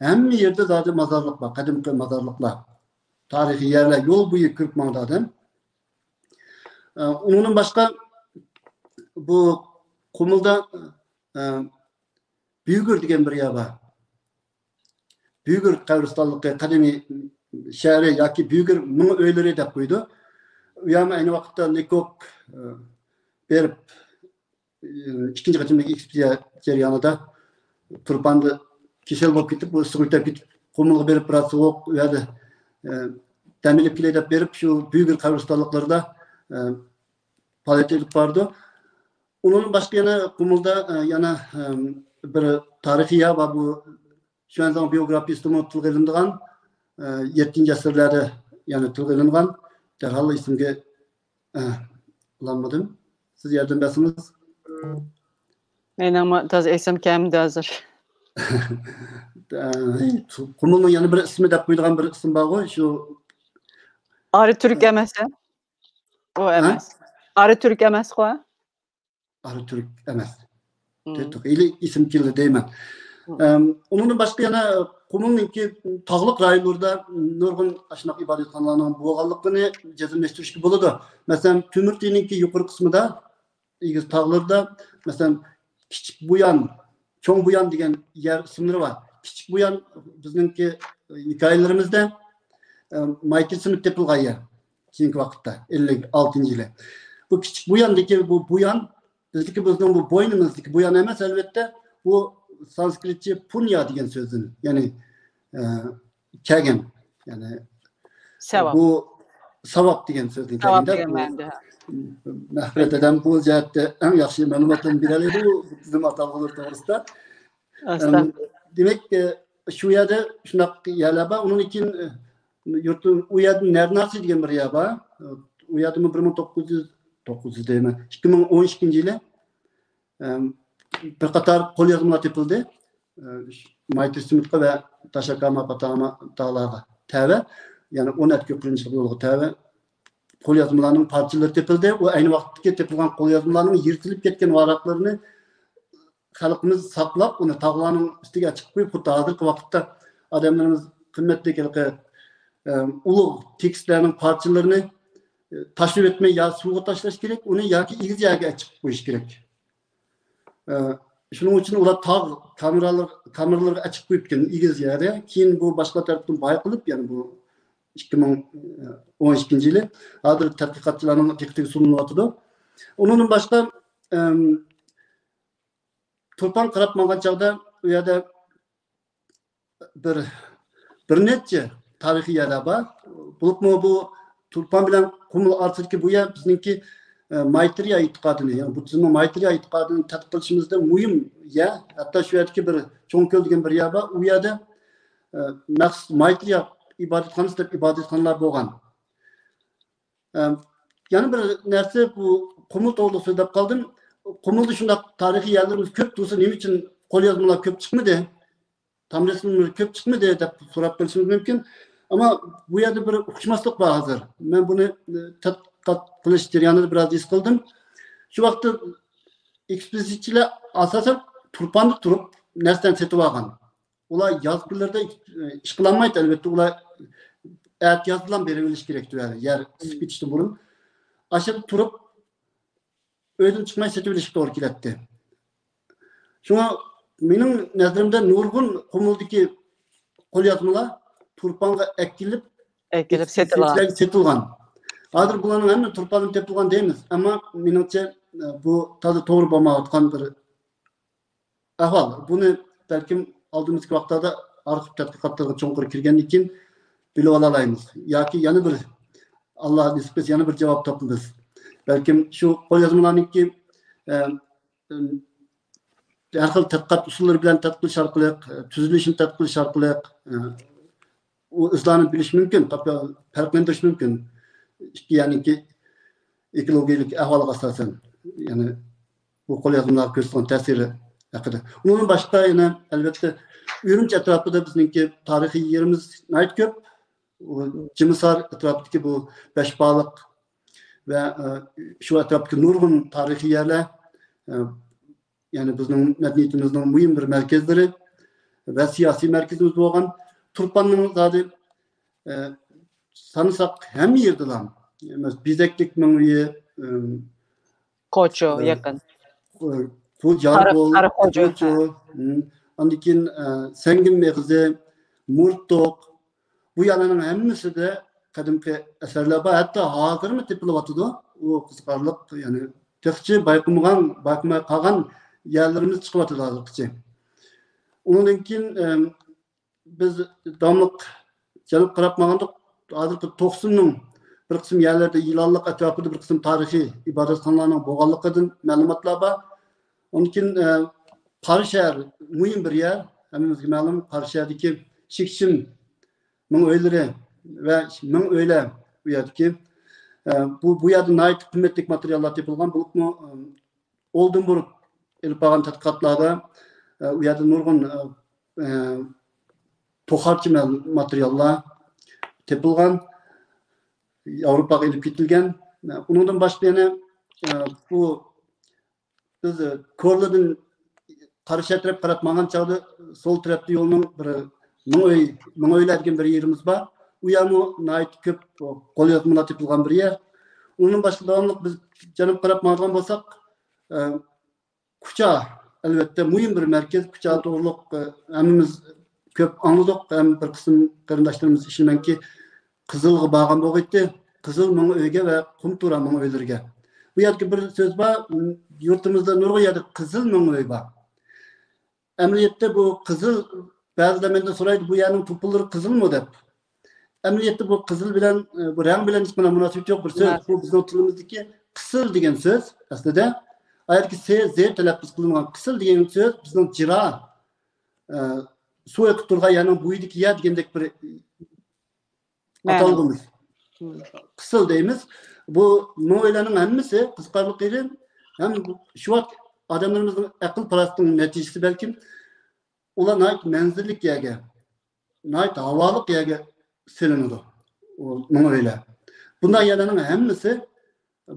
ھەممە يېرىدە زادى مازارلىق بار، قەدىمكى مازارلىقلار. تارىخىي يەرلەر، يول بويى كۆرۈپ ماڭىدۇ ئادەم. ئە، ئۇنىڭدىن باشقا بۇ قۇمۇلدا، ئە، بۈگۈر دېگەن بىر يەر بار. بۈگۈر قەبرىستانلىقى، قەدىمىي شەھىرى ياكى بۈگۈر مىڭ ئۆيلىرى دەپ قويىدۇ. ئۇ يەرمۇ ئەينى ۋاقىتتا لېكوك، ئە، بېرىپ، ئىككىنچى قېتىملىق ئېكسپېدىتسىيە جەريانىدا تۇرپاندا كېسەل بولۇپ كېتىپ، بۇ ئىسسىق ئۆتۈپ كېتىپ، قۇمۇلغا بېرىپ، بىرئاز سوغۇق، ئۇ يەردە، ئە، دەم ئېلىپ كېلەي دەپ بېرىپ، شۇ بۈگۈر قەبرىستانلىقلىرىدا، ئە، پائالىيەت ئېلىپ بارىدۇ. ئۇنىڭدىن باشقا يەنە قۇمۇلدا، ئە، يەنە، ئەم، بىر تارىخىي يەر بار، بۇ شۈەنزاڭ بىيوگرافىيىسىدىمۇ تىلغا ئېلىنىدىغان، ئە، يەتتىنچى ئەسىرلەردە يەنە تىلغا ئېلىنغان، دەرھال ئېسىمگە ئالالمىدىم. سىز ياردەم بەرسىڭىز. مېنىڭمۇ تازا ئېسىم كەلمىدى ھازىر. قۇمۇلنىڭ يەنە بىر ئىسمى دەپ قويىدىغان بىر ئىسىم بارغۇ، شۇ. ئارا تۈرك ئەمەس. ئۇ ئەمەس. ئارا تۈرك ئەمەسقۇ؟ ئارا تۈرك ئەمەس. ھېلى ئېسىم كېلدى دەيمەن. ئۇنىڭدىن باشقا يەنە قۇمۇلنىڭكى تاغلىق رايونلىرىدا نۇرغۇن ئاشۇنداق ئىبادەتخانىلارنىڭ بولغانلىقىنى جەزملەشتۈرۈشكە بولىدۇ. مەسىلەن، تۆمۈرتېنىڭكى يۇقىرى قىسمىدا، ئېگىز تاغلىرىدا، مەسىلەن، كىچىك بۇيان، چوڭ بۇيان دېگەن يەر ئىسىملىرى بار. كىچىك بۇيان بىزنىڭكى ھېكايىلىرىمىزدە، ئە، مايترى سىمىت تېپىلغان يەر. كېيىنكى ۋاقىتتا، ئەللىك ئالتىنچى يىلى. بۇ كىچىك بۇياندىكى بۇ بۇيان، بىزدىكى، بىزنىڭ بۇ بوينىمىزدىكى بۇيان ئەمەس، ئەلۋەتتە، بۇ سانسكرىتچە پۇنيا دېگەن سۆزدىن، يەنى، ئە، كەلگەن. يەنى، ساۋاب. بۇ ساۋاب دېگەن سۆزدىن كەلگەن. مەھرىيەت دادام بۇ جەھەتتە ئەڭ ياخشى مەلۇماتلارنى بېرەلەيدۇ، بۇ بۇددىزم ئاتالغۇلىرى توغرىسىدا. دېمەك، ئە، شۇ يەردە شۇنداق يەرلەر بار. ئۇنىڭدىن كېيىن، ئە، يۇرتۇم، ئۇ يەردە نەرناسى دېگەن بىر يەر بار. ئۇ يەردىمۇ بىر مىڭ توققۇز يۈز، توققۇز يۈز دەيمەن، ئىككى مىڭ ئون ئىككىنچى يىلى، ئەم، بىر قاتار قوليازمىلار تېپىلدى. ئە، مايترى سىمىتقا ۋە تاشاكاما پاتاما تاغلارغا تەۋە، يەنى ئون ئەتكە قىرغىنچىلىق يولىغا تەۋە قوليازمىلارنىڭ پارچىلىرى تېپىلدى. ئۇ ئەينى ۋاقىتتىكى تېپىلغان قوليازمىلارنىڭ يىرتىلىپ كەتكەن ۋاراقلىرىنى خەلقىمىز ساقلاپ، ئۇنى تاغلارنىڭ ئۈستىگە چىقىپ قويۇپ، خۇددى ھازىرقى ۋاقىتتا ئادەملىرىمىز قىممەتلىك ھېلىقى، ئە، ئۇلۇغ تېكىستلەرنىڭ پارچىلىرىنى، ئە، تاشلىۋەتمەي يا سۇغا تاشلاش كېرەك، ئۇنى ياكى ئېگىز يەرگە ئېچىپ قويۇش كېرەك. ئە، شۇنىڭ ئۈچۈن ئۇلار تاغ كامېرالىرى، كامېرىلىرىغا ئېچىپ قويۇپتىكەن ئېگىز يەردە. كېيىن بۇ باشقا تەرەپتىن بايقىلىپ، يەنى بۇ ئىككى مىڭ ئون ئىككىنچى يىلى ھازىر تەتقىقاتچىلارنىڭ دىققىتىگە سۇنۇلۇۋاتىدۇ. ئۇنىڭدىن باشقا، ئەم، تۇرپان قاراپ ماڭغان چاغدا ئۇ يەردە بىر، بىر نەچچە تارىخىي يەرلەر بار. بولۇپمۇ بۇ تۇرپان بىلەن قۇمۇل ئارىسىدىكى بۇ يەر بىزنىڭكى، ئە، مايترىيا ئېتىقادىنى، يەنى بۇددىزمنىڭ مايترىيا ئېتىقادىنى تەتقىق قىلىشىمىزدا مۇھىم يەر. ھەتتا شۇ يەردىكى بىر چوڭ كۆل دېگەن بىر يەر بار. ئۇ يەردە، ئە، مەخسۇس مايترىيا ئىبادەتخانىسى دەپ ئىبادەتخانىلار بولغان. ئە، يەنە بىر نەرسە، بۇ قۇمۇل توغرىلىق سۆزلەپ قالدىم. قۇمۇلدا شۇنداق تارىخىي يەرلىرىمىز كۆپ تۇرسا، نېمە ئۈچۈن قوليازمىلار كۆپ چىقمىدى؟ تام رەسىملىرى كۆپ چىقمىدى دەپ سوراپ قېلىشىڭىز مۇمكىن. ئەمما بۇ يەردە بىر ئۇقۇشماسلىق بار ھازىر. مەن بۇنى، ئە، تەتقىقات قىلىش جەريانىدا بىراز ھېس قىلدىم. شۇ ۋاقىتتا ئېكسپېدىتسىيەچىلەر ئاساسەن تۇرپاندا تۇرۇپ نەرسىلەرنى سېتىۋالغان. ئۇلار ياز كۈنلىرىدە ئىش قىلالمايتتى، ئەلۋەتتە، ئۇلار ئەتىيازدىلا بېرىۋېلىش كېرەكتى، يەر ئىسسىپ كېتىشتىن بۇرۇن. ئاشۇ يەردە تۇرۇپ، ئۆيدىن چىقماي سېتىۋېلىشكە توغرا كېلەتتى. شۇڭا مېنىڭ نەزىرىمدە نۇرغۇن قۇمۇلدىكى قوليازمىلار تۇرپانغا ئەكېلىپ، ئەكېلىپ سېتىلغان. سېتىلغان. ھازىر بۇلارنىڭ ھەممە تۇرپاندىن تېپىلغان دەيمىز، ئەمما مېنىڭچە، بۇ تازا توغرا بولمايۋاتقان بىر ئەھۋال. بۇنى بەلكىم ئالدىمىزدىكى ۋاقىتلاردا ئارخىپ تەتقىقاتلىرىغا چوڭقۇر كىرگەندىن كېيىن بىلىۋالالايمىز. ياكى يەنە بىر، ئاللا نېسىپ قىلسا، يەنە بىر جاۋاب تاپىمىز. بەلكىم شۇ قوليازمىلارنىڭكى، ئە، ئە، ھەر خىل تەتقىقات ئۇسۇللىرى بىلەن تەتقىق قىلىش ئارقىلىق، ئە، تۈزۈلۈشىنى تەتقىق قىلىش ئارقىلىق، ئە، ئۇ ئىزلارنى بىلىش مۇمكىن، تاپا-، پەرقلەندۈرۈش مۇمكىن. ئىككى يەرنىڭكى ئېكولوگىيەلىك ئەھۋالىغا ئاساسەن، يەنى بۇ قوليازمىلارغا كۆرسىتىدىغان تەسىرى ھەققىدە. ئۇنىڭدىن باشقا يەنە، ئەلۋەتتە، ئۈرۈمچى ئەتراپىدا بىزنىڭكى تارىخىي يېرىمىز ناھايىتى كۆپ. ئۇ جىمىسار ئەتراپىدىكى بۇ بەشبالىق ۋە، ئە، شۇ ئەتراپتىكى نۇرغۇن تارىخىي يەرلەر، ئە، يەنى بىزنىڭ مەدەنىيىتىمىزنىڭ مۇھىم بىر مەركەزلىرى ۋە سىياسىي مەركىزىمىز بولغان تۇرپاننىڭ زادى، ئە، سانىساق ھەممە يېرىدىلا، مەسىلەن، بېزەكلىك مېڭىۋى، ئىم، كوچو، ئە، يېقىن. ئە، پۇجاربول، قارا-، قارا كوچو، كوچو، ھە. ئىم، ئاندىن كېيىن، ئە، سەڭگىن مېغىزى، مۇرتۇق، بۇ يەرلەرنىڭ ھەممىسىدە قەدىمكى ئەسەرلەر بار. ھەتتا ھازىرمۇ تېپىلىۋاتىدۇ. ئۇ قىزىقارلىق، يەنى تېخىچە بايقىمىغان، بايقىماي قالغان يەرلىرىمىز چىقىۋاتىدۇ ھازىرغىچە. ئۇنىڭدىن كېيىن، ئەم، بىز داۋاملىق جەنۇبقا قاراپ ماڭغاندا، ھازىرقى توقسۇننىڭ بىر قىسىم يەرلىرىدە يىلانلىق ئەتراپىدا بىر قىسىم تارىخىي ئىبادەتخانىلارنىڭ بولغانلىقىدىن مەلۇماتلار بار. ئۇنىڭدىن كېيىن، ئە، قاراشەھەر مۇھىم بىر يەر. ھەممىمىزگە مەلۇم، قاراشەھەردىكى شىكشىم مىڭ ئۆيلىرى ۋە مىڭ ئۆيلەر بۇ يەردىكى. ئە، بۇ، بۇ يەردە ناھايىتى قىممەتلىك ماتېرىياللار تېپىلغان، بولۇپمۇ، ئە، ئولدېنبۇرگ ئېلىپ بارغان تەتقىقاتلاردا، ئە، ئۇ يەردە نۇرغۇن، ئە، ئە، توخارچە مە-، ماتېرىياللار تېپىلغان، ياۋروپاغا ئېلىپ كېتىلگەن. ئە، ئۇنىڭدىن باشقا يەنە، ئە، بۇ بىز، ئە، كورلىدىن قاراشەھەر تەرەپ قاراپ ماڭغان چاغدا سول تەرەپتە يولنىڭ بىر مىڭ ئۆي، مىڭ ئۆيلەر دېگەن بىر يېرىمىز بار. ئۇ يەرمۇ ناھايىتى كۆپ قوليازمىلار تېپىلغان بىر يەر. ئۇنىڭدىن باشقا داۋاملىق بىز جەنۇبقا قاراپ ماڭىدىغان بولساق، ئە، كۇچا، ئەلۋەتتە، مۇھىم بىر مەركەز. كۇچا توغرۇلۇق، ئە، ھەممىمىز كۆپ ئاڭلىدۇق ھەم بىر قىسىم قېرىنداشلىرىمىز ئىشىنىمەنكى قىزىلغا بارغان بولغىيتتى. قىزىل مىڭ ئۆيگە ۋە قۇمتۇرا مىڭ ئۆيلىرىگە. بۇ يەردىكى بىر سۆز بار، يۇرتىمىزدا نۇرغۇن يەردە قىزىل مىڭ ئۆي بار. ئەمەلىيەتتە بۇ قىزىل، بەزىلەر مەندىن سورايدۇ، بۇ يەرنىڭ توپىلىرى قىزىلمۇ دەپ. ئەمەلىيەتتە بۇ قىزىل بىلەن، ئە، بۇ رەڭ بىلەن ھېچقانداق مۇناسىۋىتى يوق بىر سۆز. مۇناسىۋەت. بۇ بىزنىڭ تىلىمىزدىكى قىسىل دېگەن سۆز ئەسلىدە. ئايەتتىكى س، ز تەلەپپۇز قىلىنغان قىسىل دېگەن سۆز بىزنىڭ جىرا، ئە، سۇ ئېقىپ تۇرغان يەرنىڭ بويىدىكى يەر دېگەندەك بىر مەلۇم. ئاتالغۇمىز. مم. قىسىل دەيمىز. بۇ مىڭ ئۆيلەرنىڭ ھەممىسى قىزىقارلىق يېرى، ھەم شۇ ۋاقىت ئادەملىرىمىزنىڭ ئەقىل پاراسىتىنىڭ نەتىجىسى بەلكىم، ئۇلار ناھايىتى مەنزىرىلىك يەرگە، ناھايىتى ھاۋالىق يەرگە سېلىنىدۇ، ئۇ مىڭ ئۆيلەر. بۇنداق يەرلەرنىڭ ھەممىسى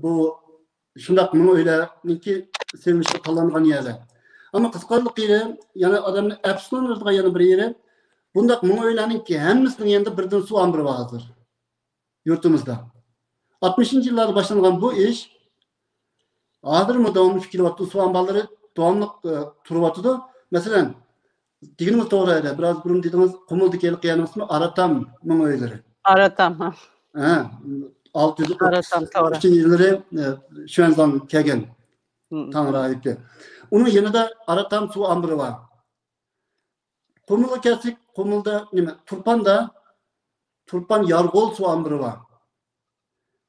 بۇ شۇنداق مىڭ ئۆيلەرنىڭكى سېلىنىشقا تاللانغان يەرلەر. ئەمما قىزىقارلىق يېرى، يەنە ئادەمنى ئەپسۇسلاندۇرىدىغان يەنە بىر يېرى، بۇنداق مىڭ ئۆيلەرنىڭكى ھەممىسىنىڭ يېنىدا بىردىن سۇ ئامبىرى بار ھازىر يۇرتىمىزدا. ئاتمىشىنچى يىللاردا باشلانغان بۇ ئىش ھازىرمۇ داۋاملىشىپ كېلىۋاتىدۇ. سۇ ئامبارلىرى داۋاملىق، ئە، تۇرۇۋاتىدۇ. مەسىلەن، دېگىنىڭىز توغرا ئىدى. بىراز بۇرۇن دېدىڭىز، قۇمۇلدىكى ھېلىقى يەرنىڭ ئىسمى ئاراتام مىڭ ئۆيلىرى. ئاراتام، ھە. ھە، ئالتە يۈز ئوتتۇز ئۈچىنچى يىللىرى، ئە، شۈەنزاڭ كەلگەن. مم. تاڭ راھىبى. ئۇنىڭ يېنىدا ئاراتام سۇ ئامبىرى بار. قۇمۇلغا كەلسەك، قۇمۇلدا نېمە؟ تۇرپاندا، تۇرپان يارغول سۇ ئامبىرى بار.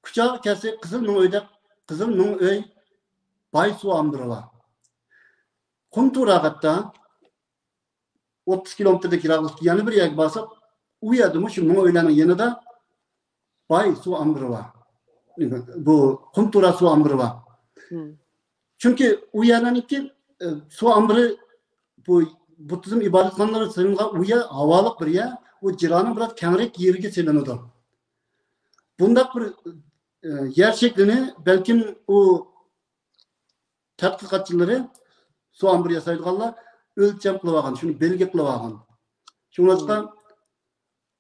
كۇچاغا كەلسەك، قىزىل مىڭ ئۆيدە، قىزىل مىڭ ئۆي باي سۇ ئامبىرى بار. قۇمتۇراغا ئوتتۇز كىلومېتىردەك يىراقلىقتا يەنە بىر يەرگە بارساق، ئۇ يەردىمۇ شۇ مىڭ ئۆيلەرنىڭ يېنىدا باي سۇ ئامبىرى بار. بۇ قۇمتۇرا سۇ ئامبىرى بار. مم. چۈنكى ئۇ يەرلەرنىڭكى، ئە، سۇ ئامبىرى، بۇ بۇددىزم ئىبادەتخانىلىرى سېلىنغان ئۇ يەر ھاۋالىق بىر يەر، ئۇ جىرانىڭ بىراز كەڭرەك يېرىگە سېلىنىدۇ. بۇنداق بىر، ئە، يەر شەكلىنى بەلكىم ئۇ تەتقىقاتچىلىرى، سۇ ئامبىرى ياسايدىغانلار ئۆلچەم قىلىۋالغان، شۇنى بەلگە قىلىۋالغان. شۇڭلاشقا، مم.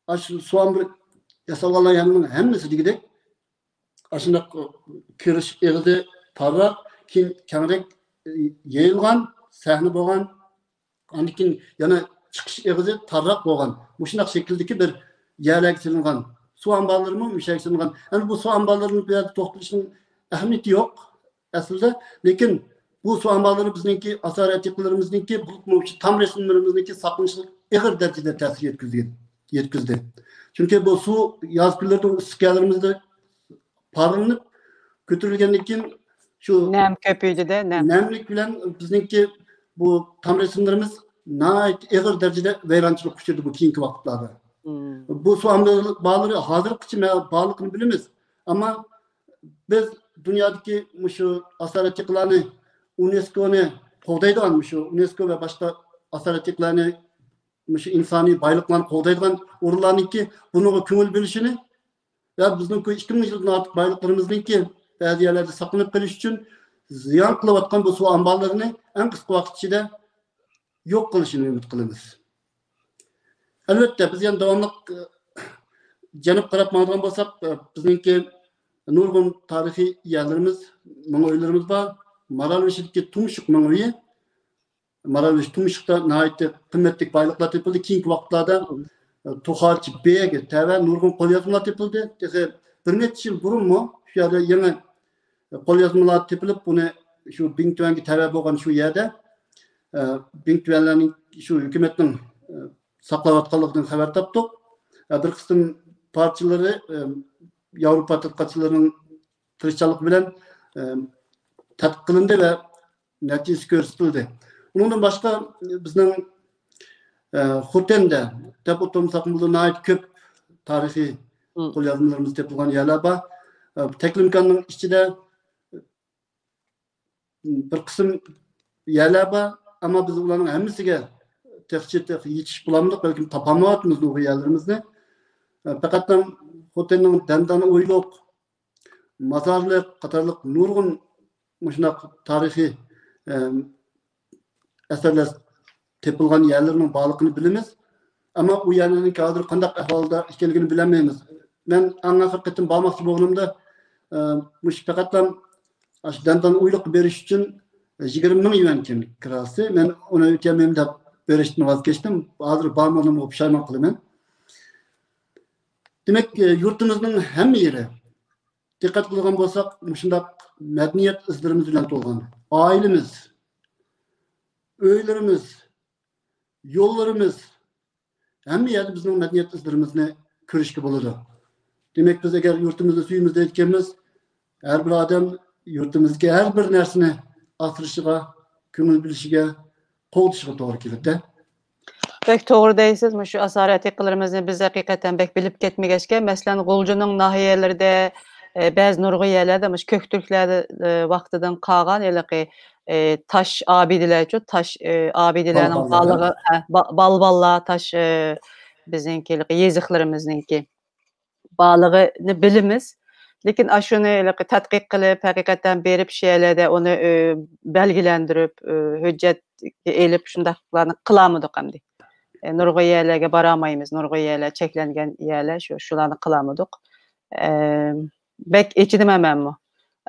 ئاشۇ سۇ ئامبىرى ياسالغانلار يەرنىڭ ھەممىسى دېگۈدەك ئاشۇنداق كىرىش ئېغىزى تارراق، كېيىن كەڭرەك، ئى، يېيىلغان، سەھنە بولغان، ئاندىن كېيىن يەنە چىقىش ئېغىزى تارراق بولغان، مۇشۇنداق شەكىلدىكى بىر يەرلەرگە سېلىنغان. سۇ ئامبارلىرىمۇ مۇشۇ يەرگە سېلىنغان. ئەمدى بۇ سۇ ئامبارلىرىنى بۇ يەردە توختىلىشنىڭ ئەھمىيىتى يوق ئەسلىدە. لېكىن بۇ سۇ ئامبارلىرى بىزنىڭكى ئاسارە ئەتىقىلىرىمىزنىڭكى، بولۇپمۇ شۇ تام رەسىملىرىمىزنىڭكى ساقلىنىشىغا ئېغىر دەرىجىدە تەسىر يەتكۈزگەن، يەتكۈزدى. چۈنكى بۇ سۇ ياز كۈنلىرىدە ئىسسىق يەرلىرىمىزدە پارلىنىپ كۆتۈرۈلگەندىن كېيىن، شۇ نەم كۆپىيىدۇ-دە، نەم. نەملىك بىلەن بىزنىڭكى بۇ تام رەسىملىرىمىز ناھايىتى ئېغىر دەرىجىدە ۋەيرانچىلىققا ئۇچرىدى بۇ كېيىنكى ۋاقىتلاردا. مم. بۇ سۇ ئامبارلىرى ھازىرغىچە مە-، بارلىقىنى بىلىمىز. ئەمما بىز دۇنيادىكى مۇشۇ ئاسارە ئەتىقىلارنى، ئۇنېسكونى قوغدايدىغان، مۇشۇ ئۇنېسكو ۋە باشقا ئاسارە ئەتىقىلارنى، مۇشۇ ئىنسانىي بايلىقلارنى قوغدايدىغان ئورۇنلارنىڭكى بۇنىڭغا كۆڭۈل بۆلۈشىنى ۋە بىزنىڭكى ئىككى مىڭ يىلدىن ئارتۇق بايلىقلىرىمىزنىڭكى بەزى يەرلەردە ساقلىنىپ قېلىش ئۈچۈن زىيان قىلىۋاتقان بۇ سۇ ئامبارلىرىنى ئەڭ قىسقا ۋاقىت ئىچىدە يوق قىلىشىنى ئۈمىد قىلىمىز. ئەلۋەتتە، بىز يەنە داۋاملىق، ئە، جەنۇبقا قاراپ ماڭىدىغان بولساق، ئە، بىزنىڭكى نۇرغۇن تارىخىي يەرلىرىمىز، مىڭ ئۆيلىرىمىز بار. مارالبېشىدىكى تۇمشۇق مىڭ ئۆيى، مارالبېشى تۇمشۇقتا ناھايىتى قىممەتلىك بايلىقلار تېپىلدى. كېيىنكى ۋاقىتلاردا توخاچ بېيىگە تەۋە نۇرغۇن قوليازمىلار تېپىلدى. تېخى بىر نەچچە يىل بۇرۇنمۇ شۇ يەردە يېڭى قوليازمىلار تېپىلىپ، بۇنى شۇ بىڭتۈەنگە تەۋە بولغان شۇ يەردە، ئە، بىڭتۈەنلەرنىڭ شۇ ھۆكۈمەتنىڭ، ئە، ساقلاۋاتقانلىقىدىن خەۋەر تاپتۇق. ئە، بىر قىسىم پارچىلىرى، ئە، ياۋروپا تەتقىقاتچىلىرىنىڭ تىرىشچانلىقى بىلەن، ئە، تەتقىق قىلىندى ۋە نەتىجىسى كۆرسىتىلدى. ئۇنىڭدىن باشقا بىزنىڭ، ئە، خوتەندە دەپ ئولتۇرمىساقمۇ بولىدۇ، ناھايىتى كۆپ تارىخىي مم. قوليازمىلىرىمىز تېپىلغان يەرلەر بار. ئە، تەكلىماكاننىڭ ئىچىدە بىر قىسىم يەرلەر بار، ئەمما بىز ئۇلارنىڭ ھەممىسىگە تېخىچە تېخى يېتىشىپ بولالمىدۇق، بەلكىم تاپالمايۋاتىمىز نۇرغۇن يەرلىرىمىزنى. پەقەت خوتەننىڭ دەندان ئويلۇق، مازارلىق قاتارلىق نۇرغۇن مۇشۇنداق تارىخىي، ئەم، ئەسەرلەر تېپىلغان يەرلىرىنىڭ بارلىقىنى بىلىمىز. ئەمما ئۇ يەرلەرنىڭ ھازىر قانداق ئەھۋالدا ئىكەنلىكىنى بىلەلمەيمىز. مەن ئەڭ ئاخىرقى قېتىم بارماقچى بولغىنىمدا، ئە، مۇشۇ پەقەتلا ئاشۇ دەندان ئويلۇققا بېرىش ئۈچۈن يىگىرمە مىڭ يۈەن ئىكەن كىراسى. مەن ئۇنى ئۆتىيەلمەيمەن دەپ بېرىشتىن ۋاز كەچتىم. ھازىر بارمىغىنىمغا پۇشايمان قىلىمەن. دېمەك، ئە، يۇرتىمىزنىڭ ھەممە يېرى، دىققەت قىلىدىغان بولساق، مۇشۇنداق مەدەنىيەت ئىزلىرىمىز بىلەن تولغان. ئائىلىمىز، ئۆيلىرىمىز، يوللىرىمىز، ھەممە يەردە بىزنىڭ مەدەنىيەت ئىزلىرىمىزنى كۆرۈشكە بولىدۇ. دېمەك، بىز ئەگەر يۇرتىمىزنى سۆيىمىز دەيدىكەنمىز، ھەر بىر ئادەم يۇرتىمىزدىكى ھەر بىر نەرسىنى ئاسرىشىغا، كۆڭۈل بۆلۈشىگە، قوغدىشىغا توغرا كېلىدۇ. بەك توغرا دەيسىز، مۇشۇ ئاسارئەتىقىلىرىمىزنى بىز ھەقىقەتەن بەك بىلىپ كەتمىگەچكە، مەسىلەن، غۇلجىنىڭ ناھىيەلىرىدە، ئە، بەزى نۇرغۇن يەرلەردە مۇشۇ كۆكتۈركلەر، ئە، ۋاقتىدىن قالغان ھېلىقى، ئە، تاش ئابىدىلەرچۇ، تاش، ئە، ئابىدىلەرنىڭ بالباللار. بارلىقى، ھە، با-، بالباللار تاش، ئە، بىزنىڭكى ھېلىقى يېزىقلىرىمىزنىڭكى بارلىقىنى بىلىمىز. لېكىن ئاشۇنى ھېلىقى تەتقىق قىلىپ، ھەقىقەتەن بېرىپ شۇ يەرلەردە ئۇنى، ئە، بەلگىلەندۈرۈپ، ئە، ھۆججەتكە ئېلىپ شۇنداقلارنى قىلالمىدۇق ئەمدى. ئە، نۇرغۇن يەرلەرگە بارالمايمىز، نۇرغۇن يەرلەر، چەكلەنگەن يەرلەر، شۇ، شۇلارنى قىلالمىدۇق. ئە، بەك ئېچىنىمەن مەنمۇ.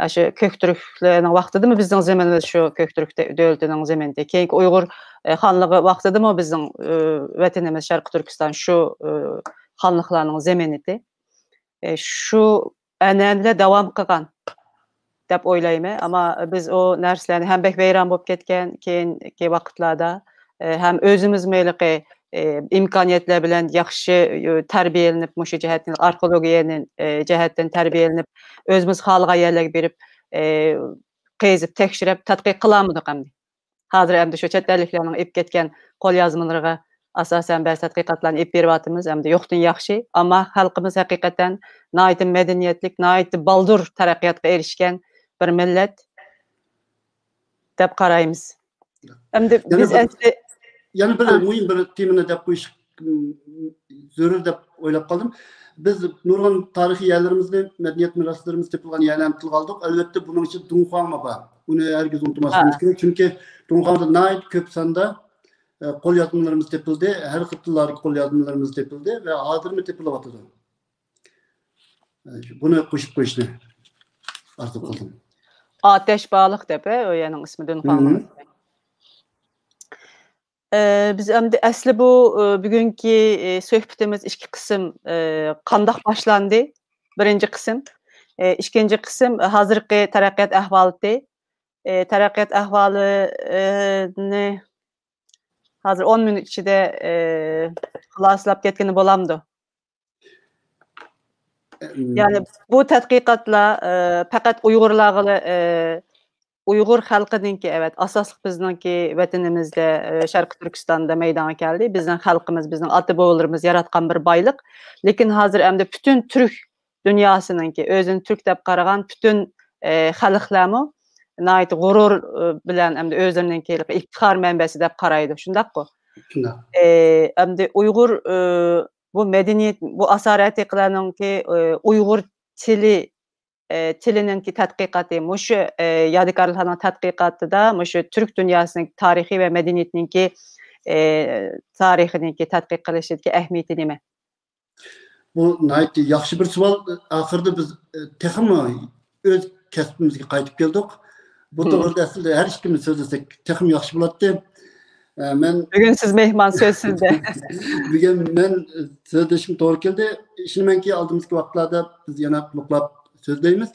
ئاشۇ كۆكتۈركلەرنىڭ ۋاقتىدىمۇ بىزنىڭ زېمىنىمىز شۇ كۆكتۈرك دە-، دۆلىتىنىڭ زېمىنىدى. كېيىنكى ئۇيغۇر، ئە، خانلىقى ۋاقتىدىمۇ بىزنىڭ، ئە، ۋەتىنىمىز شەرقىي تۈركىستان شۇ، ئە، خانلىقلارنىڭ زېمىنىدى. ئە، شۇ ئەنئەنىلەر داۋام قىلغان دەپ ئويلايمەن. ئەمما بىز ئۇ نەرسىلەرنى ھەم بەك ۋەيران بولۇپ كەتكەن كېيىنكى ۋاقىتلاردا، ئە، ھەم ئۆزىمىزمۇ ھېلىقى، ئە، ئىمكانىيەتلەر بىلەن ياخشى، ئە، تەربىيەلىنىپ، مۇشۇ جەھەتتىن، ئارخېئولوگىيەنى، ئە، جەھەتتىن تەربىيەلىنىپ، ئۆزىمىز خالىغان يەرلەرگە بېرىپ، ئە، قېزىپ، تەكشۈرۈپ، تەتقىق قىلالمىدۇق ئەمدى. ھازىر ئەمدى شۇ چەت ئەللىكلەرنىڭ ئېلىپ كەتكەن قوليازمىلىرىغا ئاساسەن بەزى تەتقىقاتلارنى ئېلىپ بېرىۋاتىمىز، ئەمدى يوقتىن ياخشى. ئەمما خەلقىمىز ھەقىقەتەن ناھايىتى مەدەنىيەتلىك، ناھايىتى بالدۇر تەرەققىياتقا ئېرىشكەن بىر مىللەت دەپ قارايمىز. ئەمدى يەنە بىز بىر، ئەسلى، يەنە بىر ھە. مۇھىم بىر تېمىنى دەپ قويۇش، م، زۆرۈر دەپ ئويلاپ قالدىم. بىز نۇرغۇن تارىخىي يەرلىرىمىزنى، مەدەنىيەت مىراسلىرىمىز تېپىلغان يەرلەرنى تىلغا ئالدۇق. ئەلۋەتتە، بۇنىڭ ئىچىدە دۇڭخۇاڭمۇ بار. ئۇنى ھەرگىز ئۇنتۇماسلىقىمىز ھە. كېرەك. چۈنكى دۇڭخۇاڭدا ناھايىتى كۆپ ساندا، ئە، قوليازمىلىرىمىز تېپىلدى. ھەر خىل تىللاردىكى قوليازمىلىرىمىز تېپىلدى ۋە ھازىرمۇ تېپىلىۋاتىدۇ. ئە، بۇنى قوشۇپ قويۇشنى ئارزۇ قىلدىم. ئاتەش باغلىق دەپ، ئە، ئۇ يەرنىڭ ئىسمى دۇنخۇاڭنىڭ مم. ئىسمى. ئە، بىز ئەمدى ئەسلى بۇ، ئە، بۈگۈنكى، ئە، سۆھبىتىمىز ئىككى قىسىم، ئە، قانداق باشلاندى؟ بىرىنچى قىسىم. ئە، ئىككىنچى قىسىم، ھازىرقى تەرەققىيات ئەھۋالىتى. ئە، تەرەققىيات ئەھۋالىنى ھازىر ئون مىنۇت ئىچىدە، ئە، خۇلاسىلاپ كەتكىلى بولامدۇ؟ يەنى بۇ تەتقىقاتلار، ئە، پەقەت ئۇيغۇرلارغىلا، ئە، ئۇيغۇر خەلقىنىڭكى، ئەۋەت، ئاساسلىق بىزنىڭكى ۋەتىنىمىزدە، ئە، شەرقىي تۈركىستاندا مەيدانغا كەلدى. بىزنىڭ خەلقىمىز، بىزنىڭ ئاتا-بوۋىلىرىمىز ياراتقان بىر بايلىق. لېكىن ھازىر ئەمدى پۈتۈن تۈرك دۇنياسىنىڭكى، ئۆزىنى تۈرك دەپ قارىغان پۈتۈن، ئە، خەلقلەرمۇ ناھايىتى غۇرۇر، ئە، بىلەن ئەمدى ئۆزلىرىنىڭكى ئىپتىخار مەنبەسى دەپ قارايدۇ. شۇنداققۇ؟ شۇنداق. ئە، ئەمدى ئۇيغۇر، ئە، بۇ مەدەنىيەت، بۇ ئاسارئەتىقىلەرنىڭكى، ئە، ئۇيغۇر تىلى، ئە، تىلىنىڭكى تەتقىقاتى، مۇشۇ، ئە، يادىكارلىقلارنىڭ تەتقىقاتىدا مۇشۇ تۈرك دۇنياسىنىڭ تارىخى ۋە مەدەنىيىتىنىڭكى، ئە، تارىخىنىڭكى تەتقىق قىلىشىدىكى ئەھمىيىتى نېمە؟ بۇ ناھايىتى ياخشى بىر سوئال. ئاخىرىدا بىز، ئە، تېخىمۇ ئۆز كەسپىمىزگە قايتىپ كەلدۇق. بۇ مم. توغرىدا ئەسلىدە ھەر ئىككىمىز سۆزلىسەك تېخىمۇ ياخشى بولاتتى. ئە، مەن بۈگۈن سىز مېھمان، سۆز سىزدە. بۈگۈن مەن سۆزلىشىم توغرا كەلدى. ئىشىنىمەنكى، ئالدىمىزدىكى ۋاقىتلاردا بىز يەنە قۇلۇقلاپ سۆزلەيمىز.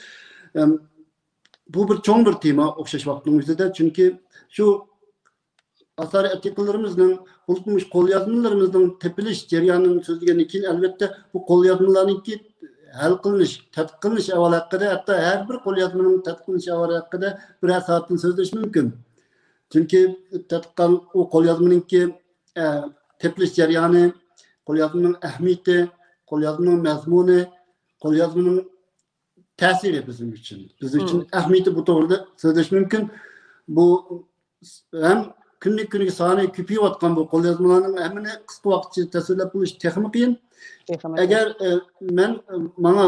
ئەم، بۇ بىر چوڭ بىر تېما ئوخشاش ۋاقىتنىڭ ئۆزىدە. چۈنكى شۇ ئاسارىي ئەتىقىلىرىمىزنىڭ، بولۇپمۇ قوليازمىلىرىمىزنىڭ تېپىلىش جەريانىنى سۆزلىگەندىن كېيىن، ئەلۋەتتە، بۇ قوليازمىلارنىڭكى ھەل قىلىنىش، تەتقىق قىلىنىش ئەھۋالى ھەققىدە، ھەتتا ھەر بىر قوليازمىنىڭ تەتقىق قىلىنىش ئەھۋالى ھەققىدە بىرەر سائەتتىن سۆزلەش مۇمكىن. چۈنكى تەتقىق قىلغان ئۇ قوليازمىنىڭكى، ئە، تېپىلىش جەريانى، قوليازمىنىڭ ئەھمىيىتى، قوليازمىنىڭ مەزمۇنى، قوليازمىنىڭ تەسىرى بىزنىڭ ئۈچۈن، بىزنىڭ ئۈچۈن ئەھمىيىتى، بۇ توغرىدا سۆزلەش مۇمكىن. بۇ ھەم كۈندىن كۈنگە سانى كۆپىيىۋاتقان بۇ قوليازمىلارنىڭ ھەممىنى قىسقا ۋاقىت ئىچىدە تەسۋىرلەپ بولۇش تېخىمۇ قىيىن. ئەگەر، ئە، مەن، ئە، ماڭا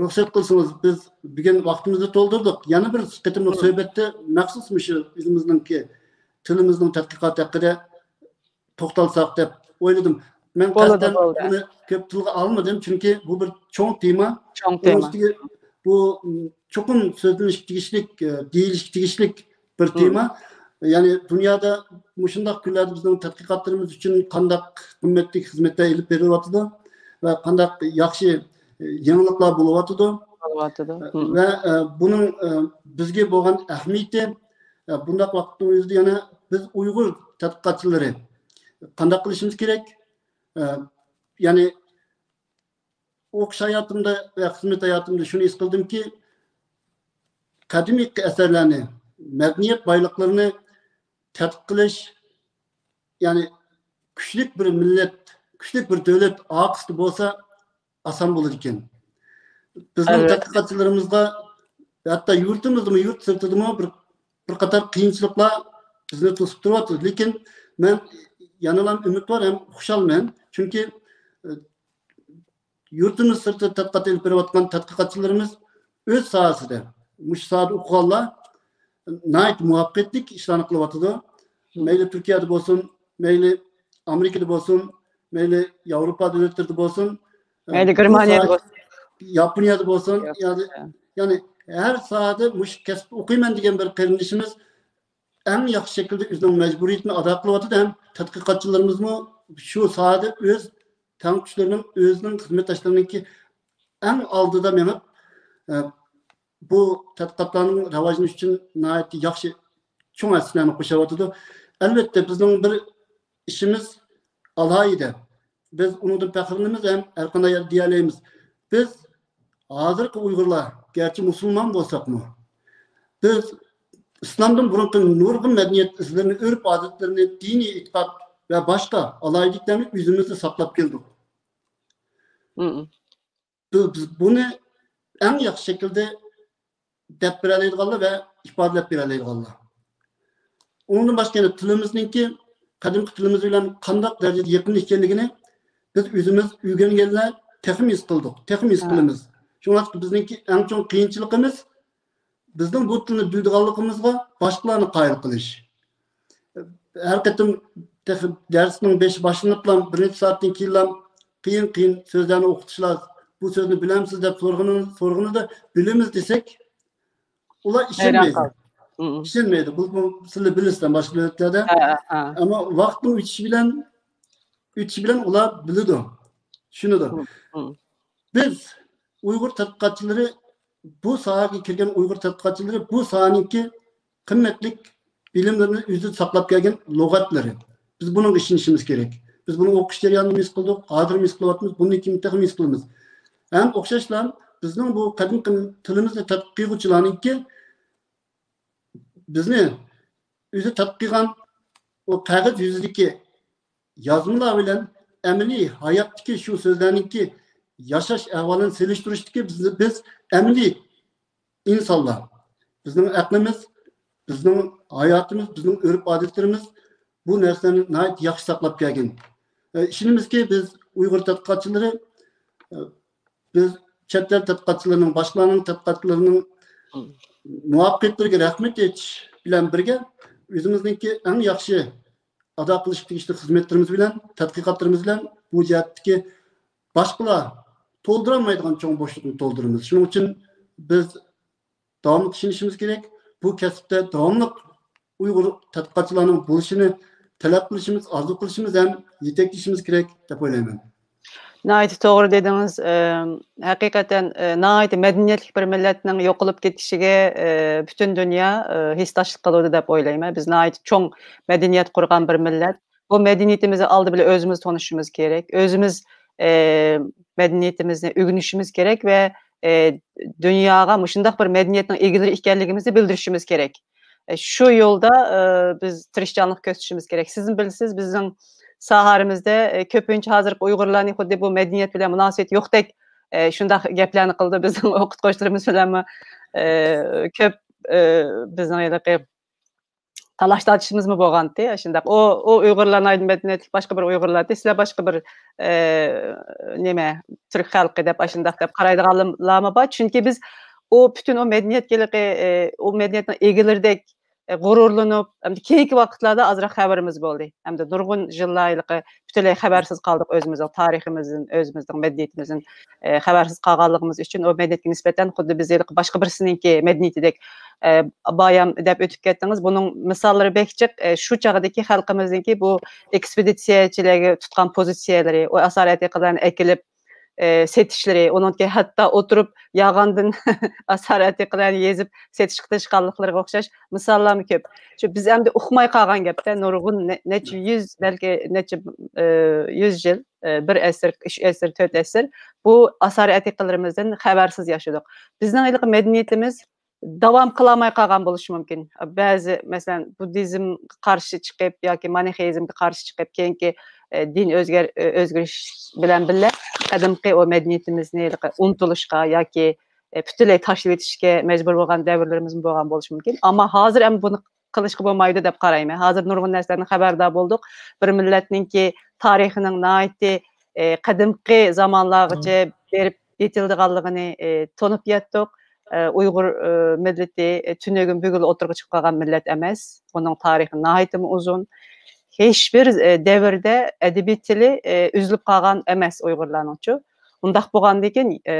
رۇخسەت قىلسىڭىز، بىز بۈگۈن ۋاقتىمىزنى تولدۇردۇق. يەنە بىر قېتىملىق سۆھبەتتە مەخسۇس مۇشۇ ئۆزىمىزنىڭكى تىلىمىزنىڭ تەتقىقاتى ھەققىدە توختالساق دەپ ئويلىدىم. مەن قەستەن بۇنى كۆپ تىلغا ئالمىدىم، چۈنكى بۇ بىر چوڭ تېما. چوڭ تېما. بۇ، م، چوقۇم سۆزلىنىشكە تېگىشلىك، ئە، دېيىلىشكە تېگىشلىك بىر تېما. يەنى دۇنيادا مۇشۇنداق كۈنلەردە بىزنىڭ تەتقىقاتلىرىمىز ئۈچۈن قانداق قىممەتلىك خىزمەتلەر ئېلىپ بېرىلىۋاتىدۇ ۋە قانداق ياخشى، ئە، يېڭىلىقلار بولۇۋاتىدۇ. بولۇۋاتىدۇ. ۋە، ئە، بۇنىڭ، ئە، بىزگە بولغان ئەھمىيىتى، ئە، بۇنداق ۋاقىتنىڭ ئۆزىدە يەنە بىز ئۇيغۇر تەتقىقاتچىلىرى قانداق قىلىشىمىز كېرەك؟ ئە، يەنى ئوقۇش ھاياتىمدا ۋە خىزمەت ھاياتىمدا شۇنى ھېس قىلدىمكى، قەدىمىي ئەسەرلەرنى، مەدەنىيەت بايلىقلىرىنى تەتقىق قىلىش، يەنى كۈچلۈك بىر مىللەت، كۈچلۈك بىر دۆلەت ئارقىسىدا بولسا، ئاسان بولىدىكەن. بىزنىڭ تەتقىقاتچىلىرىمىزغا ھەتتا يۇرتىمىزدىمۇ، يۇرت سىرتىدىمۇ بىر، بىر قاتار قىيىنچىلىقلار بىزنى توسۇپ تۇرۇۋاتىدۇ. لېكىن مەن يەنىلا ئۈمىدۋار ھەم خۇشالمەن. چۈنكى، ئە، يۇرتىمىز سىرتىدا تەتقىقات ئېلىپ بېرىۋاتقان تەتقىقاتچىلىرىمىز ئۆز ساھەسىدە، مۇشۇ ساھەدە ئوقۇغانلار ناھايىتى مۇۋەپپەقىيەتلىك ئىشلارنى قىلىۋاتىدۇ. مەيلى تۈركىيەدە بولسۇن، مەيلى ئامېرىكىدا بولسۇن، مەيلى ياۋروپا دۆلەتلىرىدە بولسۇن، مەيلى گېرمانىيەدە بولسۇن، ياپونىيەدە بولسۇن، يەنى، يەنى ھەر ساھەدە مۇشۇ كەسىپتە ئوقۇيمەن دېگەن بىر قېرىندىشىمىز ئەڭ ياخشى شەكىلدە ئۆزىنىڭ مەجبۇرىيىتىنى ئادا قىلىۋاتىدۇ ھەم تەتقىقاتچىلىرىمىزمۇ شۇ ساھەدە ئۆز تەڭتۇشلىرىنىڭ، ئۆزىنىڭ خىزمەتداشلىرىنىڭكى ئەڭ ئالدىدا مېڭىپ، ئە، بۇ تەتقىقاتلارنىڭ راۋاجلىنىشى ئۈچۈن ناھايىتى ياخشى، چوڭ ھەسسىلەرنى قوشۇۋاتىدۇ. ئەلۋەتتە، بىزنىڭ بىر ئىشىمىز ئالاھىدە. بىز ئۇنىڭدىن پەخىرلىنىمىز ھەم ھەر قانداق يەردە دېيەلەيمىز. بىز ھازىرقى ئۇيغۇرلار گەرچە مۇسۇلمان بولساقمۇ، بىز ئىسلامدىن بۇرۇنقى نۇرغۇن مەدەنىيەت ئىزلىرىنى، ئۆرپ-ئادەتلىرىنى، دىنىي ئېتىقاد ۋە باشقا ئالاھىدىلىكلەرنى ئۆزىمىزدە ساقلاپ كەلدۇق. بىز، بىز بۇنى ئەڭ ياخشى شەكىلدە دەپ بېرەلەيدىغانلار ۋە ئىپادىلەپ بېرەلەيدىغانلار. ئۇنىڭدىن باشقا يەنە تىلىمىزنىڭكى قەدىمكى تىلىمىز بىلەن قانداق دەرىجىدە يېقىن ئىكەنلىكىنى بىز ئۆزىمىز ئۆگەنگەنلەر تېخىمۇ ھېس قىلدۇق، تېخىمۇ ھېس قىلىمىز. شۇڭلاشقا بىزنىڭكى ئەڭ چوڭ قىيىنچىلىقىمىز بىزنىڭ بۇ تىلنى بىلىدىغانلىقىمىزغا باشقىلارنى قايىل قىلىش. ھەر قېتىم تېخى دەرسنىڭ بېشى باشلىنىپلا بىر نەچچە سائەتتىن كېيىنلا قىيىن، قىيىن سۆزلەرنى ئوقۇتۇشلار، بۇ سۆزنى بىلەمسىز دەپ سورىغىنى، سورىغىنىدا بىلىمىز دېسەك، ئۇلار ئىشەنمەيدۇ. ئىشەنمەيدۇ. بۇ، بۇ سىلەر بىلىسىلەر باشقا دۆلەتلەردە. ئەمما ۋاقىتنىڭ ئۆتۈشى بىلەن، ئۆتۈشى بىلەن ئۇلار بىلىدۇ، چۈشىنىدۇ. بىز ئۇيغۇر تەتقىقاتچىلىرى، بۇ ساھەگە كىرگەن ئۇيغۇر تەتقىقاتچىلىرى بۇ ساھەنىڭكى قىممەتلىك بىلىملىرىنى ئۆزىدە ساقلاپ كەلگەن لۇغەتلىرى. بىز بۇنىڭغا ئىشىنىشىمىز كېرەك. بىز بۇنى ئوقۇش جەريانىدا ھېس قىلدۇق، ھازىرمۇ ھېس قىلىۋاتىمىز، بۇندىن كېيىن تېخىمۇ ھېس قىلىمىز. ھەم ئوخشاشلا بىزنىڭ بۇ قەدىمكى تىلىمىزنى تەتقىق قىلغۇچىلارنىڭكى بىزنى ئۆزى تەتقىق قىلغان ئۇ قەغەز يۈزىدىكى يازمىلار بىلەن ئەمەلىي ھاياتتىكى شۇ سۆزلەرنىڭكى ياشاش ئەھۋالىنى سېلىشتۇرۇشتىكى بىز، بىز ئەمەلىي ئىنسانلار. بىزنىڭ ئەقلىمىز، بىزنىڭ ھاياتىمىز، بىزنىڭ ئۆرپ-ئادەتلىرىمىز بۇ نەرسىلەرنى ناھايىتى ياخشى ساقلاپ كەلگەن. ئە، ئىشىنىمىزكى، بىز ئۇيغۇر تەتقىقاتچىلىرى، ئە، بىز چەت ئەل تەتقىقاتچىلىرىنىڭ، باشقىلارنىڭ تەتقىقاتلىرىنىڭ مۇۋەپپەقىيەتلىرىگە رەھمەت ئېيتىش بىلەن بىرگە، ئۆزىمىزنىڭكى ئەڭ ياخشى ئادا قىلىشقا تېگىشلىك خىزمەتلىرىمىز بىلەن، تەتقىقاتلىرىمىز بىلەن بۇ جەھەتتىكى باشقىلار تولدۇرالمايدىغان چوڭ بوشلۇقنى تولدۇرىمىز. شۇنىڭ ئۈچۈن بىز داۋاملىق ئىشىنىشىمىز كېرەك. بۇ كەسىپتە داۋاملىق ئۇيغۇر تەتقىقاتچىلارنىڭ بولۇشىنى تەلەپ قىلىشىمىز، ئارزۇ قىلىشىمىز ھەم يېتەكلىشىمىز كېرەك دەپ ئويلايمەن. ناھايىتى توغرا دېدىڭىز. ئەم، ھەقىقەتەن، ئە، ناھايىتى مەدەنىيەتلىك بىر مىللەتنىڭ يوقىلىپ كېتىشىگە، ئە، پۈتۈن دۇنيا، ئە، ھېسداشلىق قىلىدۇ دەپ ئويلايمەن. بىز ناھايىتى چوڭ مەدەنىيەت قۇرغان بىر مىللەت. بۇ مەدەنىيىتىمىزنى ئالدى بىلەن ئۆزىمىز تونۇشىمىز كېرەك. ئۆزىمىز، ئە، مەدەنىيىتىمىزنى ئۆگىنىشىمىز كېرەك ۋە، ئە، دۇنياغا مۇشۇنداق بىر مەدەنىيەتنىڭ ئىگىلىرى ئىكەنلىكىمىزنى بىلدۈرۈشىمىز كېرەك. ئە، شۇ يولدا، ئە، بىز تىرىشچانلىق كۆرسىتىشىمىز كېرەك. سىزمۇ بىلىسىز، بىزنىڭ ساھەمىزدە، ئە، كۆپىنچە ھازىرقى ئۇيغۇرلارنى خۇددى بۇ مەدەنىيەت بىلەن مۇناسىۋىتى يوقتەك، ئە، شۇنداق گەپلەرنى قىلىدۇ. بىزنىڭ ئوقۇتقۇچىلىرىمىز بىلەنمۇ، ئە، كۆپ، ئە، بىزنىڭ ھېلىقى تالاش تارتىشىمىزمۇ بولغانتى. شۇنداق، ئۇ، ئۇ ئۇيغۇرلار ناھايىتى مەدەنىيەتلىك، باشقا بىر ئۇيغۇرلار، سىلەر باشقا بىر، ئە، نېمە، تۈرك خەلقى دەپ، ئاشۇنداق دەپ قارايدىغانلارمۇ بار. چۈنكى بىز ئۇ پۈتۈن ئۇ مەدەنىيەتكە ھېلىقى، ئە، ئۇ مەدەنىيەتنىڭ ئىگىلىرىدەك، ئە، غۇرۇرلىنىپ، ئەمدى كېيىنكى ۋاقىتلاردا ئازراق خەۋىرىمىز بولدى. ئەمدى نۇرغۇن يىللار ھېلىقى پۈتۈنلەي خەۋەرسىز قالدۇق ئۆزىمىزنىڭ تارىخىمىزدىن، ئۆزىمىزنىڭ مەدەنىيىتىمىزدىن، ئە، خەۋەرسىز قالغانلىقىمىز ئۈچۈن ئۇ مەدەنىيەتكە نىسبەتەن خۇددى بىز ھېلىقى باشقا بىرسىنىڭكى مەدەنىيىتىدەك، ئە، بايام دەپ ئۆتۈپ كەتتىڭىز. بۇنىڭ مىساللىرى بەك جىق. ئە، شۇ چاغدىكى خەلقىمىزنىڭكى بۇ ئېكسپېدىتسىيەچىلەرگە تۇتقان پوزىتسىيەلىرى، ئۇ ئاسارە ئەتىقىلەرنى ئەكېلىپ، ئە، سېتىشلىرى، ئۇنىڭكى ھەتتا ئولتۇرۇپ ياغاندىن ئاسارە ئەتىقىلەرنى يېزىپ سېتىشقا تىرىشقانلىقلىرىغا ئوخشاش مىساللارمۇ كۆپ. شۇ بىز ئەمدى ئۇقماي قالغان گەپتە، نۇرغۇن نە-، نەچچە يۈز، بەلكى نەچچە، ئە، يۈز يىل، ئە، بىر ئەسىر، ئۈچ ئەسىر، تۆت ئەسىر بۇ ئاسارە ئەتىقىلىرىمىزدىن خەۋەرسىز ياشىدۇق. بىزنىڭ ھېلىقى مەدەنىيىتىمىز داۋام قىلالماي قالغان بولۇشى مۇمكىن. بەزى، مەسىلەن، بۇددىزمغا قارشى چىقىپ ياكى مانىخېيىزمغا قارشى چىقىپ، كېيىنكى، ئە، دىن ئۆزگەر-، ئۆ-، ئۆزگىرىش بىلەن بىللە قەدىمكى ئۇ مەدەنىيىتىمىزنى ھېلىقى ئۇنتۇلۇشقا ياكى، ئە، پۈتۈنلەي تاشلىۋېتىشكە مەجبۇر بولغان دەۋرلىرىمىزمۇ بولغان بولۇشى مۇمكىن. ئەمما ھازىر ئەمدى بۇنى قىلىشقا بولمايدۇ دەپ قارايمەن. ھازىر نۇرغۇن نەرسىلەردىن خەۋەردار بولدۇق. بىر مىللەتنىڭكى تارىخىنىڭ ناھايىتى، ئە، قەدىمكى زامانلارغىچە بېرىپ يېتىلىدىغانلىقىنى، ئە، تونۇپ يەتتۇق. ئە، ئۇيغۇر، ئە، مىللىتى، ئە، تۈنۈگۈن بۈگۈنلا ئوتتۇرىغا چىقىپ قالغان مىللەت ئەمەس. ئۇنىڭ تارىخى ناھايىتىمۇ ئۇزۇن. ھېچبىر، ئە، دەۋردە ئەدەبىي تىلى، ئە، ئۈزۈلۈپ قالغان ئەمەس ئۇيغۇرلارنىڭچۇ. ئۇنداق بولغاندىكىن، ئە،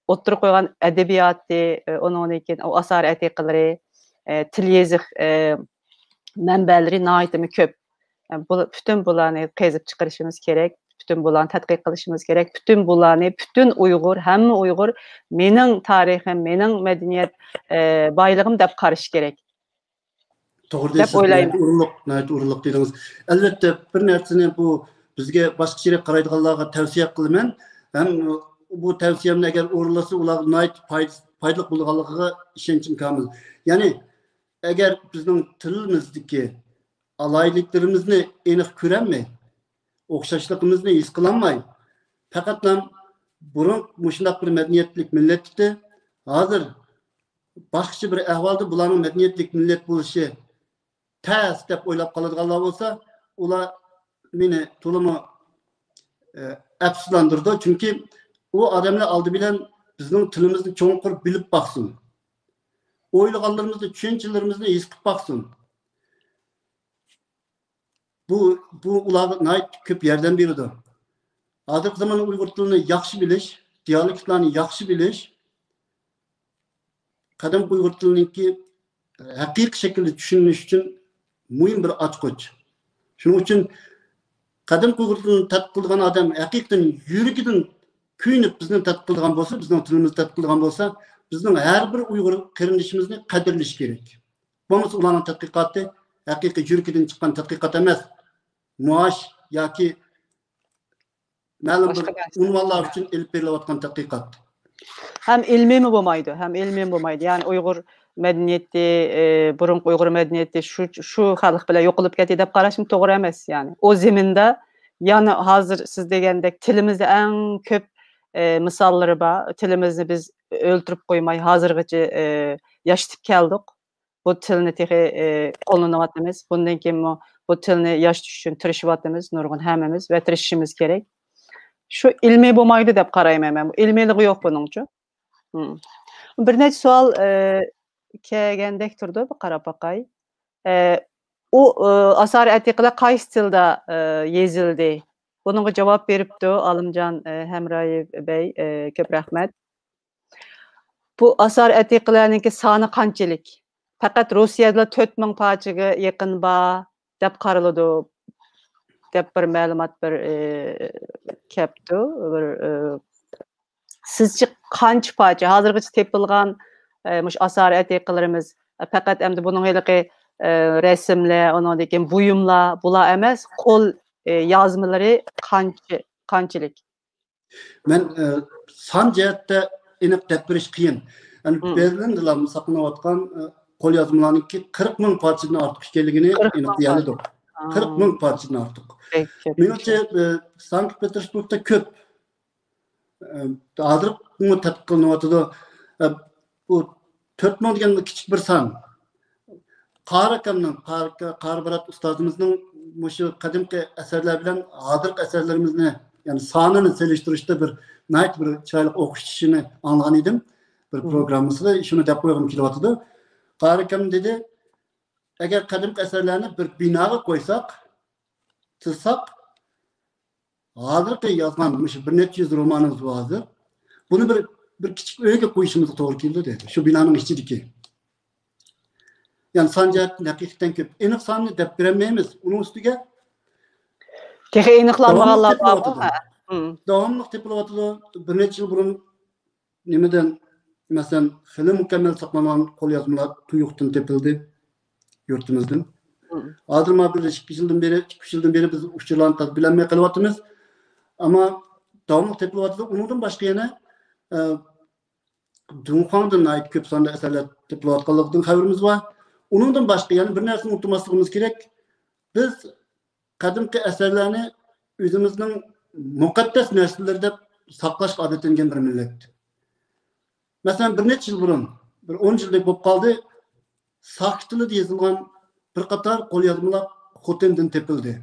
ئوتتۇرىغا قويغان ئەدەبىياتى، ئە، ئۇنىڭدىن كېيىن ئۇ ئاسارە ئەتىقىلىرى، ئە، تىل يېزىق، ئە، مەنبەلىرى ناھايىتىمۇ كۆپ. ئە، بۇ، پۈتۈن بۇلارنى قېزىپ چىقىرىشىمىز كېرەك، پۈتۈن بۇلارنى تەتقىق قىلىشىمىز كېرەك، پۈتۈن بۇلارنى، پۈتۈن ئۇيغۇر، ھەممە ئۇيغۇر مېنىڭ تارىخىم، مېنىڭ مەدەنىيەت، ئە، بايلىقىم دەپ قارىشى كېرەك توغرا دەپ دەيسىز، ئويلايمەن. ناھايىتى ئورۇنلۇق، ناھايىتى ئورۇنلۇق دېدىڭىز. ئەلۋەتتە، بىر نەرسىنى بۇ بىزگە باشقىچىرەك قارايدىغانلارغا تەۋسىيە قىلىمەن. ھەم بۇ تەۋسىيەمنى ئەگەر ئورۇنلىسا، ئۇلارغا ناھايىتى پايدا-، پايدىلىق بولىدىغانلىقىغا ئىشەنچىم كامىل. يەنى، ئەگەر بىزنىڭ تىلىمىزدىكى ئالاھىدىلىكلىرىمىزنى ئېنىق كۆرەلمەي، ئوخشاشلىقىمىزنى ھېس قىلالماي، پەقەتلا بۇرۇن مۇشۇنداق بىر مەدەنىيەتلىك مىللەت ئىدى، ھازىر باشقىچە بىر ئەھۋالدا بۇلارنىڭ مەدەنىيەتلىك مىللەت بولۇشى تەس دەپ ئويلاپ قالىدىغانلار بولسا، ئۇلار مېنى تولىمۇ، ئە، ئەپسۇسلاندۇرىدۇ. چۈنكى ئۇ ئادەملەر ئالدى بىلەن بىزنىڭ تىلىمىزنى چوڭقۇر بىلىپ باقسۇن. ئويلىغانلىرىمىزنى، چۈشەنچىلىرىمىزنى ھېس قىلىپ باقسۇن. بۇ، بۇ ئۇلارغا ناھايىتى كۆپ ياردەم بېرىدۇ. ھازىرقى زامان ئۇيغۇر تىلىنى ياخشى بىلىش، دىيالېكتلارنى ياخشى بىلىش، قەدىمكى ئۇيغۇر تىلىنىڭكى ھەقىقىي شەكلىدە چۈشىنىش ئۈچۈن مۇھىم بىر ئاچقۇچ. شۇنىڭ ئۈچۈن قەدىمكى ئۇيغۇر تىلىنى تەتقىق قىلىدىغان ئادەم ھەقىقەتەن يۈرىكىدىن كۆيۈنۈپ بىزنى تەتقىق قىلىدىغان بولسا، بىزنىڭ تىلىمىزنى تەتقىق قىلىدىغان بولسا، بىزنىڭ ھەر بىر ئۇيغۇر قېرىندىشىمىزنى قەدىرلىشى كېرەك. بولمىسا ئۇلارنىڭ تەتقىقاتى ھەقىقىي يۈرىكىدىن چىققان تەتقىقات ئەمەس. مائاش ياكى مەلۇم بىر باشقا نەرسە. ئۇنۋانلار ئۈچۈن ئېلىپ بېرىلىۋاتقان تەتقىقات. ھەم ئىلمىيمۇ بولمايدۇ، ھەم ئىلمىيمۇ بولمايدۇ. يەنى ئۇيغۇر مەدەنىيىتى، ئى، بۇرۇنقى ئۇيغۇر مەدەنىيىتى شۇ، شۇ خەلق بىلەن يوقىلىپ كەتتى دەپ قاراشمۇ توغرا ئەمەس. يەنى ئۇ زېمىندا يەنە ھازىر سىز دېگەندەك تىلىمىزدا ئەڭ كۆپ، ئى، مىساللىرى بار. تىلىمىزنى بىز ئۆلتۈرۈپ قويماي ھازىرغىچە، ئى، ياشىتىپ كەلدۇق. بۇ تىلنى تېخى، ئى، قوللىنىۋاتىمىز. بۇندىن كېيىنمۇ بۇ تىلنى ياشىتىش ئۈچۈن تىرىشىۋاتىمىز، نۇرغۇن ھەممىمىز ۋە تىرىشىشىمىز كېرەك. شۇ ئىلمىي بولمايدۇ دەپ قارايمەن مەن. بۇ ئىلمىيلىقى يوق بۇنىڭچۇ. مم. بىر نەچچە سوئال، ئى، كەلگەندەك تۇرىدۇ، بىر قاراپ باقاي. ئى، ئۇ، ئى، ئاسارە ئەتىقىلەر قايسى تىلدا، ئى، يېزىلدى؟ بۇنىڭغا جاۋاب بېرىپتۇ ئالىمجان، ئى، ھەمرايېۋ بەي، ئى، كۆپ رەھمەت. بۇ ئاسارە ئەتىقىلەرنىڭكى سانى قانچىلىك؟ پەقەت روسىيەدىلا تۆت مىڭ پارچىگە يېقىن بار دەپ قارىلىدۇ. دەپ بىر مەلۇمات بىر، ئى، كەپتۇ. بىر، ئى، سىزچە قانچە پارچە؟ ھازىرغىچە تېپىلغان، ئى، مۇشۇ ئاسارە ئەتىقىلىرىمىز، ئى، پەقەت ئەمدى بۇنىڭ ھېلىقى، ئى، رەسىملەر، ئۇنىڭدىن كېيىن بۇيۇملار، بۇلار ئەمەس، قول، ئى، يازمىلىرى قانچە، قانچىلىك؟ مەن، ئى، سان جەھەتتە ئېنىق دەپ بېرىش قىيىن. يەنى بېرلىندىلا ساقلىنىۋاتقان، ئى، قوليازمىلارنىڭكى قىرىق مىڭ پارچىدىن ئارتۇق ئىكەنلىكىنى ئېنىق دېيەلىدۇق. قىرىق مىڭ پارچىدىن ئارتۇق. مېنىڭچە، ئى، سانكت پېتېربۇرگدا كۆپ. ئى، ھازىرمۇ تەتقىق قىلىنىۋاتىدۇ. ئى، بۇ تۆت مىڭ دېگەن كىچىك بىر سان. قارى ئاكامنىڭ، قارى، قارى بارات ئۇستازىمىزنىڭ مۇشۇ قەدىمكى ئەسەرلەر بىلەن ھازىرقى ئەسەرلىرىمىزنى، يەنى سانىنى سېلىشتۇرۇشتا بىر ناھايىتى بىر چىرايلىق ئوخشىتىشىنى ئاڭلىغان ئىدىم. بىر پروگراممىسىدا شۇنى دەپ قويغۇم كېلىۋاتىدۇ. قارى ئاكام دېدى، ئەگەر قەدىمكى ئەسەرلەرنى بىر بىناغا قويساق، تىزساق، ھازىرقى يازغان مۇشۇ بىر نەچچە يۈز رومانىمىز بار ھازىر. بۇنى بىر، بىر كىچىك ئۆيگە قويۇشىمىزغا توغرا كېلىدۇ دېدى. شۇ بىنانىڭ ئىچىدىكى. يەنى سان جەھەتتىن ھەقىقەتەن كۆپ. ئېنىق ساننى دەپ بېرەلمەيمىز. ئۇنىڭ ئۈستىگە تېخى ئېنىقلانمىغانلار بارغۇ. داۋاملىق تېپىلىۋاتىدۇ. داۋاملىق تېپىلىۋاتىدۇ. بىر نەچچە يىل بۇرۇن نېمىدىن، مەسىلەن، خېلى مۇكەممەل ساقلانغان قوليازمىلار تۇيۇقتىن تېپىلدى يۇرتىمىزدىن. ھازىر مانا بىر ئىككى يىلدىن بېرى، ئىككى ئۈچ يىلدىن بېرى بىز ئۇچۇرلارنى تازا بىلەلمەي قېلىۋاتىمىز. ئەمما داۋاملىق تېپىلىۋاتىدۇ. ئۇنىڭدىن باشقا يەنە، ئە، دۇڭخۇاڭدىن ناھايىتى كۆپ ساندا ئەسەرلەر تېپىلىۋاتقانلىقىدىن خەۋىرىمىز بار. ئۇنىڭدىن باشقا يەنە بىر نەرسىنى ئۇنتۇماسلىقىمىز كېرەك. بىز قەدىمكى ئەسەرلەرنى ئۆزىمىزنىڭ مۇقەددەس نەرسىلىرى دەپ ساقلاشقا ئادەتلەنگەن بىر مىللەت. مەسىلەن، بىر نەچچە يىل بۇرۇن، بىر ئون يىلدەك بولۇپ قالدى، ساكىت تىلىدا يېزىلغان بىر قاتار قوليازمىلار خوتەندىن تېپىلدى.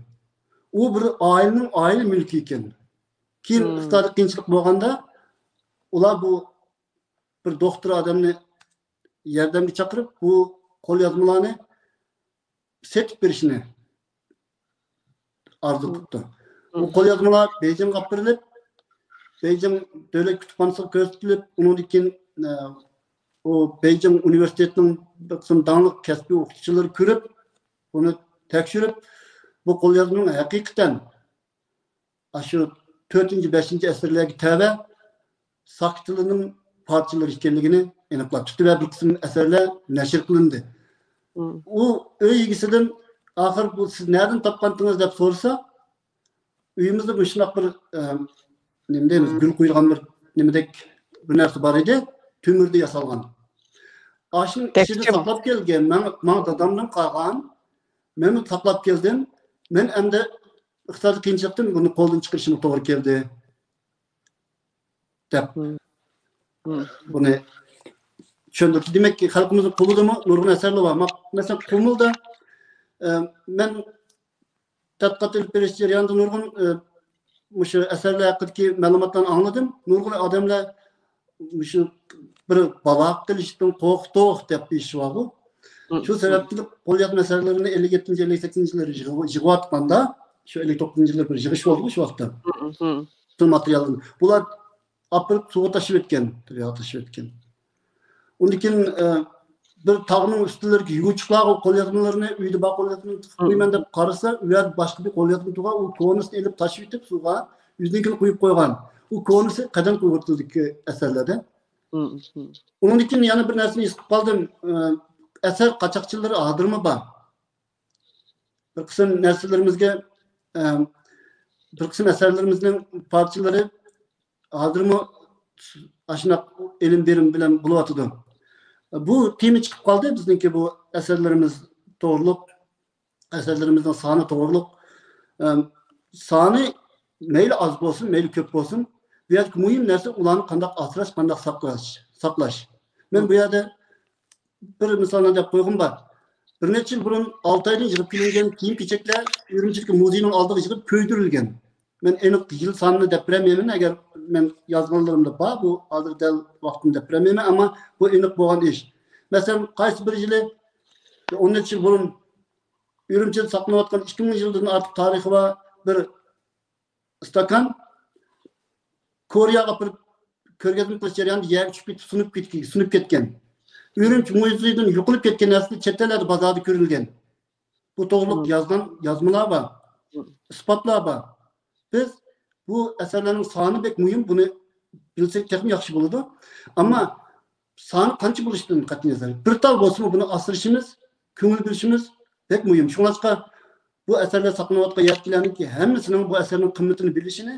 ئۇ بىر ئائىلىنىڭ ئائىلە مۈلكى ئىكەن. كېيىن ئىقتىسادىي قىيىنچىلىق بولغاندا، ئۇلار بۇ بىر دوختۇر ئادەمنى ياردەمگە چاقىرىپ، بۇ قوليازمىلارنى سېتىپ بېرىشنى ئارزۇ قىپتۇ. بۇ قوليازمىلار بېيجىڭغا ئاپىرىلىپ، بېيجىڭ دۆلەت كۇتۇپخانىسىغا كۆرسىتىلىپ، ئۇنىڭدىن كېيىن، ئە، ئۇ بېيجىڭ ئۇنىۋېرسىتېتىنىڭ بىر قىسىم داڭلىق كەسپىي ئوقۇتقۇچىلىرى كۆرۈپ، بۇنى تەكشۈرۈپ، بۇ قوليازمىنىڭ ھەقىقەتەن ئاشۇ تۆتىنچى، بەشىنچى ئەسىرلەرگە تەۋە ساكىت تىلىنىڭ پارچىلىرى ئىكەنلىكىنى ئېنىقلاپ چىقتى ۋە بىر قىسىم ئەسەرلەر نەشر قىلىندى. ئۇ ئۆي ئىگىسىدىن، ئاخىر بۇ سىز نەدىن تاپقانتىڭىز دەپ سورىسا، ئۆيىمىزدە مۇشۇنداق بىر، ئە، نېمە دەيمىز، گۈل قويۇلغان بىر نېمىدەك بىر نەرسە بار ئىدى، تۆمۈردە ياسالغان. ئاشۇنىڭ ئىچىدە ساقلاپ كەلگەن، ماڭا، ماڭا دادامدىن قالغان، مەنمۇ ساقلاپ كەلدىم. مەن ئەمدى ئىقتىسادىي قىيىنچىلىقتىن بۇنى قولدىن چىقىرىشىمغا توغرا كەلدى، دەپ بۇنى چۈشەندۈردى. دېمەك، خەلقىمىزنىڭ قولىدىمۇ نۇرغۇن ئەسەرلەر بار. ما-، مەسىلەن، قۇمۇلدا، ئە، مەن تەتقىقات ئېلىپ بېرىش جەريانىدا نۇرغۇن، ئە، مۇشۇ ئەسەرلەر ھەققىدىكى مەلۇماتلارنى ئاڭلىدىم. نۇرغۇن ئادەملەر مۇشۇ بىر بالا ھەققىدە ئېلىشتىن قورقتۇق دەپ دېيىشى بارغۇ. شۇ سەۋەبتىن قوليازما ئەسەرلىرىنى ئەللىك يەتتىنچى، ئەللىك سەككىزىنچى يىللىرى يىغ-، يىغىۋاتقاندا، شۇ ئەللىك توققۇزىنچى يىللىرى بىر يىغىش بولدىغۇ شۇ ۋاقىتتا. شۇ ماتېرىيالنى. بۇلار ئاپىرىپ سۇغا تاشلىۋەتكەن، دەرياغا تاشلىۋەتكەن. ئۇندىن كېيىن، ئە، بىر تاغنىڭ ئۈستىلىرىدىكى يوچۇقلارغا قوليازمىلىرىنى، ئۆيدە بار قوليازمىنى تىقىپ قويىمەن دەپ قارىسا، ئۇ يەردە باشقا بىر قوليازما تۇرغان، ئۇ كونىسىنى ئېلىپ تاشلىۋېتىپ سۇغا، ئۆزىنىڭكىنى قويۇپ قويغان. ئۇ كونىسى قەدىمكى ئۇيغۇر تىلىدىكى ئەسەرلەردە. ئۇنىڭدىن كېيىن يەنە بىر نەرسىنى ھېس قىلىپ قالدىم. ئە، ئەسەر قاچاقچىلىرى ھازىرمۇ بار. بىر قىسىم نەرسىلىرىمىزگە، ئە، بىر قىسىم ئەسەرلىرىمىزنىڭ پارچىلىرى ھازىرمۇ ئاشۇنداق ئېلىم بېرىم بىلەن بولۇۋاتىدۇ. بۇ تېما چىقىپ قالدى بىزنىڭكى بۇ ئەسەرلىرىمىز توغرۇلۇق، ئەسەرلىرىمىزنىڭ سانى توغرۇلۇق. ئەم، سانى مەيلى ئاز بولسۇن، مەيلى كۆپ بولسۇن، بۇ يەردىكى مۇھىم نەرسە ئۇلارنى قانداق ئاسراش، قانداق ساقلاش، ساقلاش. مەن بۇ يەردە بىر مىسالنى دەپ قويغۇم بار. بىر نەچچە يىل بۇرۇن ئالتايدىن يىغىپ كېلىنگەن كىيىم-كېچەكلەر ئۈرۈمچىدىكى مۇزېينىڭ ئالدىغا يىغىپ كۆيدۈرۈلگەن. مەن ئېنىق يىل سانىنى دەپ بېرەلمەيمەن، ئەگەر مەن يازغانلىرىمدا بار، بۇ ھازىر دەل ۋاقتىنى دەپ بېرەلمەيمەن، ئەمما بۇ ئېنىق بولغان ئىش. مەسىلەن، قايسى بىر يىلى، ئون نەچچە يىل بۇرۇن ئۈرۈمچىدە ساقلىنىۋاتقان ئىككى مىڭ يىلدىن ئارتۇق تارىخى بار بىر ئىستاكان كورېيەگە ئاپىرىپ كۆرگەزمە قىلىش جەريانىدا يەرگە چۈشۈپ كېتىپ، سۇنۇپ كېتكەن، سۇنۇپ كەتكەن. ئۈرۈمچى مۇزېيىدىن يوقىلىپ كەتكەن نەرسىلەر چەت ئەللەردە بازاردا كۆرۈلگەن. بۇ توغرۇلۇق يازغان يازمىلار بار. ئىسپاتلار بار. بىز بۇ ئەسەرلەرنىڭ سانى بەك مۇھىم، بۇنى بىلسەك تېخىمۇ ياخشى بولىدۇ. ئەمما سانى قانچە بولۇشىدىن قەتئىينەزەر، بىر تال بولسىمۇ بۇنى ئاسرىشىمىز، كۆڭۈل بۆلۈشىمىز بەك مۇھىم. شۇڭلاشقا بۇ ئەسەرلەر ساقلىنىۋاتقان يەرلەرنىڭكى ھەممىسىنىڭ بۇ ئەسەرنىڭ قىممىتىنى بىلىشىنى،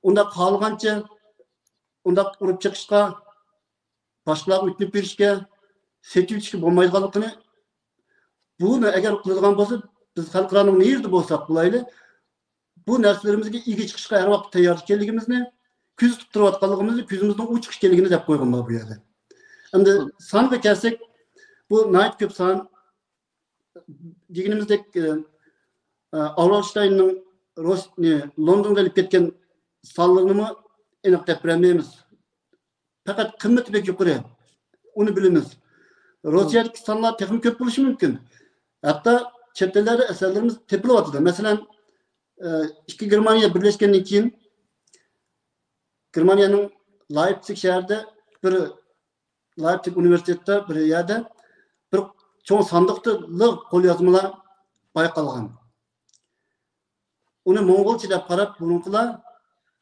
ئۇنداق خالىغانچە، ئۇنداق ئۇرۇپ چېقىشقا، باشقىلارغا ئۆتۈنۈپ بېرىشكە، سېتىۋېتىشكە بولمايدىغانلىقىنى، بۇنى ئەگەر قىلىدىغان بولسا، بىز خەلقئارانىڭ نېرىدە بولساق بولايلى، بۇ نەرسىلىرىمىزگە ئىگە چىقىشقا ھەر ۋاقىت تەييار ئىكەنلىكىمىزنى، كۆزىتىپ تۇرۇۋاتقانلىقىمىزنى، كۆزىمىزنىڭ ئوچۇق ئىكەنلىكىنى دەپ قويغان بار بۇ يەردە. ئەمدى سانغا كەلسەك، بۇ ناھايىتى كۆپ سان. دېگىنىمىزدەك، ئە، ئە، ئاۋرالشتايننىڭ روس-، نى، لوندونغا ئېلىپ كەتكەن سانلىرىنىمۇ ئېنىق دەپ بېرەلمەيمىز. پەقەت قىممىتى بەك يۇقىرى. ئۇنى بىلىمىز. روسىيەدىكى سانلار تېخىمۇ كۆپ بولۇشى مۇمكىن. ھەتتا چەت ئەللەردە ئەسەرلىرىمىز تېپىلىۋاتىدۇ. مەسىلەن، ئىككى گېرمانىيە بىرلەشكەندىن كېيىن، گېرمانىيەنىڭ لايپتسىگ شەھىرىدە بىر، لايپتسىگ ئۇنىۋېرسىتېتىدا بىر يەردە بىر چوڭ ساندۇقتا لىغ قوليازمىلار بايقالغان. ئۇنى موڭغۇلچە دەپ قاراپ، بۇرۇنقىلار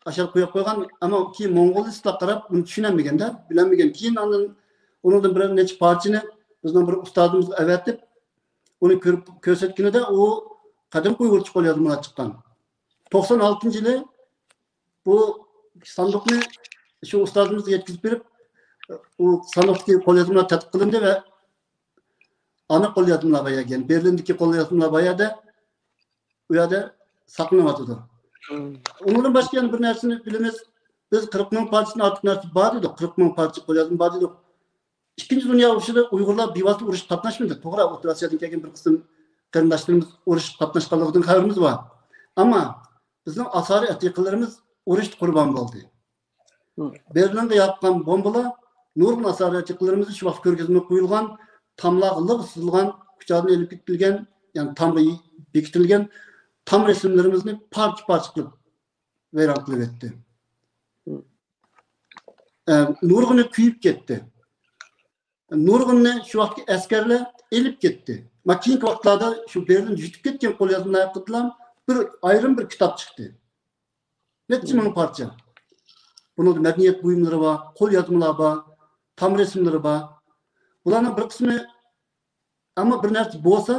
ئاشۇ يەرگە قويۇپ قويغان، ئەمما كېيىن موڭغۇلىستلار قاراپ، ئۇنى چۈشىنەلمىگەندە، بىلەلمىگەن. كېيىن ئاندىن ئۇنىڭدىن بىر نەچچە پارچىنى بىزنىڭ بىر ئۇستازىمىزغا ئەۋەتىپ، ئۇنى كۆرۈپ، كۆرسەتكىنىدە، ئۇ قەدىمكى ئۇيغۇرچە قوليازمىلار چىققان. توقسان ئالتىنچى يىلى بۇ ساندۇقنى شۇ ئۇستازىمىزغا يەتكۈزۈپ بېرىپ، ئۇ ساندۇقتىكى قوليازمىلار تەتقىق قىلىندى ۋە ئانا قوليازمىلار بار يەردە، يەنى بېرلىندىكى قوليازمىلار بار يەردە، ئۇ يەردە ساقلىنىۋاتىدۇ. ئۇنىڭدىن باشقا يەنە بىر نەرسىنى بىلىمىز. بىز قىرىق مىڭ پارچىدىن ئارتۇق نەرسە بار دېدۇق، قىرىق مىڭ پارچە قوليازما بار دېدۇق. ئىككىنچى دۇنيا ئۇرۇشىدا ئۇيغۇرلار بىۋاسىتە ئۇرۇشقا قاتناشمىدى. توغرا، ئوتتۇرا ئاسىيادىن كەلگەن بىر قىسىم قېرىنداشلىرىمىز ئۇرۇشقا قاتناشقانلىقىدىن خەۋىرىمىز بار. ئەمما بىزنىڭ ئاسارە ئەتىقىلىرىمىز ئۇرۇشتا قۇربان بولدى. بېرلىنغا ياغقان بومبىلار نۇرغۇن ئاسارە ئەتىقىلىرىمىزنى، شۇ ۋاقىت كۆرگەزمىگە قويۇلغان تاملارغا لىغ سىزىلغان، كۇچادىن ئېلىپ كېتىلگەن، يەنى تامغا بېكىتىلگەن تام رەسىملىرىمىزنى پارچە-پارچە قىلىپ ۋەيران قىلىۋەتتى. ئە، نۇرغۇنى كۆيۈپ كەتتى. نۇرغۇنىنى شۇ ۋاقىتتىكى ئەسكەرلەر ئېلىپ كەتتى. مانا كېيىنكى ۋاقىتلاردا شۇ بېرلىن يۇتۇپ كەتكەن قوليازمىلار ھەققىدىلا بىر ئايرىم بىر كىتاب چىقتى. نەچچە مىڭ پارچە. بۇنىڭدا مەدەنىيەت بۇيۇملىرى بار، قوليازمىلار بار، تام رەسىملىرى بار. بۇلارنىڭ بىر قىسمى، ئەمما بىر نەرسە بولسا،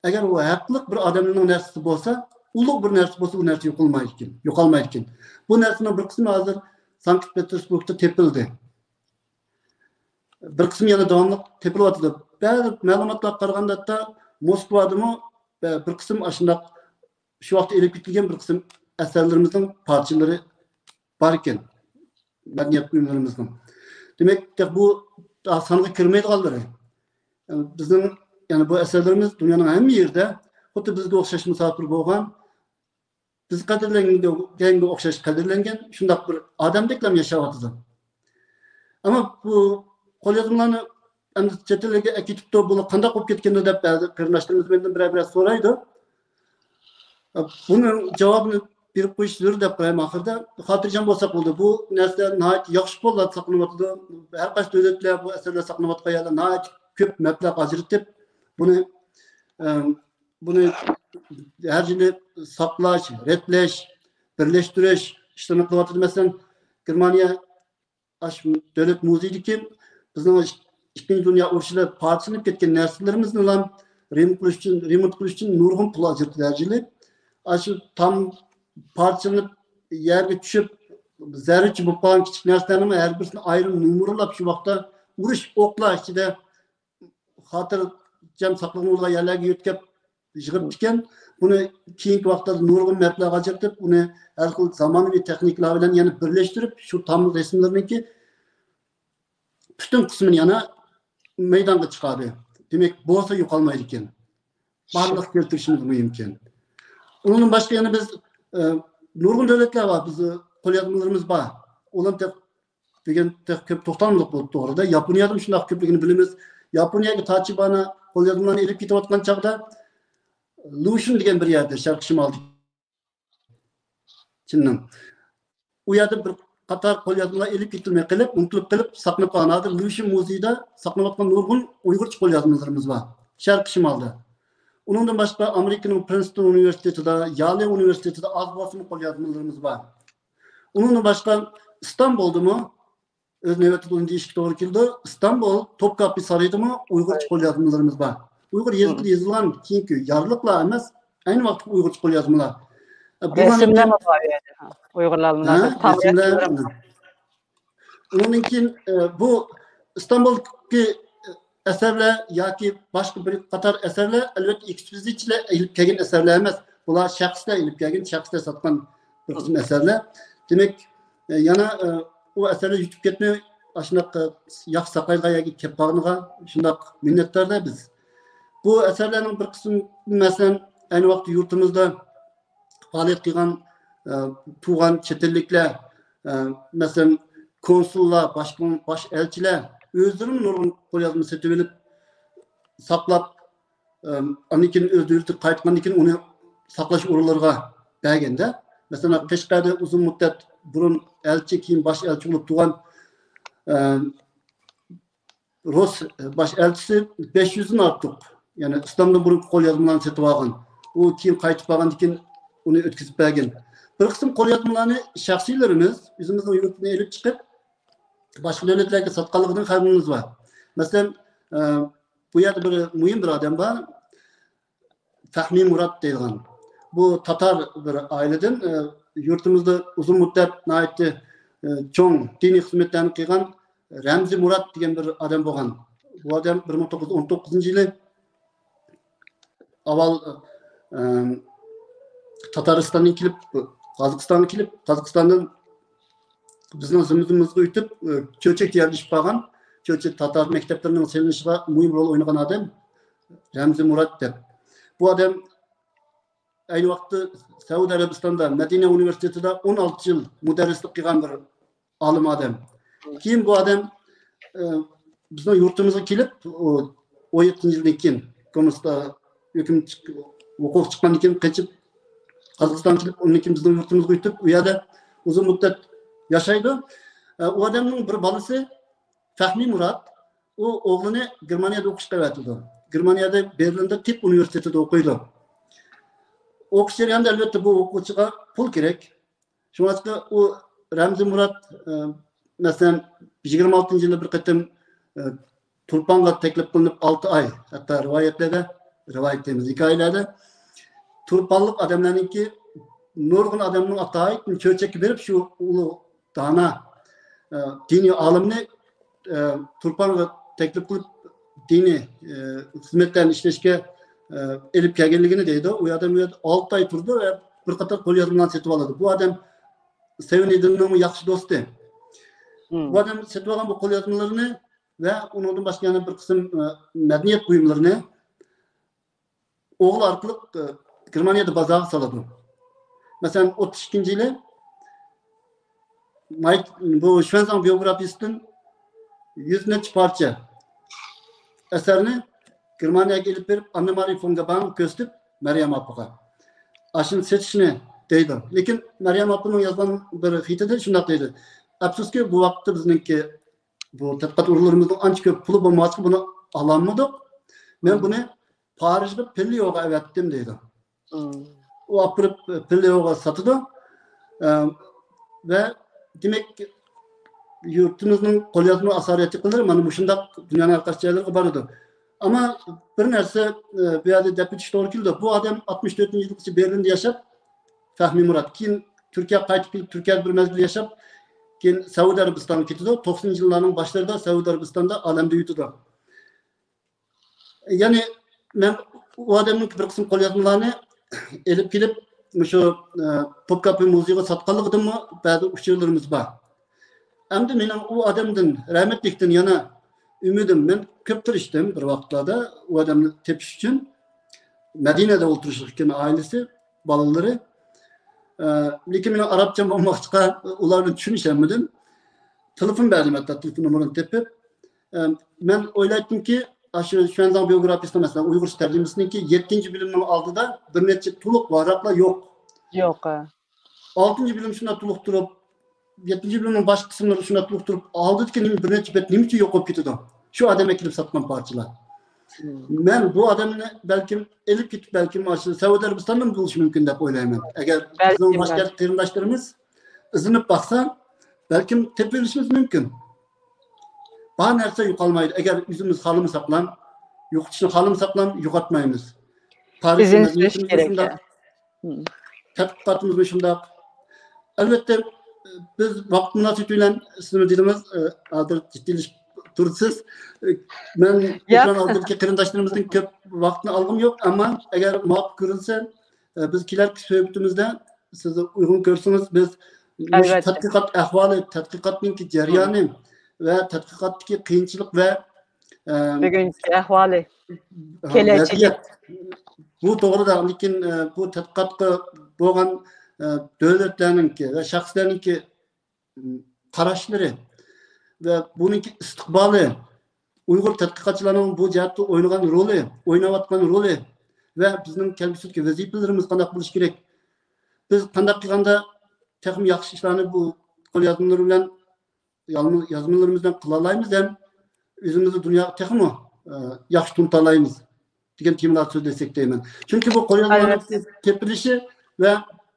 ئەگەر ئۇ ھەقلىق بىر ئادەمنىڭ نەرسىسى بولسا، ئۇلۇغ بىر نەرسە بولسا، ئۇ نەرسە يوقالمايدىكەن، يوقالمايدىكەن. بۇ نەرسىنىڭ بىر قىسمى ھازىر سانكت پېتېربۇرگدا تېپىلدى. بىر قىسمى يەنە داۋاملىق تېپىلىۋاتىدۇ. بەزى مەلۇماتلارغا قارىغاندا، ھەتتا موسكۋادىمۇ بىر قىسىم ئاشۇنداق شۇ ۋاقىتتا ئېلىپ كېتىلگەن بىر قىسىم ئەسەرلىرىمىزنىڭ پارچىلىرى بار ئىكەن، مەدەنىيەت بۇيۇملىرىمىزنىڭ. دېمەك، بۇ سانغا كىرمەيدىغانلىرى، بىزنىڭ، يەنى بۇ ئەسەرلىرىمىز دۇنيانىڭ ھەممە يېرىدە خۇددى بىزگە ئوخشاش مۇساپىر بولغان، بىز قەدىرلەنگەنگە ئوخشاش قەدىرلەنگەن شۇنداق بىر ئادەمدەكلا ياشاۋاتىدۇ. ئەمما بۇ قوليازمىلارنى ئەمدى چەت ئەلگە ئەكېتىپتۇ، بۇلار قانداق بولۇپ كەتكەندۇ دەپ بەزى قېرىنداشلىرىمىز مەندىن بىرەر-بىرەر سورايدۇ. بۇنىڭ جاۋابىنى بېرىپ قويۇش زۆرۈر دەپ قارايمەن ئاخىرىدا. خاتىرجەم بولساق بولىدۇ. بۇ نەرسىلەر ناھايىتى ياخشى قوللاردا ساقلىنىۋاتىدۇ. ھەر قايسى دۆلەتلەر بۇ ئەسەرلەر ساقلىنىۋاتقان يەرلەر ناھايىتى كۆپ مەبلەغ ئاجرىتىپ، بۇنى، ئەم، بۇنى ھەر يىلى ساقلاش، رەتلەش، بىرلەشتۈرۈش ئىشلىرىنى قىلىۋاتىدۇ. مەسىلەن، گېرمانىيە ئاشۇ دۆلەت مۇزېيىدىكى بىزنىڭ ئىككىنچى دۇنيا ئۇرۇشىدا پارچىلىنىپ كەتكەن نەرسىلىرىمىزنىلا رېمونت قىلىش ئۈچۈن، رېمونت قىلىش ئۈچۈن نۇرغۇن پۇل ئاجرىتىدۇ ھەر يىلى. ئاشۇ تام پارچىلىنىپ يەرگە چۈشۈپ، زەررىچە بولۇپ قالغان كىچىك نەرسىلەرنىمۇ ھەر بىرسىنى ئايرىم نومۇرلاپ، شۇ ۋاقىتتا ئۇرۇش ئوقلار ئىچىدە خاتىرجەم ساقلىغىلى بولىدىغان يەرلەرگە يۆتكەپ يىغىپتىكەن. بۇنى كېيىنكى ۋاقىتلاردا نۇرغۇن مەبلەغ ئاجرىتىپ، ئۇنى ھەر خىل زامانىۋى تېخنىكىلار بىلەن يەنە بىرلەشتۈرۈپ، شۇ تام رەسىملىرىنىڭكى پۈتۈن قىسمىنى يەنە مەيدانغا چىقاردى. دېمەك، بولسا يوقالمايدىكەن. بارلىققا كەلتۈرۈشىمىز مۇھىمكەن. ئۇنىڭدىن باشقا يەنە بىز، ئە، نۇرغۇن دۆلەتلەر بار، بىز، ئە، قوليازمىلىرىمىز بار. ئۇلارنى تېخى بۈگۈن تېخى كۆپ توختالمىدۇق بۇ توغرىدا. ياپونىيەدىمۇ شۇنداق كۆپلۈكىنى بىلىمىز. ياپونىيەگە تاچىبانا قوليازمىلارنى ئېلىپ كېتىۋاتقان چاغدا لۇشۈن دېگەن بىر يەردە، شەرقىي شىمالدا، چىننىڭ، ئۇ يەردە بىر قاتار قوليازمىلار ئېلىپ كېتىلمەي قېلىپ، ئۇنتۇلۇپ قېلىپ ساقلىنىپ قالغان. ھازىر لۇشۈن مۇزېيىدا ساقلىنىۋاتقان نۇرغۇن ئۇيغۇرچە قوليازمىلىرىمىز بار، شەرقىي شىمالدا. ئۇنىڭدىن باشقا ئامېرىكىنىڭ پرىنستون ئۇنىۋېرسىتېتىدا، يالې ئۇنىۋېرسىتېتىدا ئاز بولسىمۇ قوليازمىلىرىمىز بار. ئۇنىڭدىن باشقا ئىستانبۇلدىمۇ، ئۆز نۆۋىتىدە ئۇنى دېيىشكە توغرا كېلىدۇ، ئىستانبۇل توپكاپى سارىيىدىمۇ ئۇيغۇرچە قوليازمىلىرىمىز بار. ئۇيغۇر يېزىقىدا يېزىلغان، كېيىنكى يارلىقلار ئەمەس، ئەينى ۋاقىتتىكى ئۇيغۇرچە قوليازمىلار. ئە، بۇلارنىڭ رەسىملەرمۇ بار ئۇ يەردە. ئۇيغۇرلار ھە، مۇناسىۋەت تام رەسىملەر. ئۇنىڭدىن كېيىن، ئە، بۇ ئىستانبۇلدىكى، ئە، ئەسەرلەر ياكى باشقا بىر قاتار ئەسەرلەر، ئەلۋەتتە، ئېكسپېدىتسىيەچىلەر ئېلىپ كەلگەن ئەسەرلەر ئەمەس. بۇلار شەخسلەر ئېلىپ كەلگەن، شەخسلەر ساتقان بىر قىسىم ئەسەرلەر. دېمەك، ئە، يەنە، ئە، ئۇ ئەسەرلەر يۈتۈپ كەتمەي، ئاشۇنداق، ئە، ياخشى ساقلايدىغان يەرگە كېلىپ قالغىنىغا شۇنداق مىننەتدارلار بىز. بۇ ئەسەرلەرنىڭ بىر قىسمى، مەسىلەن، ئەينى ۋاقىتتا يۇرتىمىزدا پائالىيەت قىلغان، ئە، تۇغان چەت ئەللىكلەر، ئە، مەسىلەن، كونسۇللار، باش، باش ئەلچىلەر ئۆزلىرىمۇ نۇرغۇن قوليازما سېتىۋېلىپ، ساقلاپ، ئە، ئاندىن كېيىن ئۆز دۆلىتىگە قايتقاندىن كېيىن ئۇنى ساقلاش ئورۇنلىرىغا بەرگەندە، مەسىلەن، قەشقەردە ئۇزۇن مۇددەت بۇرۇن ئەلچى، كېيىن باش ئەلچى بولۇپ تۇغان، ئە، رۇس باش ئەلچىسى بەش يۈزدىن ئارتۇق، يەنى ئىسلامدىن بۇرۇنقى قوليازمىلارنى سېتىپ ئالغان. ئۇ كېيىن قايتىپ بارغاندىن كېيىن ئۇنى ئۆتكۈزۈپ بەرگەن. بىر قىسىم قوليازمىلارنى شەخسىيلىرىمىز ئۆزىمىزنىڭ يۇرتىدىن ئېلىپ چىقىپ، باشقا دۆلەتلەرگە ساتقانلىقىدىن خەۋىرىمىز بار. مەسىلەن، ئە، بۇ يەردە بىر مۇھىم بىر ئادەم بار. فەھمىي مۇرات دەيدىغان. بۇ تاتار بىر ئائىلىدىن، ئە، يۇرتىمىزدا ئۇزۇن مۇددەت ناھايىتى، ئە، چوڭ دىنىي خىزمەتلەرنى قىلغان رەمزىي مۇرات دېگەن بىر ئادەم بولغان. بۇ ئادەم بىر مىڭ توققۇز يۈز ئون توققۇزىنچى يىلى ئاۋۋال، ئە، تاتارىستاندىن كېلىپ، قازاقىستانغا كېلىپ، قازاقىستاندىن بىزنىڭ زىممىمىزغا ئۆتۈپ، ئە، چۆچەكتە يەرلىشىپ قالغان، چۆچەك تاتار مەكتەپلىرىنىڭ سېلىنىشىغا مۇھىم رول ئوينىغان ئادەم رەمزىي مۇرات دەپ. بۇ ئادەم ئەينى ۋاقىتتا سەئۇدى ئەرەبىستاندا مەدىنە ئۇنىۋېرسىتېتىدا ئون ئالتە يىل مۇدەررىسلىك قىلغان بىر ئالىم ئادەم. كېيىن بۇ ئادەم، ئە، بىزنىڭ يۇرتىمىزغا كېلىپ، ئۇ ئون يەتتىنچى يىلدىن كېيىن، كوممۇنىست ھۆكۈم چىق-، ھوقۇق چىققاندىن كېيىن قېچىپ، قازاقىستانغا كېلىپ، ئۇنىڭدىن كېيىن بىزنىڭ يۇرتىمىزغا ئۆتۈپ، ئۇ يەردە ئۇزۇن مۇددەت ياشايدۇ. ئە، ئۇ ئادەمنىڭ بىر بالىسى فەھمىي مۇرات، ئۇ ئوغلىنى گېرمانىيەدە ئوقۇشقا ئەۋەتىدۇ. گېرمانىيەدە بېرلىندا تىب ئۇنىۋېرسىتېتىدا ئوقۇيدۇ. ئوقۇش جەريانىدا، ئەلۋەتتە، بۇ ئوقۇغۇچىغا پۇل كېرەك. شۇڭلاشقا ئۇ رەمزىي مۇرات، ئە، مەسىلەن، يىگىرمە ئالتىنچى يىلى بىر قېتىم، ئە، تۇرپانغا تەكلىپ قىلىنىپ، ئالتە ئاي، ھەتتا رىۋايەتلەردە، رىۋايەت دەيمىز، ھېكايىلەردە تۇرپانلىق ئادەملەرنىڭكى، نۇرغۇن ئادەمنىڭ ئاتايىتىن چۆچەككە بېرىپ، شۇ ئۇلۇغ دانا، ئە، دىنىي ئالىمنى، ئە، تۇرپانغا تەكلىپ قىلىپ، دىنىي، ئە، خىزمەتلەرنى ئىشلەشكە، ئە، ئېلىپ كەلگەنلىكىنى دەيدۇ. ئۇ ئادەم ئۇ يەردە ئالتە ئاي تۇرىدۇ ۋە بىر قاتار قوليازمىلارنى سېتىپ ئالىدۇ. بۇ ئادەم سېۋېن ئېدىننىڭمۇ ياخشى دوستى. مم. بۇ ئادەم سېتىپ ئالغان بۇ قوليازمىلىرىنى ۋە ئۇنىڭدىن باشقا يەنە بىر قىسىم، ئە، مەدەنىيەت بۇيۇملىرىنى ئوغلى ئارقىلىق، ئە، گېرمانىيەدە بازارغا سالىدۇ. مەسىلەن، ئوتتۇز ئىككىنچى يىلى ماي-، بۇ شۈەنزاڭ بىيوگرافىيىسىدىن يۈز نەچچە پارچە ئەسەرنى گېرمانىيەگە ئېلىپ بېرىپ، ئاننا مارىيە فون گاباڭغا كۆرسىتىپ، مەريەم ئاپىغا ئاشۇنى سېتىشنى دەيدۇ. لېكىن مەريەم ئاپىنىڭ يازغان بىر خېتىدە شۇنداق دەيدۇ: ئەپسۇسكى، بۇ ۋاقىتتا بىزنىڭكى بۇ تەتقىقات ئورۇنلىرىمىزنىڭ ئانچە كۆپ پۇلى بولمىغاچقا، بۇنى ئالالمىدۇق. مەن بۇنى پارىژغا پىللىيوغا ئەۋەتتىم، دەيدۇ. ئۇ ئاپىرىپ پىللىيوغا ساتىدۇ. ئە، ۋە دېمەك، يۇرتىمىزنىڭ قوليازما ئاسارىيەت يىغىنلىرى مانا مۇشۇنداق دۇنيانىڭ ھەر قايسى جايلىرىغا بارىدۇ. ئەمما بىر نەرسە، ئە، بۇ يەردە دەپ ئۆتۈش توغرا كېلىدۇ. بۇ ئادەم ئاتمىش تۆتىنچى يىلغىچە بېرلىندا ياشاپ، فەھمىي مۇرات. كېيىن تۈركىيەگە قايتىپ كېلىپ، تۈركىيەدە بىر مەزگىل ياشاپ، كېيىن سەئۇدى ئەرەبىستانغا كېتىدۇ. توقسىنىنچى يىللارنىڭ باشلىرىدا سەئۇدى ئەرەبىستاندا ئالەمدىن ئۆتىدۇ. يەنى مەن ئۇ ئادەمنىڭ بىر قىسىم قوليازمىلارنى ئېلىپ كېلىپ، مۇشۇ، ئە، توپكاپى مۇزېيغا ساتقانلىقىدىنمۇ بەزى ئۇچۇرلىرىمىز بار. ئەمدى مېنىڭ ئۇ ئادەمدىن، رەھمەتلىكتىن يەنە ئۈمىدىم، مەن كۆپ تىرىشتىم بىر ۋاقىتلاردا ئۇ ئادەمنى تېپىش ئۈچۈن. مەدىنەدە ئولتۇرۇشلۇق ئىكەن ئائىلىسى، بالىلىرى. ئە، لېكىن مېنىڭ ئەرەبچەم بولمىغاچقا، ئۇلارنى چۈشىنىشەلمىدىم. تېلېفون بەردىم، ھەتتا تېلېفون نومۇرىنى تېپىپ. ئە، مەن ئويلايتتىمكى، ئاشۇ شۈەنزاڭ بىيوگرافىيىسىنىڭ، مەسىلەن، ئۇيغۇرچە تەرجىمىسىنىڭكى يەتتىنچى بۆلۈمنىڭ ئالدىدا بىر نەچچە تولۇق ۋاراقلار يوق. يوق، ھە. ئالتىنچى بۆلۈم شۇنداق تولۇق تۇرۇپ، يەتتىنچى بۆلۈمنىڭ باشقا قىسىملىرى شۇنداق تولۇق تۇرۇپ، ئالدىدىكى نېمە، بىر نەچچە بەت نېمە ئۈچۈن يوق بولۇپ كېتىدۇ؟ شۇ ئادەم ئەكېلىپ ساتقان پارچىلار. مەن بۇ ئادەمنى بەلكىم ئېلىپ كېتىپ، بەلكىم ئاشۇ سەئۇدى ئەرەبىستاندىمۇ بولۇشى مۇمكىن دەپ ئويلايمەن. ئەگەر بىزنىڭ باشقا قېرىنداشلىرىمىز ئىزدىنىپ باقسا، بەلكىم تېپىۋېلىشىمىز مۇمكىن. بار نەرسە يوقالمايدۇ. ئەگەر ئۆزىمىز خالىمىساقلام، يوقىتىشنى خالىمىساقلام، يوقاتمايمىز. تارىخىي مەدەنىيىتىمىزمۇ شۇنداق. تەتقىقاتىمىزمۇ شۇنداق. ئەلۋەتتە، بىز ۋاقىت مۇناسىۋىتى بىلەن سىزمۇ دېدىڭىز، ھازىر جىددىيلىشىپ تۇرىسىز. مەن ئېكران ئالدىدىكى قېرىنداشلىرىمىزدىن كۆپ ۋاقىتنى ئالغۇم يوق، ئەمما ئەگەر مۇۋاپىق كۆرۈلسە، بىز كېلەركى سۆھبىتىمىزدە سىز ئۇيغۇن كۆرسىڭىز، بىز مۇشۇ تەتقىقات ئەھۋالى، تەتقىقاتنىڭكى جەريانى ۋە تەتقىقاتتىكى قىيىنچىلىق ۋە، ئەم، بۈگۈنكى ئەھۋالى، ھە، كېلەچەك. ۋەزىيەت، بۇ توغرىدا، لېكىن، ئە، بۇ تەتقىقاتقا بولغان، ئە، دۆلەتلەرنىڭكى ۋە شەخسلەرنىڭكى، م، قاراشلىرى ۋە بۇنىڭكى ئىستىقبالى، ئۇيغۇر تەتقىقاتچىلارنىڭ بۇ جەھەتتە ئوينىغان رولى، ئويناۋاتقان رولى ۋە بىزنىڭ كەلگۈسىدىكى ۋەزىپىلىرىمىز قانداق بولۇشى كېرەك؟ بىز قانداق قىلغاندا تېخىمۇ ياخشى ئىشلارنى بۇ قوليازمىلىرى بىلەن يازما-، يازمىلىرىمىز بىلەن قىلالايمىز ھەم ئۆزىمىزنى دۇنياغا تېخىمۇ، ئە، ياخشى تونۇتالايمىز دېگەن تېمىلاردا سۆزلەشسەك دەيمەن. چۈنكى بۇ قوليازمىلارنىڭ ئەلۋەتتە. تېپىلىشى ۋە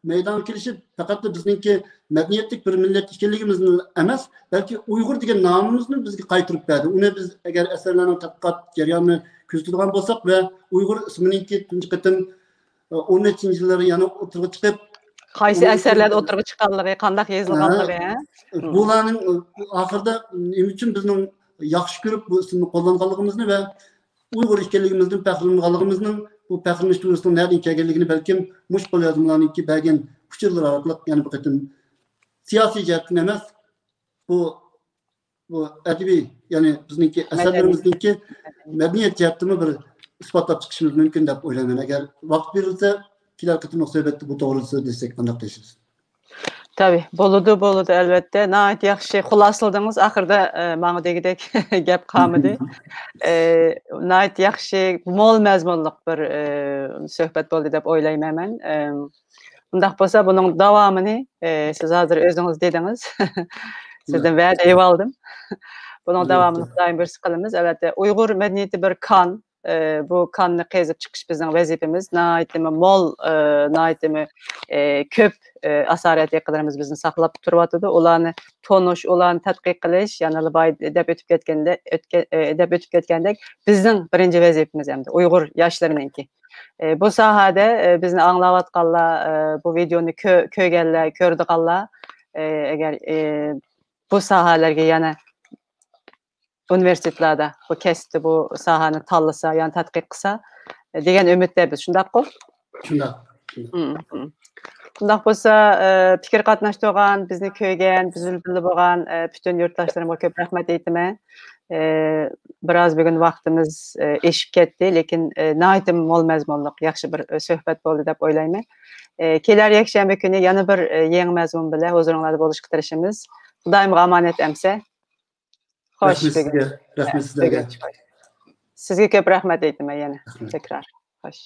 مەيدانغا كېلىشى پەقەتلا بىزنىڭكى مەدەنىيەتلىك بىر مىللەت ئىكەنلىكىمىزنى ئەمەس، بەلكى ئۇيغۇر دېگەن نامىمىزنى بىزگە قايتۇرۇپ بەردى. ئۇنى بىز ئەگەر ئەسەرلەرنىڭ تەتقىقات جەريانىنى كۆزىتىدىغان بولساق ۋە ئۇيغۇر ئىسمىنىڭكى تۇنجى قېتىم، ئە، ئون نەچچىنچى يىللىرى يەنە ئوتتۇرىغا چىقىپ، قايسى ئەسەرلەردە ئوتتۇرىغا چىققانلىقى، قانداق يېزىلغانلىقى، ھە؟ بۇلارنىڭ، ئە، ئاخىرىدا نېمە ئۈچۈن بىزنىڭ ياخشى كۆرۈپ بۇ ئىسىمنى قوللانغانلىقىمىزنى ۋە ئۇيغۇر ئىكەنلىكىمىزدىن پەخىرلىنىدىغانلىقىمىزنىڭ، بۇ پەخىرلىنىش تۇيغۇسىنىڭ نەدىن كەلگەنلىكىنى بەلكىم مۇشۇ قوليازمىلارنىڭكى بەرگەن ئۇچۇرلىرى ئارقىلىق يەنە بىر قېتىم سىياسىي جەھەتتىن ئەمەس، بۇ، بۇ ئەدەبىي، يەنى بىزنىڭكى مەدەنىي. ئەسەرلىرىمىزنىڭكى مەدەنىيەت جەھەتتىنمۇ بىر ئىسپاتلاپ چىقىشىمىز مۇمكىن دەپ ئويلايمەن. ئەگەر ۋاقىت بېرىلسە، كېلەر قېتىملىق سۆھبەتتە بۇ توغرىدا سۆزلەشسەك قانداق دەيسىز؟ تەبىئىي، بولىدۇ، بولىدۇ، ئەلۋەتتە. ناھايىتى ياخشى خۇلاسىلىدىڭىز. ئاخىرىدا، ئە، ماڭا دېگۈدەك گەپ قالمىدى. ئە، ناھايىتى ياخشى، مول مەزمۇنلۇق بىر، ئە، سۆھبەت بولدى دەپ ئويلايمەن مەن. ئە، ئۇنداق بولسا، بۇنىڭ داۋامىنى، ئە، سىز ھازىر ئۆزىڭىز دېدىڭىز. سىزدىن ۋەدە ئېلىۋالدىم. بۇنىڭ داۋامىنى خۇدايىم بۇيرۇسا قىلىمىز. ئەلۋەتتە، ئۇيغۇر مەدەنىيىتى بىر كان. ئە، بۇ كاننى قېزىپ چىقىش بىزنىڭ ۋەزىپىمىز. ناھايىتىمۇ مول، ئە، ناھايىتىمۇ، ئە، كۆپ، ئە، ئاسارەت يېقىنلىرىمىز بىزنى ساقلاپ تۇرۇۋاتىدۇ. ئۇلارنى تونۇش، ئۇلارنى تەتقىق قىلىش، يەنىلا باي دەپ ئۆتۈپ كەتكەندە-، ئۆتكە-، ئە، دەپ ئۆتۈپ كەتكەندەك، بىزنىڭ بىرىنچى ۋەزىپىمىز ئەمدى ئۇيغۇر ياشلىرىنىڭكى. ئە، بۇ ساھەدە، ئە، بىزنى ئاڭلاۋاتقانلار، ئە، بۇ ۋىدېونى كۆ-، كۆرگەنلەر، كۆرىدىغانلار، ئە، ئەگەر، ئە، بۇ ساھەلەرگە يەنە ئۇنىۋېرسىتېتلاردا بۇ كەسىپتە بۇ ساھەنى تاللىسا، يەنى تەتقىق قىلسا، دېگەن ئۈمىدتە بىز، شۇنداققۇ؟ شۇنداق. شۇنداق. مم، مم. شۇنداق بولسا، ئە، پىكىر قاتناشتۇرغان، بىزنى كۆرگەن، بىز بىلەن بىللە بولغان، ئە، پۈتۈن يۇرتداشلىرىمغا كۆپ رەھمەت ئېيتىمەن. ئە، بىراز بۈگۈن ۋاقتىمىز، ئە، ئېشىپ كەتتى، لېكىن، ئە، ناھايىتى مول مەزمۇنلۇق، ياخشى بىر، ئە، سۆھبەت بولدى دەپ ئويلايمەن. ئە، كېلەر يەكشەنبە كۈنى يەنە بىر، ئە، يېڭى مەزمۇن بىلەن ھۇزۇرۇڭلاردا بولۇشقا تىرىشىمىز. خۇدايىمغا ئامانەت ئەمسە. خوش، رەھمەت سىزگە. رەھمەت سىزلەرگە. سىزگە كۆپ رەھمەت ئېيتىمەن يەنە. رەھمەت. تەكرار. خوش.